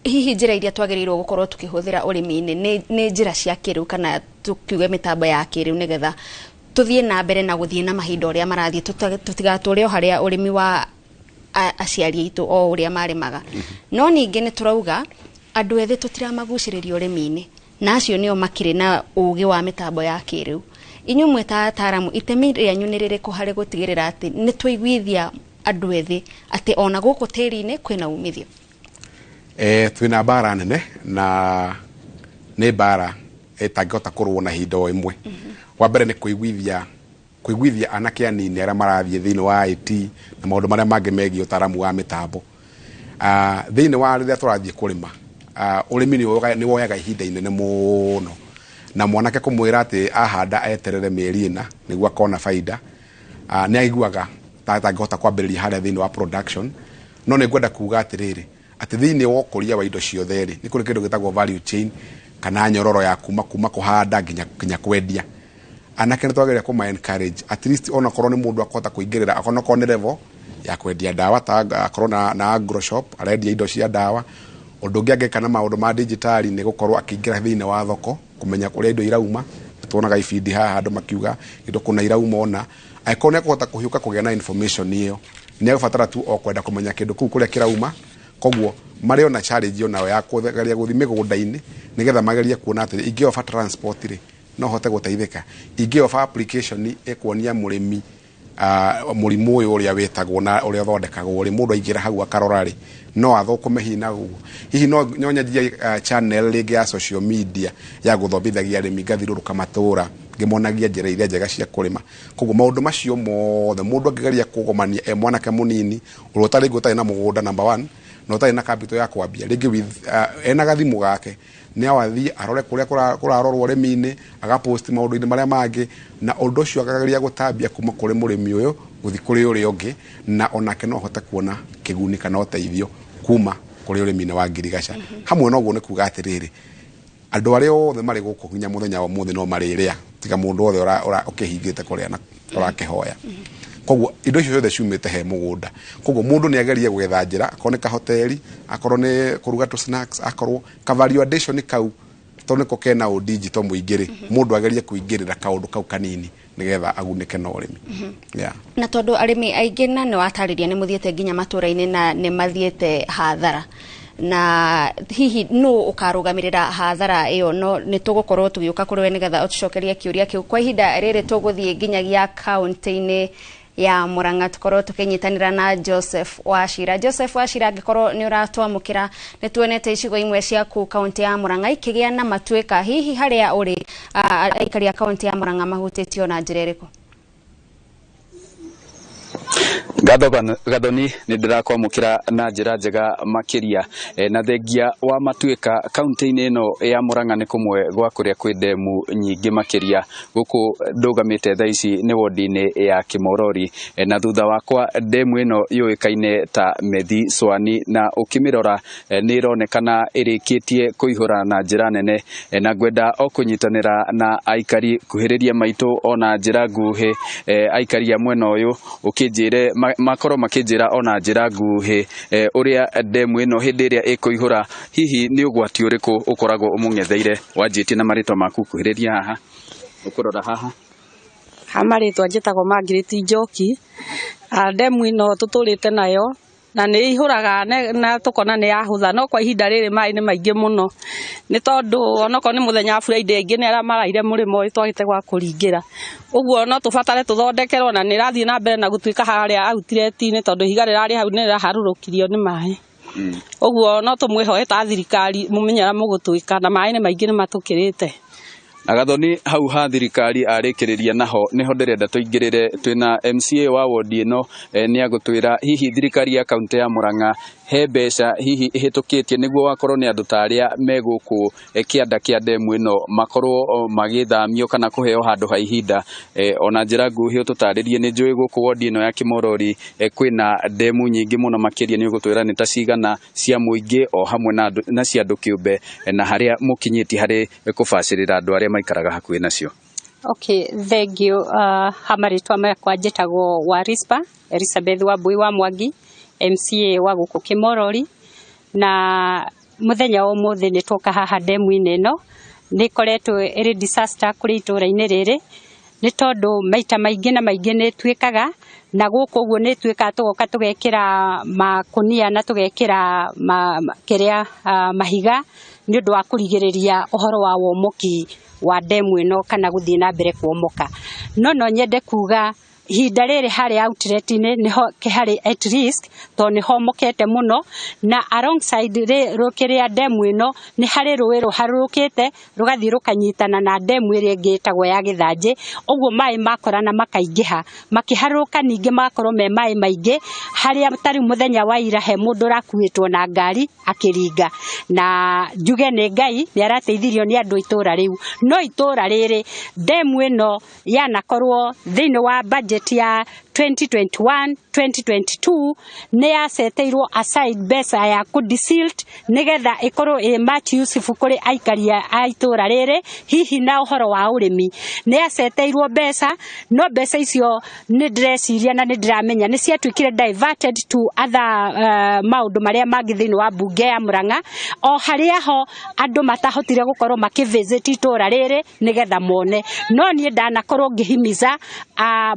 hihi njĩra iria twagĩrĩirwo gũkorwo tũkĩhũthĩra ũrĩmi-inĩ nĩ njĩra cia kĩrĩu kana tũkiuge mĩtambo ya kĩrĩu, nĩgetha tũthiĩ na mbere na gũthiĩ na mahinda ũrĩa marathiĩ, tũtigatũre o harĩa ũrĩmi wa aciari aitũ o ũrĩa marĩmaga. No ningĩ nĩ tũrauga andũ ethĩ tũtiramagucĩrĩria ũrĩmi-inĩ, na acio nĩo makĩrĩ na ũgĩ wa mĩtambo ya kĩrĩu. Inyuĩ mwĩ ta ataaramu, itemi rĩanyu nĩ rĩrĩkũ harĩ gũtigĩrĩra atĩ nĩ twaiguithia andũ ethĩ atĩ ona gũkũ tĩri-inĩ kwĩna umithio?
Twĩna mbara nene, na nĩ mbara ĩtangĩhota kũrũo na ihinda o ĩmwe. Wa mbere nĩ kũiguithia anake anini arĩa marathiĩ thĩinĩ wa IT na maũndũ marĩa mangĩ megiĩ ũtaaramu wa mĩtambo. Thĩinĩ wa rĩrĩa tũrathiĩ kũrĩma, ũrĩmi nĩ woyaga ihinda inene mũno, na mwanake kũmwĩra atĩ ahanda eterere mĩeri ĩna nĩguo akona baida, nĩ aiguaga ta atangĩhota kwambĩrĩria harĩa thĩinĩ wa production. No nĩ ngwenda kuga atĩrĩrĩ, atĩ thĩinĩ wa ũkũria wa indo ciothe rĩ, nĩ kũrĩ kĩndũ gĩtagwo value chain, kana nyororo ya kuma kũhanda nginya kwendia. Anake nĩ twagĩrĩire kũma encourage at least, onakorwo nĩ mũndũ akũhota kũingĩrĩra, onakorwo nĩ level ya kwendia ndawa, ta akorwo na agro shop arendia indo cia ndawa. Ũndũ ũngĩ angĩka na maũndũ ma digitali nĩ gũkorwo akĩingĩra thĩinĩ wa thoko, kũmenya kũrĩa indo irauma. Tuonaga ibindi haha andũ makiuga indo kũna irauma, ona angĩkorwo nĩ ekũhota kũhiũka kũgĩa na information ĩyo, nĩ egũbatara tu o kwenda kũmenya kĩndũ kũu kũrĩa kĩrauma. Koguo marĩ ona challenge onao ya kũgeria gũthiĩ mĩgũnda-inĩ nĩgetha magerie kuona atĩ ingĩoba transport rĩ, no hote gũteithĩka, ingĩoba application ĩkuonia mũrĩmi mũrimũ ũyũ ũrĩa wĩtagwo na ũrĩa ũthondekagwo rĩ, mũndũ aingĩra hau akarora rĩ, no athũkũme hihi na ũguo. Hihi no nyanjie channel rĩngĩ ya social media ya gũthomithagia arĩmi, ngathiũrũrũka matũũra ngĩmonagia njĩra iria njega cia kũrĩma. Koguo maũndũ macio mothe mũndũ angĩgeria kũgomania e mwanake mũnini ũrĩa ũtarĩ rĩngĩ ũtarĩ na mũgũnda number one, na ũtarĩ na capital ya kwambia rĩngĩ with ena gathimũ gake, nĩ awathiĩ arore kũrĩa kũrarorwo ũrĩmi-inĩ, agapost maũndũ-inĩ marĩa mangĩ, na ũndũ ũcio akageria gũtambia kuma kũrĩ mũrĩmi ũyũ Gũthiĩ kũrĩ ũrĩa ũngĩ, na onake no ahote kuona kĩguni kana ũteithio kuma kũrĩ ũrĩmi-inĩ wa ngirigaca. Hamwe na ũguo, nĩ kuga atĩrĩrĩ, andũ arĩa othe marĩ gũkũ nginya mũthenya wa ũmũthĩ no marĩrĩa, tiga mũndũ wothe ũkĩhingĩte kũrĩa na ũrakĩhoya. Koguo indo icio ciothe ciumĩte he mũgũnda. Koguo mũndũ nĩ agerie gwetha njĩra, akorwo nĩ kahoteri, akorwo nĩ kũruga tũ snacks, akorwo ka value addition kau, tondũ nĩko kena ũ digital mũingĩ rĩ, mũndũ agerie kũingĩrĩra kaũndũ kau kanini nĩgetha agunĩke na ũrĩmi. Yeah.
Na tondũ arĩmi aingĩ, na nĩ watarĩria nĩ mũthiĩte nginya matũra-inĩ na nĩ mathiĩte hathara, na hihi nũ ũkarũgamĩrĩra hathara ĩyo? No nĩ tũgũkorwo tũgĩũka kũrĩ we nĩgetha ũtũcokerie kĩũria kĩu. Kwa ihinda rĩrĩ tũgũthiĩ nginyagia kaunti-inĩ ya Murang'a, tũkorwo tũkĩnyitanĩra na Joseph Wachira. Joseph Wachira, angĩkorwo nĩ ũratwamũkĩra, nĩ tuonete icigo imwe ciaku kaunti ya Murang'a ikĩgĩa na matuĩka. Hihi harĩa ũrĩ, aikari a kaunti ya Murang'a mahutĩtio na njĩra ĩrĩkũ?
Ngatho Gathoni, nĩ ndĩrakwamũkĩra na njĩra njega makĩria. Na thengia wa matuĩka kaunti-inĩ ĩno ya Murang'a, nĩ kũmwe gwa kũrĩa kwĩ ndemu nyingĩ makĩria. Gũkũ ndũgamĩte thaa ici nĩ wodi-inĩ ya Kĩmorori, na thutha wakwa ndemu ĩno yũĩkaine ta Methi Swani, na ũkĩmĩrora nĩ ĩronekana ĩrĩkĩtie kũihũra na njĩra nene. Na ngwenda o kũnyitanĩra na aikari kuhĩrĩria maitũ ona njĩra nguhĩ, aikari a mwena ũyũ, ũkĩnjĩre makorwo makĩnjĩra ona njĩra nguhĩ ũrĩa ndemu ĩno hĩndĩ ĩrĩa ĩkũihũra hihi nĩ ũgwati ũrĩkũ ũkoragwo ũmũng'etheire. Wanjĩtie na marĩtwa maku, kuhĩrĩria haha ũkũrora haha.
Ha marĩtwa njĩtagwo Margaret Njoki. Ndemu ĩno tũtũrĩte nayo na nĩ ihũraga na tũkona nĩ yahũtha, no kwa ihinda rĩrĩ maĩ nĩ maingĩ mũno, nĩ tondũ onokorwo nĩ mũthenya wa Friday aingĩ nĩ arĩa maraire mũrĩmo ũyũ twagĩte gwa kũringĩra. Ũguo no tũbatare tũthondekerwo, na nĩ ĩrathiĩ na mbere na gũtuĩka harĩa outlet-inĩ, tondũ ihiga rĩrarĩ hau nĩ rĩraharũrũkirio nĩ maĩ. Ũguo no tũmwĩhoe ta thirikari mũmenye ũrĩa mũgũtwĩka, na maĩ nĩ maingĩ, nĩ matũkĩrĩte.
Na Gathoni, hau ha thirikari arĩkĩrĩria naho niho ndĩrenda tũingĩrĩre. Twĩna MCA wa wodi ĩno, nĩ agũtwĩra hihi thirikari ya kaunti ya Murang'a he mbeca hihi ĩhĩtũkĩtie nĩguo wakorwo nĩ andũ ta arĩa me gũkũ kĩanda kĩa ndemu ĩno makorwo magĩthamio kana kũheo handũ ha ihinda. Ona njĩra nguhĩ ũtũtarĩrie, nĩ njũĩ gũkũ wodi ĩno ya Kĩmorori kwĩna ndemu nyingĩ mũno makĩria, nĩ ũgũtwĩra nĩ ta cigana cia mũingĩ o hamwe na cia andũ kĩũmbe, na harĩa mũkinyĩtie harĩ kũbacĩrĩra andũ arĩa maikaraga hakuhĩ nacio.
Okay, thank you. Ha marĩtwa makwa njĩtagwo Warispa Elizabeth Wambui wa Mwangi, MCA wa gũkũ Kĩmorori. Na mũthenya wa ũmũthĩ nĩ twoka haha ndemu-inĩ ĩno. Nĩ ĩkoretwo ĩrĩ disaster kũrĩ itũũra-inĩ rĩrĩ, nĩ tondũ maita maingĩ na maingĩ nĩ ĩtuĩkaga na gũkũ ũguo nĩ ĩtuĩkaga, tũgoka tũgekĩra makũnia na tũgekĩra kĩrĩa mahiga nĩ ũndũ wa kũrigĩrĩria ũhoro wa womoki wa ndemu ĩno kana gũthiĩ na mbere kuomoka. No nyende kuga ihinda rĩrĩ harĩa outlet-inĩ nĩho harĩ at risk, tondũ nĩ homokete mũno, na alongside kĩrĩa ndemu ĩno nĩ harĩ rũĩ rũharũrũkĩte rũgathiĩ rũkanyitana na ndemu ĩrĩa ĩngĩ ĩtagwo ya Gĩthanjĩ. Ũguo maĩ makorana makaingĩha, makĩharũrũka ningĩ magakorwo me maĩ maingĩ, harĩa ta rĩu mũthenya wa ira he mũndũ ũrakuĩtwo na ngari akĩringa. Na njuge nĩ Ngai nĩ arateithirio nĩ andũ itũra rĩu. No itũra rĩrĩ, ndemu ĩno yanakorwo thĩinĩ wa budget ya 2021 2022, nĩ yaceteirwo aside mbeca ya kũ desilt nĩgetha ĩkorwo ĩ much useful kũrĩ aikari a itũra rĩrĩ, hihi na ũhoro wa ũrĩmi. Nĩ yaceteirwo mbeca, no mbeca icio nĩ ndĩreciria na nĩ ndĩramenya nĩ ciatuĩkire diverted to other maũndũ marĩa mangĩ thĩinĩ wa mbunge ya Murang'a, o harĩa ho andũ matahotire gũkorwo makĩvisit itũra rĩrĩ nĩgetha mone. No niĩ ndanakorwo ngĩhimiza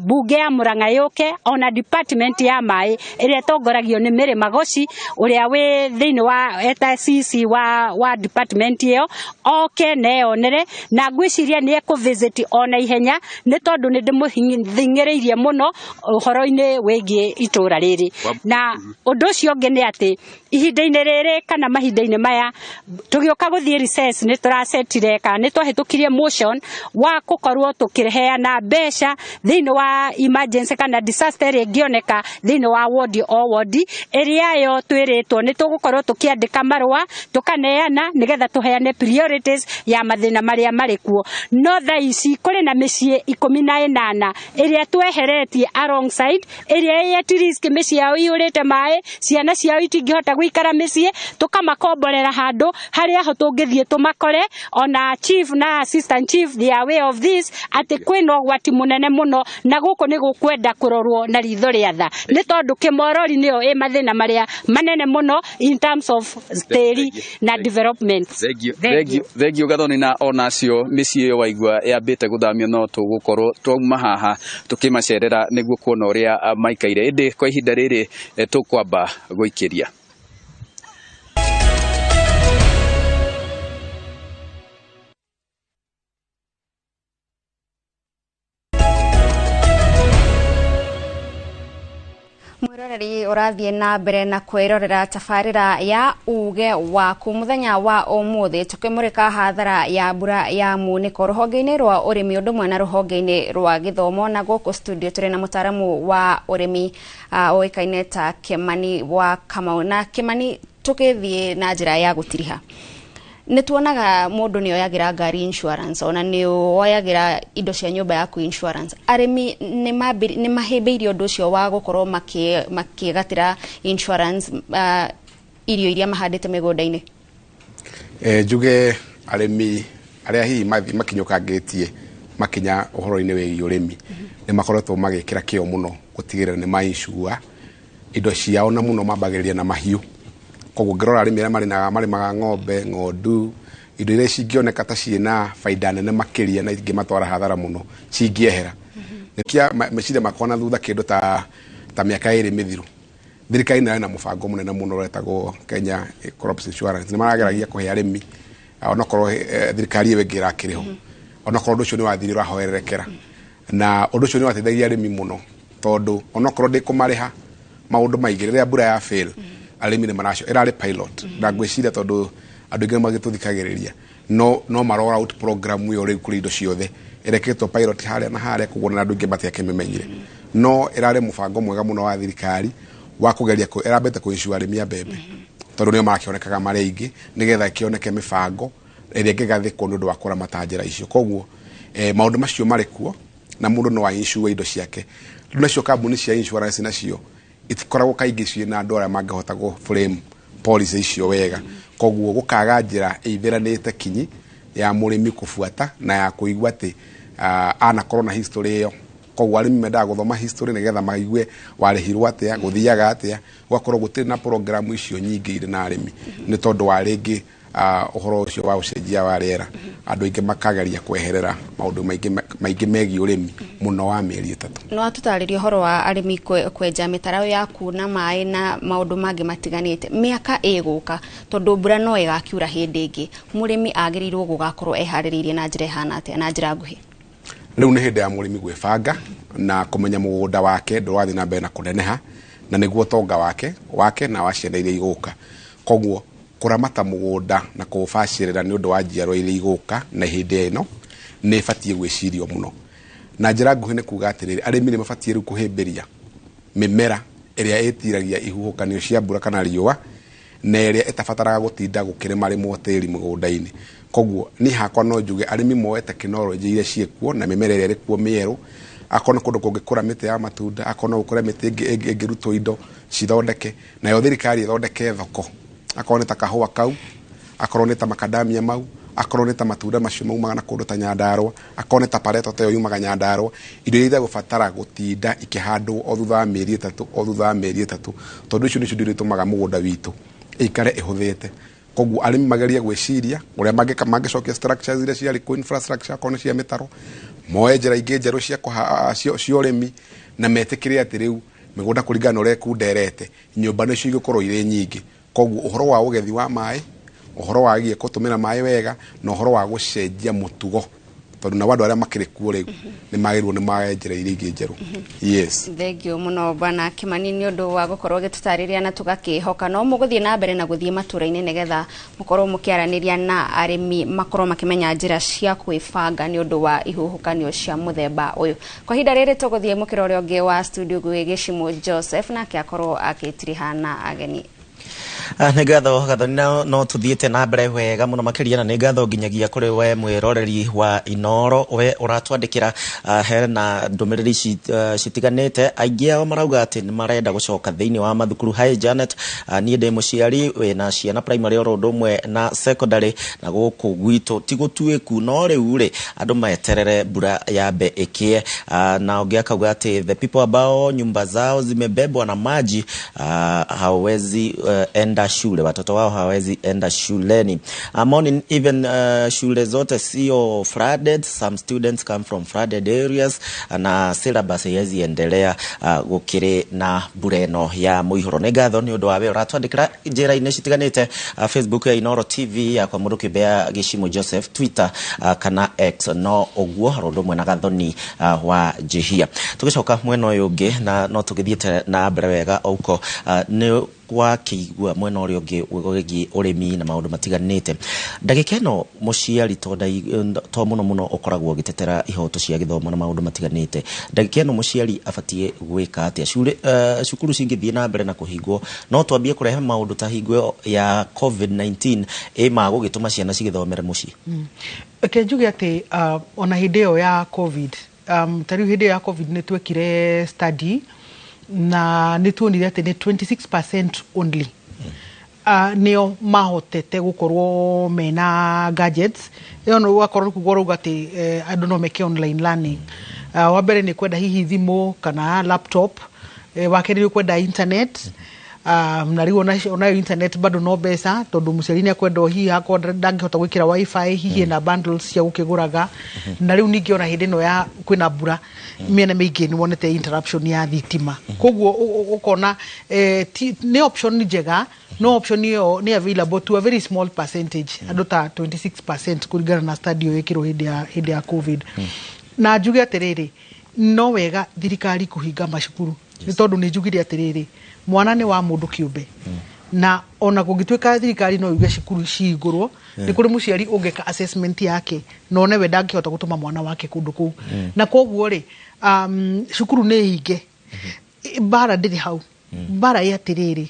mbunge ya Murang'a yũke, ona department ya maĩ ĩrĩa ĩtongoragio nĩ Mary Magoci, ũrĩa wĩ thĩinĩ wa eta CC wa department ĩyo, oke neyonere, na ngwĩciria nĩ ekũ ona ihenya, nĩ tondũ nĩ ndĩmũthing'ĩrĩirie mũno ũhoro-inĩ wĩgiĩ itũra rĩrĩ. Na ũndũ ũcio ũngĩ nĩ atĩ ihinda-inĩ rĩrĩ kana mahinda-inĩ maya tũgĩũka gũthiĩ recess, nĩ tũracetire kana nĩ twahĩtũkirie motion wa gũkorwo tũkĩheana mbeca thĩinĩ wa emergency kana na disaster ĩrĩa ĩngĩoneka thĩinĩ wa wodi o wodi ĩrĩa yo twĩrĩtwo nĩ tũgũkorwo tũkĩandĩka marũa tũkaneana nĩgetha tũheane priorities ya mathĩna marĩa marĩ kuo. No thaa ici kũrĩ na mĩciĩ 18 ĩrĩa tweheretie alongside ĩrĩa ĩ at risk, mĩciĩ yao iyũrĩte maĩ, ciana ciao itingĩhota gũikara mĩciĩ, tũkamakomborera handũ harĩa ho tũngĩthiĩ tũmakore. Ona chief na assistant chief, they are aware of this, atĩ kwĩna ũgwati mũnene mũno na gũkũ nĩ gũkwenda kũrorwo na ritho rĩa tha nĩ tondũ Kĩmorori nĩyo ĩ mathĩna marĩa manene mũno in terms of tĩri na development.
Thank you Gathoni. Na onacio mĩciĩ ĩyo waigua yambĩte gũthamio, no tũgũkorwo twauma haha tũkĩmacerera nĩguo kuona ũrĩa maikaire, ĩndĩ kwa ihinda rĩrĩ tũkwamba gũikĩria.
Mwiroreri ũrathiĩ na mbere na kwĩrorera tabarĩra ya uge waku mũthenya wa ũmũthĩ, tũkĩmũrĩka hathara ya mbura ya munĩko rũhonge-inĩ rwa ũrĩmi ũndũ ũmwe na rũhonge-inĩ rwa gĩthomo. Na gũkũ studio tũrĩ na mũtaramu wa ũrĩmi ũĩkaine ta Kĩmani wa Kamau. Na Kĩmani, tũgĩthiĩ na njĩra ya gũtiriha, nĩ tuonaga mũndũ nĩ oyagĩra ngari insurance, ona nĩ woyagĩra indo cia nyũmba yaku insurance. Arĩmi nĩ mahĩmbĩirie ũndũ ũcio wa gũkorwo makĩgatĩra insurance irio iria mahandĩte mĩgũnda-inĩ?
Njuge arĩmi arĩa hihi makinyũkangĩtie makinya ũhoro-inĩ wĩgiĩ ũrĩmi nĩ makoretwo magĩkĩra kĩo mũno gũtigĩrĩra nĩ mainsure indo ciao, na mũno mambagĩrĩria na mahiũ. Koguo ngĩrora arĩmi arĩa marĩmaga ng'ombe, ng'ondu, indo iria cingĩoneka ta ciĩna baida nene makĩria na ingĩmatwara hathara mũno cingĩehera nĩkia meciria makwa na thutha kĩndũ ta mĩaka 2 mĩthiru, thirikari nĩ na mũbango mũnene mũno ũretagwo Kenya Crops Insurance. Nĩ marageragia kũhe arĩmi, onokorwo thirikari ĩyo ĩngĩ ĩrakĩrĩ ho, onokorwo ũndũ ũcio nĩ wathire ũrahoererekera, na ũndũ ũcio nĩ wateithagia arĩmi mũno tondũ onokorwo ndĩkũmarĩha maũndũ maingĩ rĩrĩa mbura ya fail, arĩmi nĩ maracio. Ĩrarĩ pilot na ngwĩciria tondũ andũ aingĩ magĩtũthikagĩrĩria no ma roll out program ĩyo rĩu kũrĩ indo ciothe. Ĩrekĩtwo pilot harĩa na harĩa, koguo na andũ aingĩ matiakĩmĩmenyire, no ĩrarĩ mũbango mwega mũno wa thirikari wa kũgeria ĩrambĩte kũ-insure arĩmi a mbembe tondũ nĩo marakĩonekaga marĩ aingĩ, nĩgetha ĩkĩoneke mĩbango ĩrĩa ĩngĩgathĩkwo nĩ ũndũ wa kũramata njĩra icio. Koguo maũndũ macio marĩ kuo na mũndũ no a-insure indo ciake. Rĩu nacio kambuni cia insurance nacio itikoragwo kaingĩ ciĩ na andũ arĩa mangĩhota gũ frame policy icio wega, koguo gũkaga njĩra ĩithĩranĩte kinyi ya mũrĩmi kũbuata na ya kũigua atĩ anakorwo na history ĩyo. Koguo arĩmi mendaga gũthoma history nĩgetha maigue warĩhirwo atĩa, gũthiaga atĩa. Gũgakorwo gũtirĩ na program icio nyingĩ irĩ na arĩmi nĩ tondũ wa rĩngĩ ũhoro ũcio wa ũcenjia wa rĩera, andũ aingĩ makageria kweherera maũndũ maingĩ maingĩ megiĩ ũrĩmi mũno wa mĩeri 3.
Nĩ watũtarĩria ũhoro wa arĩmi kwenja mĩtaro ya kuna maĩ na maũndũ mangĩ matiganĩte. Mĩaka ĩgũka, tondũ mbura no ĩgakiura hĩndĩ ĩngĩ, mũrĩmi agĩrĩirwo gũgakorwo eharĩrĩirie na njĩra ĩhana atĩa, na njĩra nguhĩ?
Rĩu nĩ hĩndĩ ya mũrĩmi gwĩbanga na kũmenya mũgũnda wake ndũrathiĩ na mbere na kũneneha, na nĩguo ũtonga wake na wa ciana iria igũka. Koguo kũramata mũgũnda na kũũbacĩrĩra nĩ ũndũ wa njiarwa iria igũka na hĩndĩ ĩno nĩ ĩbatiĩ gwĩcirio mũno. Na njĩra nguhĩ nĩ kuga atĩrĩrĩ, arĩmi nĩ mabatiĩ rĩu kũhĩmbĩria mĩmera ĩrĩa ĩtiragia ihuhũkanio cia mbura kana riũa na ĩrĩa ĩtabataraga gũtinda gũkĩrĩmarĩmwo tĩri mũgũnda-inĩ. Koguo niĩ hakwa no njuge arĩmi moe tekinoronjĩ iria ciĩkuo na mĩmera ĩrĩa ĩrĩ kuo mĩerũ. Akorwo nĩ kũndũ kũngĩkũra mĩtĩ ya matunda, akorwo no gũkũre mĩtĩ ĩngĩ ĩngĩrutwo indo cithondeke, nayo thirikari ĩthondeke thoko, akorwo nĩ ta kahũa kau, akorwo nĩ ta makadamia mau, akorwo nĩ ta matunda macio maumaga na kũndũ ta Nyandarũa, akorwo nĩ ta pareto ta ĩyo yumaga Nyandarũa, indo iria itegũbatara gũtinda ikĩhandwo o thutha wa mĩeri 3, o thutha wa mĩeri 3, tondũ icio nĩcio indo iria itũmaga mũgũnda witũ ĩikare ĩhũthĩte. Koguo arĩmi magerie gwĩciria ũrĩa mangĩcokia structures iria ciarĩ kuo, infrastructure, akorwo nĩ cia mĩtaro, moe njĩra ingĩ njerũ cia ũrĩmi, na metĩkĩre atĩ rĩu mĩgũnda kũringana na ũrĩa ĩkunderete, nyũmba nĩcio igũkorwo irĩ nyingĩ. Koguo ũhoro wa ũgethi wa maĩ, ũhoro wagiĩ gũtũmĩra maĩ wega, na ũhoro wa gũcenjia mũtugo. Tondũ nao andũ arĩa makĩrĩ kuo rĩu nĩ magĩrĩirwo nĩ mage njĩra iria ingĩ njerũ. Yes.
Thengio mũno Bwana Kimani nĩ ũndũ wa gũkorwo ũgĩtũtarĩria na tũgakĩhoka no mũgũthiĩ na mbere na gũthiĩ matũra-inĩ nĩgetha mũkorwo mũkĩaranĩria na arĩmi makorwo makĩmenya njĩra cia kwĩbanga nĩ ũndũ wa ihuhũkanio cia mũthemba ũyũ. Kwa ihinda rĩrĩ tũgũthiĩ mũkĩra ũrĩa ũngĩ wa studio gwĩ Gĩcimũ Joseph, nake akorwo agĩtiriha na ageni.
Nĩ ngatho Gathoni, no tuthiĩte na mbere wega mũno makĩria, na nĩ ngatho nginyagia kũrĩ we mwĩroreri wa Inoro we ũratwandĩkĩra. Hena ndũmĩrĩri citiganĩte, aingĩ ao marauga atĩ nĩ marenda gũcoka thĩinĩ wa mathukuru. Hi Janet, niĩ ndĩ mũciari wĩna ciana primary oro ũndũ ũmwe na secondary, na gũkũ gwitũ ti gũtuĩku, no rĩu rĩ andũ meterere mbura yambe ĩkĩe. Na ũngĩ akauga atĩ the people ambao nyumba zao zimebebwa na maji hawezi enda shule, watoto wao hawezi enda shuleni. Morning, even shule zote sio flooded, some students come from flooded areas, na syllabus haiwezi endelea gũkĩrĩ na mbura ĩno ya mũihũro. Nĩ ngatho nĩ ũndũ wa we ũratwandĩkĩra njĩra-inĩ citiganĩte, Facebook ya Inoro TV yakwa mũndũ kĩũmbe ya Gĩcimũ Joseph, Twitter kana X no ũguo, ũndũ ũmwe na Gathoni wa Njihia. Tũgĩcoka mwena ũyũ ũngĩ, na no tũgĩthiĩte na mbere wega ouko, nĩ wakĩigua mwena ũrĩa ũngĩ wĩgiĩ ũrĩmi na maũndũ matiganĩte. Ndagĩka ĩno mũciari to mũno mũno ũkoragwo ũgĩtetera ihoto cia gĩthomo na maũndũ matiganĩte, ndagĩka ĩno mũciari abatiĩ gwĩka atĩa? Cukuru cingĩthiĩ na mbere na kũhingwo, no twambie kũrehe maũndũ ta hingo ĩyo ya COVID-19 ĩ magũgĩtũma ciana cigĩthomere mũciĩ.
Reke njuge atĩ ona hĩndĩ ĩyo ya COVID, ta rĩu hĩndĩ ĩyo ya COVID nĩ twekire study na nĩ tuonire atĩ nĩ 26% only nĩo mahotete gũkorwo mena gadgets. Ĩyo no ũgakorwo kuga ũrauga atĩ andũ no meke online learning. Wa mbere nĩ kwenda hihi thimũ kana laptop, wa kerĩ nĩ kwenda internet, na rĩu onayo internet bado no mbeca, tondũ mũciari nĩ akwenda hihi akorwo ndangĩhota gwĩkĩra wifi, hihi ena bundles cia gũkĩgũraga. Na rĩu ningĩ ona hĩndĩ ĩno ya kwĩna mbura, mĩena mĩingĩ nĩ wonete interruption ya thitima, koguo ũkona nĩ option njega, no option ĩyo nĩ available to a very small percentage, andũ ta 26% kũringana na study ĩyo ĩkĩrwo hĩndĩ ya COVID. Na njuge atĩrĩrĩ, no wega thirikari kũhinga macukuru, nĩ tondũ nĩ njugire atĩrĩrĩ, mwana nĩ wa mũndũ kĩũmbe, na ona kũngĩtuĩka thirikari no yuge cukuru cihingũrwo, nĩ kũrĩ mũciari ũngĩka assessment yake na one we ndangĩhota gũtũma mwana wake kũndũ kũu. Na koguo rĩ, cukuru nĩ hinge, mbara ndĩrĩ hau. Mbara ĩ atĩrĩrĩ,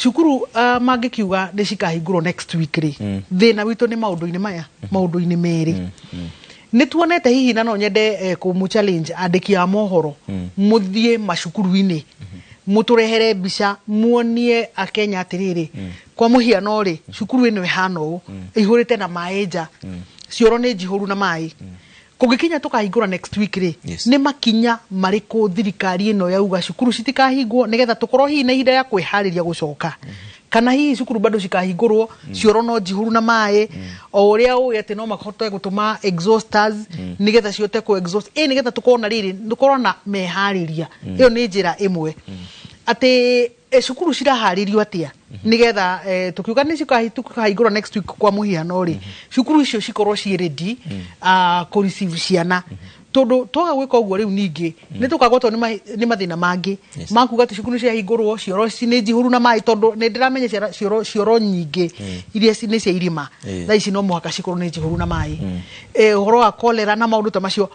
cukuru mangĩkiuga nĩ cikahingũrwo next week rĩ, thĩna witũ nĩ maũndũ-inĩ maya, maũndũ-inĩ merĩ nĩ tuonete hihi, na no nyende kũmũ challenge andĩki a mohoro, mũthiĩ macukuru-inĩ mũtũrehere mbica, muonie akenya atĩrĩrĩ, kwa mũhiano rĩ, cukuru ĩno ĩhana ũũ, ĩihũrĩte na maĩ nja, cioro nĩ njihũru na maĩ. Kũngĩkinya tũkahingũra next week rĩ, nĩ makinya marĩkũ thirikari ĩno yauga cukuru citikahingwo, nĩgetha tũkorwo hihi na ihinda rĩa kwĩharĩria gũcoka, kana hihi cukuru bado cikahingũrwo, cioro no njihũru na maĩ, o ũrĩa ũĩ atĩ no mahote gũtũma exhausters nĩgetha cihote kũ exhaust ĩ, nĩgetha tũkorwo na rĩrĩ, tũkorwo na meharĩria. Ĩyo nĩ njĩra ĩmwe atĩ cukuru ciraharĩrio atĩa, nĩgetha tukiuga nĩ cikahingũrwo next week kwa mũhiano rĩ, cukuru icio cikorwo ciĩ ready kũ receive ciana. Tondũ twaga gwĩka ũguo rĩu ningĩ nĩ tũkagwatwo nĩ mathĩna mangĩ makuga atĩ cukuru ciahingũrwo, cioro nĩ njihũru na maĩ, tondũ nĩ ndĩramenya cioro nyingĩ iria nĩ cia irĩma thaa ici no mũhaka cikorwo nĩ njihũru na maĩ. Ũhoro wa cholera na maũndũ ta macio,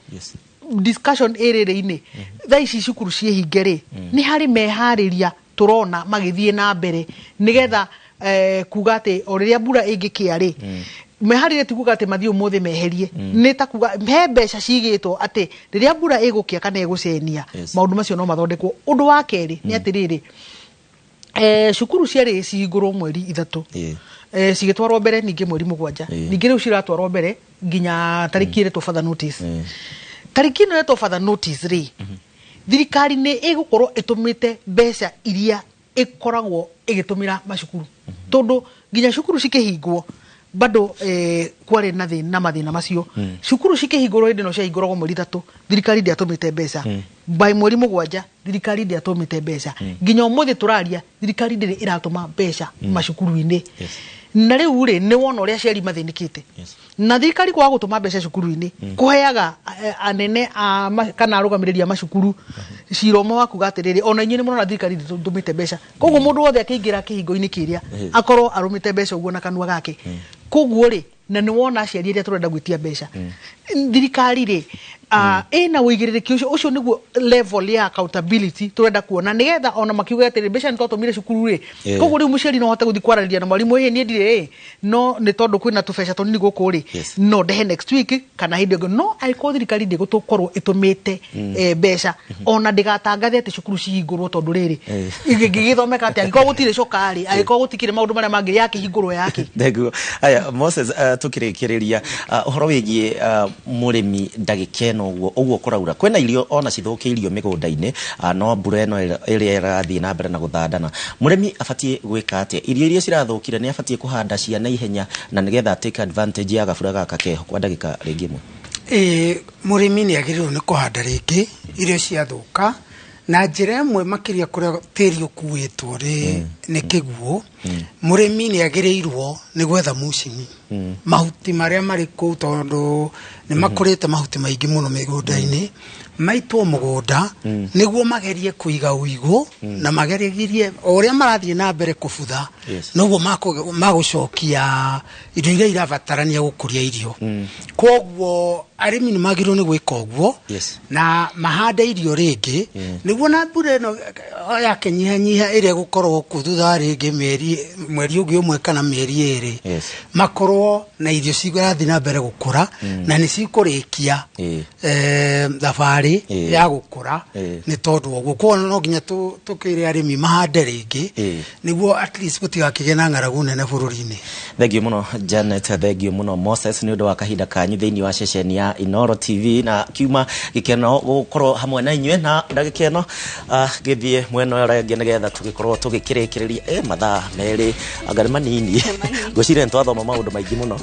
discussion ĩrĩrĩ-inĩ thaa ici cukuru ciĩhinge rĩ, nĩ harĩ meharĩria tũrona magĩthiĩ na mbere nĩgetha kuga atĩ o rĩrĩa mbura ĩngĩkĩa rĩ, meharĩrie, ti kuga atĩ mathiĩ ũmũthĩ meherie, nĩ ta kuga he mbeca cigĩtwo atĩ rĩrĩa mbura ĩgũkĩa kana ĩgũcenia, maũndũ macio no mathondekwo. Ũndũ wa kerĩ nĩ atĩrĩrĩ, cukuru ciarĩ cihingũrwo mweri 3, cigĩtwarwo mbere ningĩ mweri 7, ningĩ rĩu ciratwarwo mbere nginya tarĩki ĩretwo further notice. Tarĩki ĩno ĩretwo further notice rĩ, thirikari nĩ ĩgũkorwo ĩtũmĩte mbeca iria ĩkoragwo ĩgĩtũmĩra macukuru, tondũ nginya cukuru cikĩhingwo bado kwarĩ na thĩna na mathĩna macio. Cukuru cikĩhingũrwo hĩndĩ ĩno ciahingũragwo mweri 3, thirikari ndĩatũmĩte mbeca. By mweri 7 thirikari ndĩatũmĩte mbeca. Nginya ũmũthĩ tũraria, thirikari ndĩrĩ ĩratũma mbeca macukuru-inĩ. Na rĩu rĩ nĩ wona ũrĩa aciari mathĩnĩkĩte. Na thirikari kwaga gũtũma mbeca cukuru-inĩ kũheaga anene a kana arũgamĩrĩri a macukuru cira ũmwe wa kuga atĩrĩrĩ, ona inyuĩ nĩ mũrona thirikari ndĩtũmĩte mbeca, koguo mũndũ wothe akĩingĩra kĩhingo-inĩ kĩrĩa akorwo arũmĩte mbeca ũguo na kanua gake. Koguo rĩ, na nĩ wona aciari arĩa tũrenda gwĩtia mbeca thirikari rĩ ĩna ũigĩrĩrĩki ũcio, ũcio nĩguo level ya accountability tũrenda kuona, nĩgetha ona makiuga atĩrĩ mbeca nĩ twatũmire cukuru rĩ. Koguo rĩu mũciari no ahote gũthiĩ kwaranĩria na mwarimũ, ĩ niĩ ndirĩ ĩ no nĩ tondũ kwĩna tũbeca tũnini gũkũ rĩ, no ndehe next week kana hĩndĩ ĩngĩ. No angĩkorwo thirikari ndĩgũkorwo ĩtũmĩte mbeca, ona ndĩgatangathe atĩ cukuru cihingũrwo, tondũ rĩrĩ ĩngĩgĩthomeka atĩa angĩkorwo gũtirĩ coka rĩ, angĩkorwo gũtikĩrĩ maũndũ marĩa mangĩ, yakĩhingũrwo yake?
Thenguo. Aya Moses, tukĩrĩkĩrĩria ũhoro wĩgiĩ mũrĩmi ndagĩka ĩno ũguo ũguo kũraura, kwĩna irio ona cithũkĩirio mĩgũnda-inĩ, no mbura ĩno ĩrĩa ĩrathiĩ na mbere na gũthandana, mũrĩmi abatiĩ gwĩka atĩa? Irio iria cirathũkire nĩ abatiĩ kũhanda cia naihenya na nĩgetha take advantage ya gabura gaka keho kwa ndagĩka rĩngĩ ĩmwe?
Ĩĩ, mũrĩmi nĩ agĩrĩirwo nĩ kũhanda rĩngĩ irio ciathũka na njĩra ĩmwe, makĩria kũrĩa tĩri ũkuĩtwo nĩ kĩguũ. Mũrĩmi nĩ agĩrĩirwo nĩ gwetha mucini mahuti marĩa marĩ kũu, tondũ nĩ makũrĩte mahuti maingĩ mũno mĩgũnda-inĩ, maitwo mũgũnda nĩguo magerie kũiga ũigũ na magerie o ũrĩa marathiĩ na mbere kũbutha, noguo magũcokia indo iria irabatarania gũkũria irio. Koguo arĩmi nĩ magĩrĩirwo nĩ gwĩka ũguo na mahande irio rĩngĩ, nĩguo na mbura ĩno yakĩnyihanyiha ĩrĩa ĩgũkorwo kuo thutha wa rĩngĩ mweri ũngĩ ũmwe kana mĩeri 2, makorwo na irio cirathiĩ na mbere gũkũra na nĩ cikũrĩkia thabarĩ ya gũkũra. Nĩ tondũ ũguo koguo no nginya tũkĩre arĩmi mahande rĩngĩ nĩguo at least gũtigakĩgĩe na ng'aragu nene bũrũri-inĩ.
Thengio mũno Janet, thengio mũno Moses nĩ ũndũ wa kahinda kanyu thĩinĩ wa ceceni ya Inooro TV, na kiuma gĩkeno gũkorwo hamwe na inyuĩ na ndagĩka ĩno gĩthiĩ mwena ũrĩa ũngĩ nĩgetha tũgĩkorwo tũgĩkĩrĩkĩrĩria mathaa 2 anga nĩ manini. Ngwĩciria nĩ twathoma maũndũ maingĩ mũno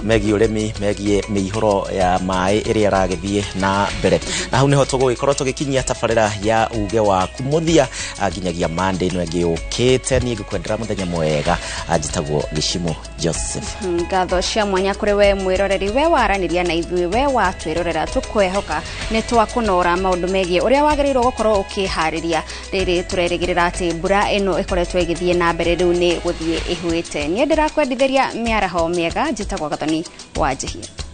megiĩ ũrĩmi, megiĩ mĩihũro ya maĩ ĩrĩa ĩragĩthiĩ na mbere, na hau nĩho tũgũgĩkorwo tũgĩkinyia tabarĩra ya uge waku mũthia nginyagia Monday ĩno ĩngĩ yũkĩte. Niĩ ngũkwendera mũthenya mwega, njĩtagwo Gĩcimo Joseph.
Ngatho cia mwanya kũrĩ we mwĩroreri, we waranĩria na ithuĩ, we watwĩrorera, tũkwehoka nĩ twakũnora maũndũ megiĩ ũrĩa wagĩrĩirwo gũkorwo ũkĩharĩria rĩrĩ tũrerĩgĩrĩra atĩ mbura ĩno ĩkoretwo ĩgĩthiĩ na mbere rĩu nĩ gũthiĩ ĩhuĩte. Niĩ ndĩrakwendithĩria mĩaraho mĩega, njĩtagwo Gathoni wa Njihia.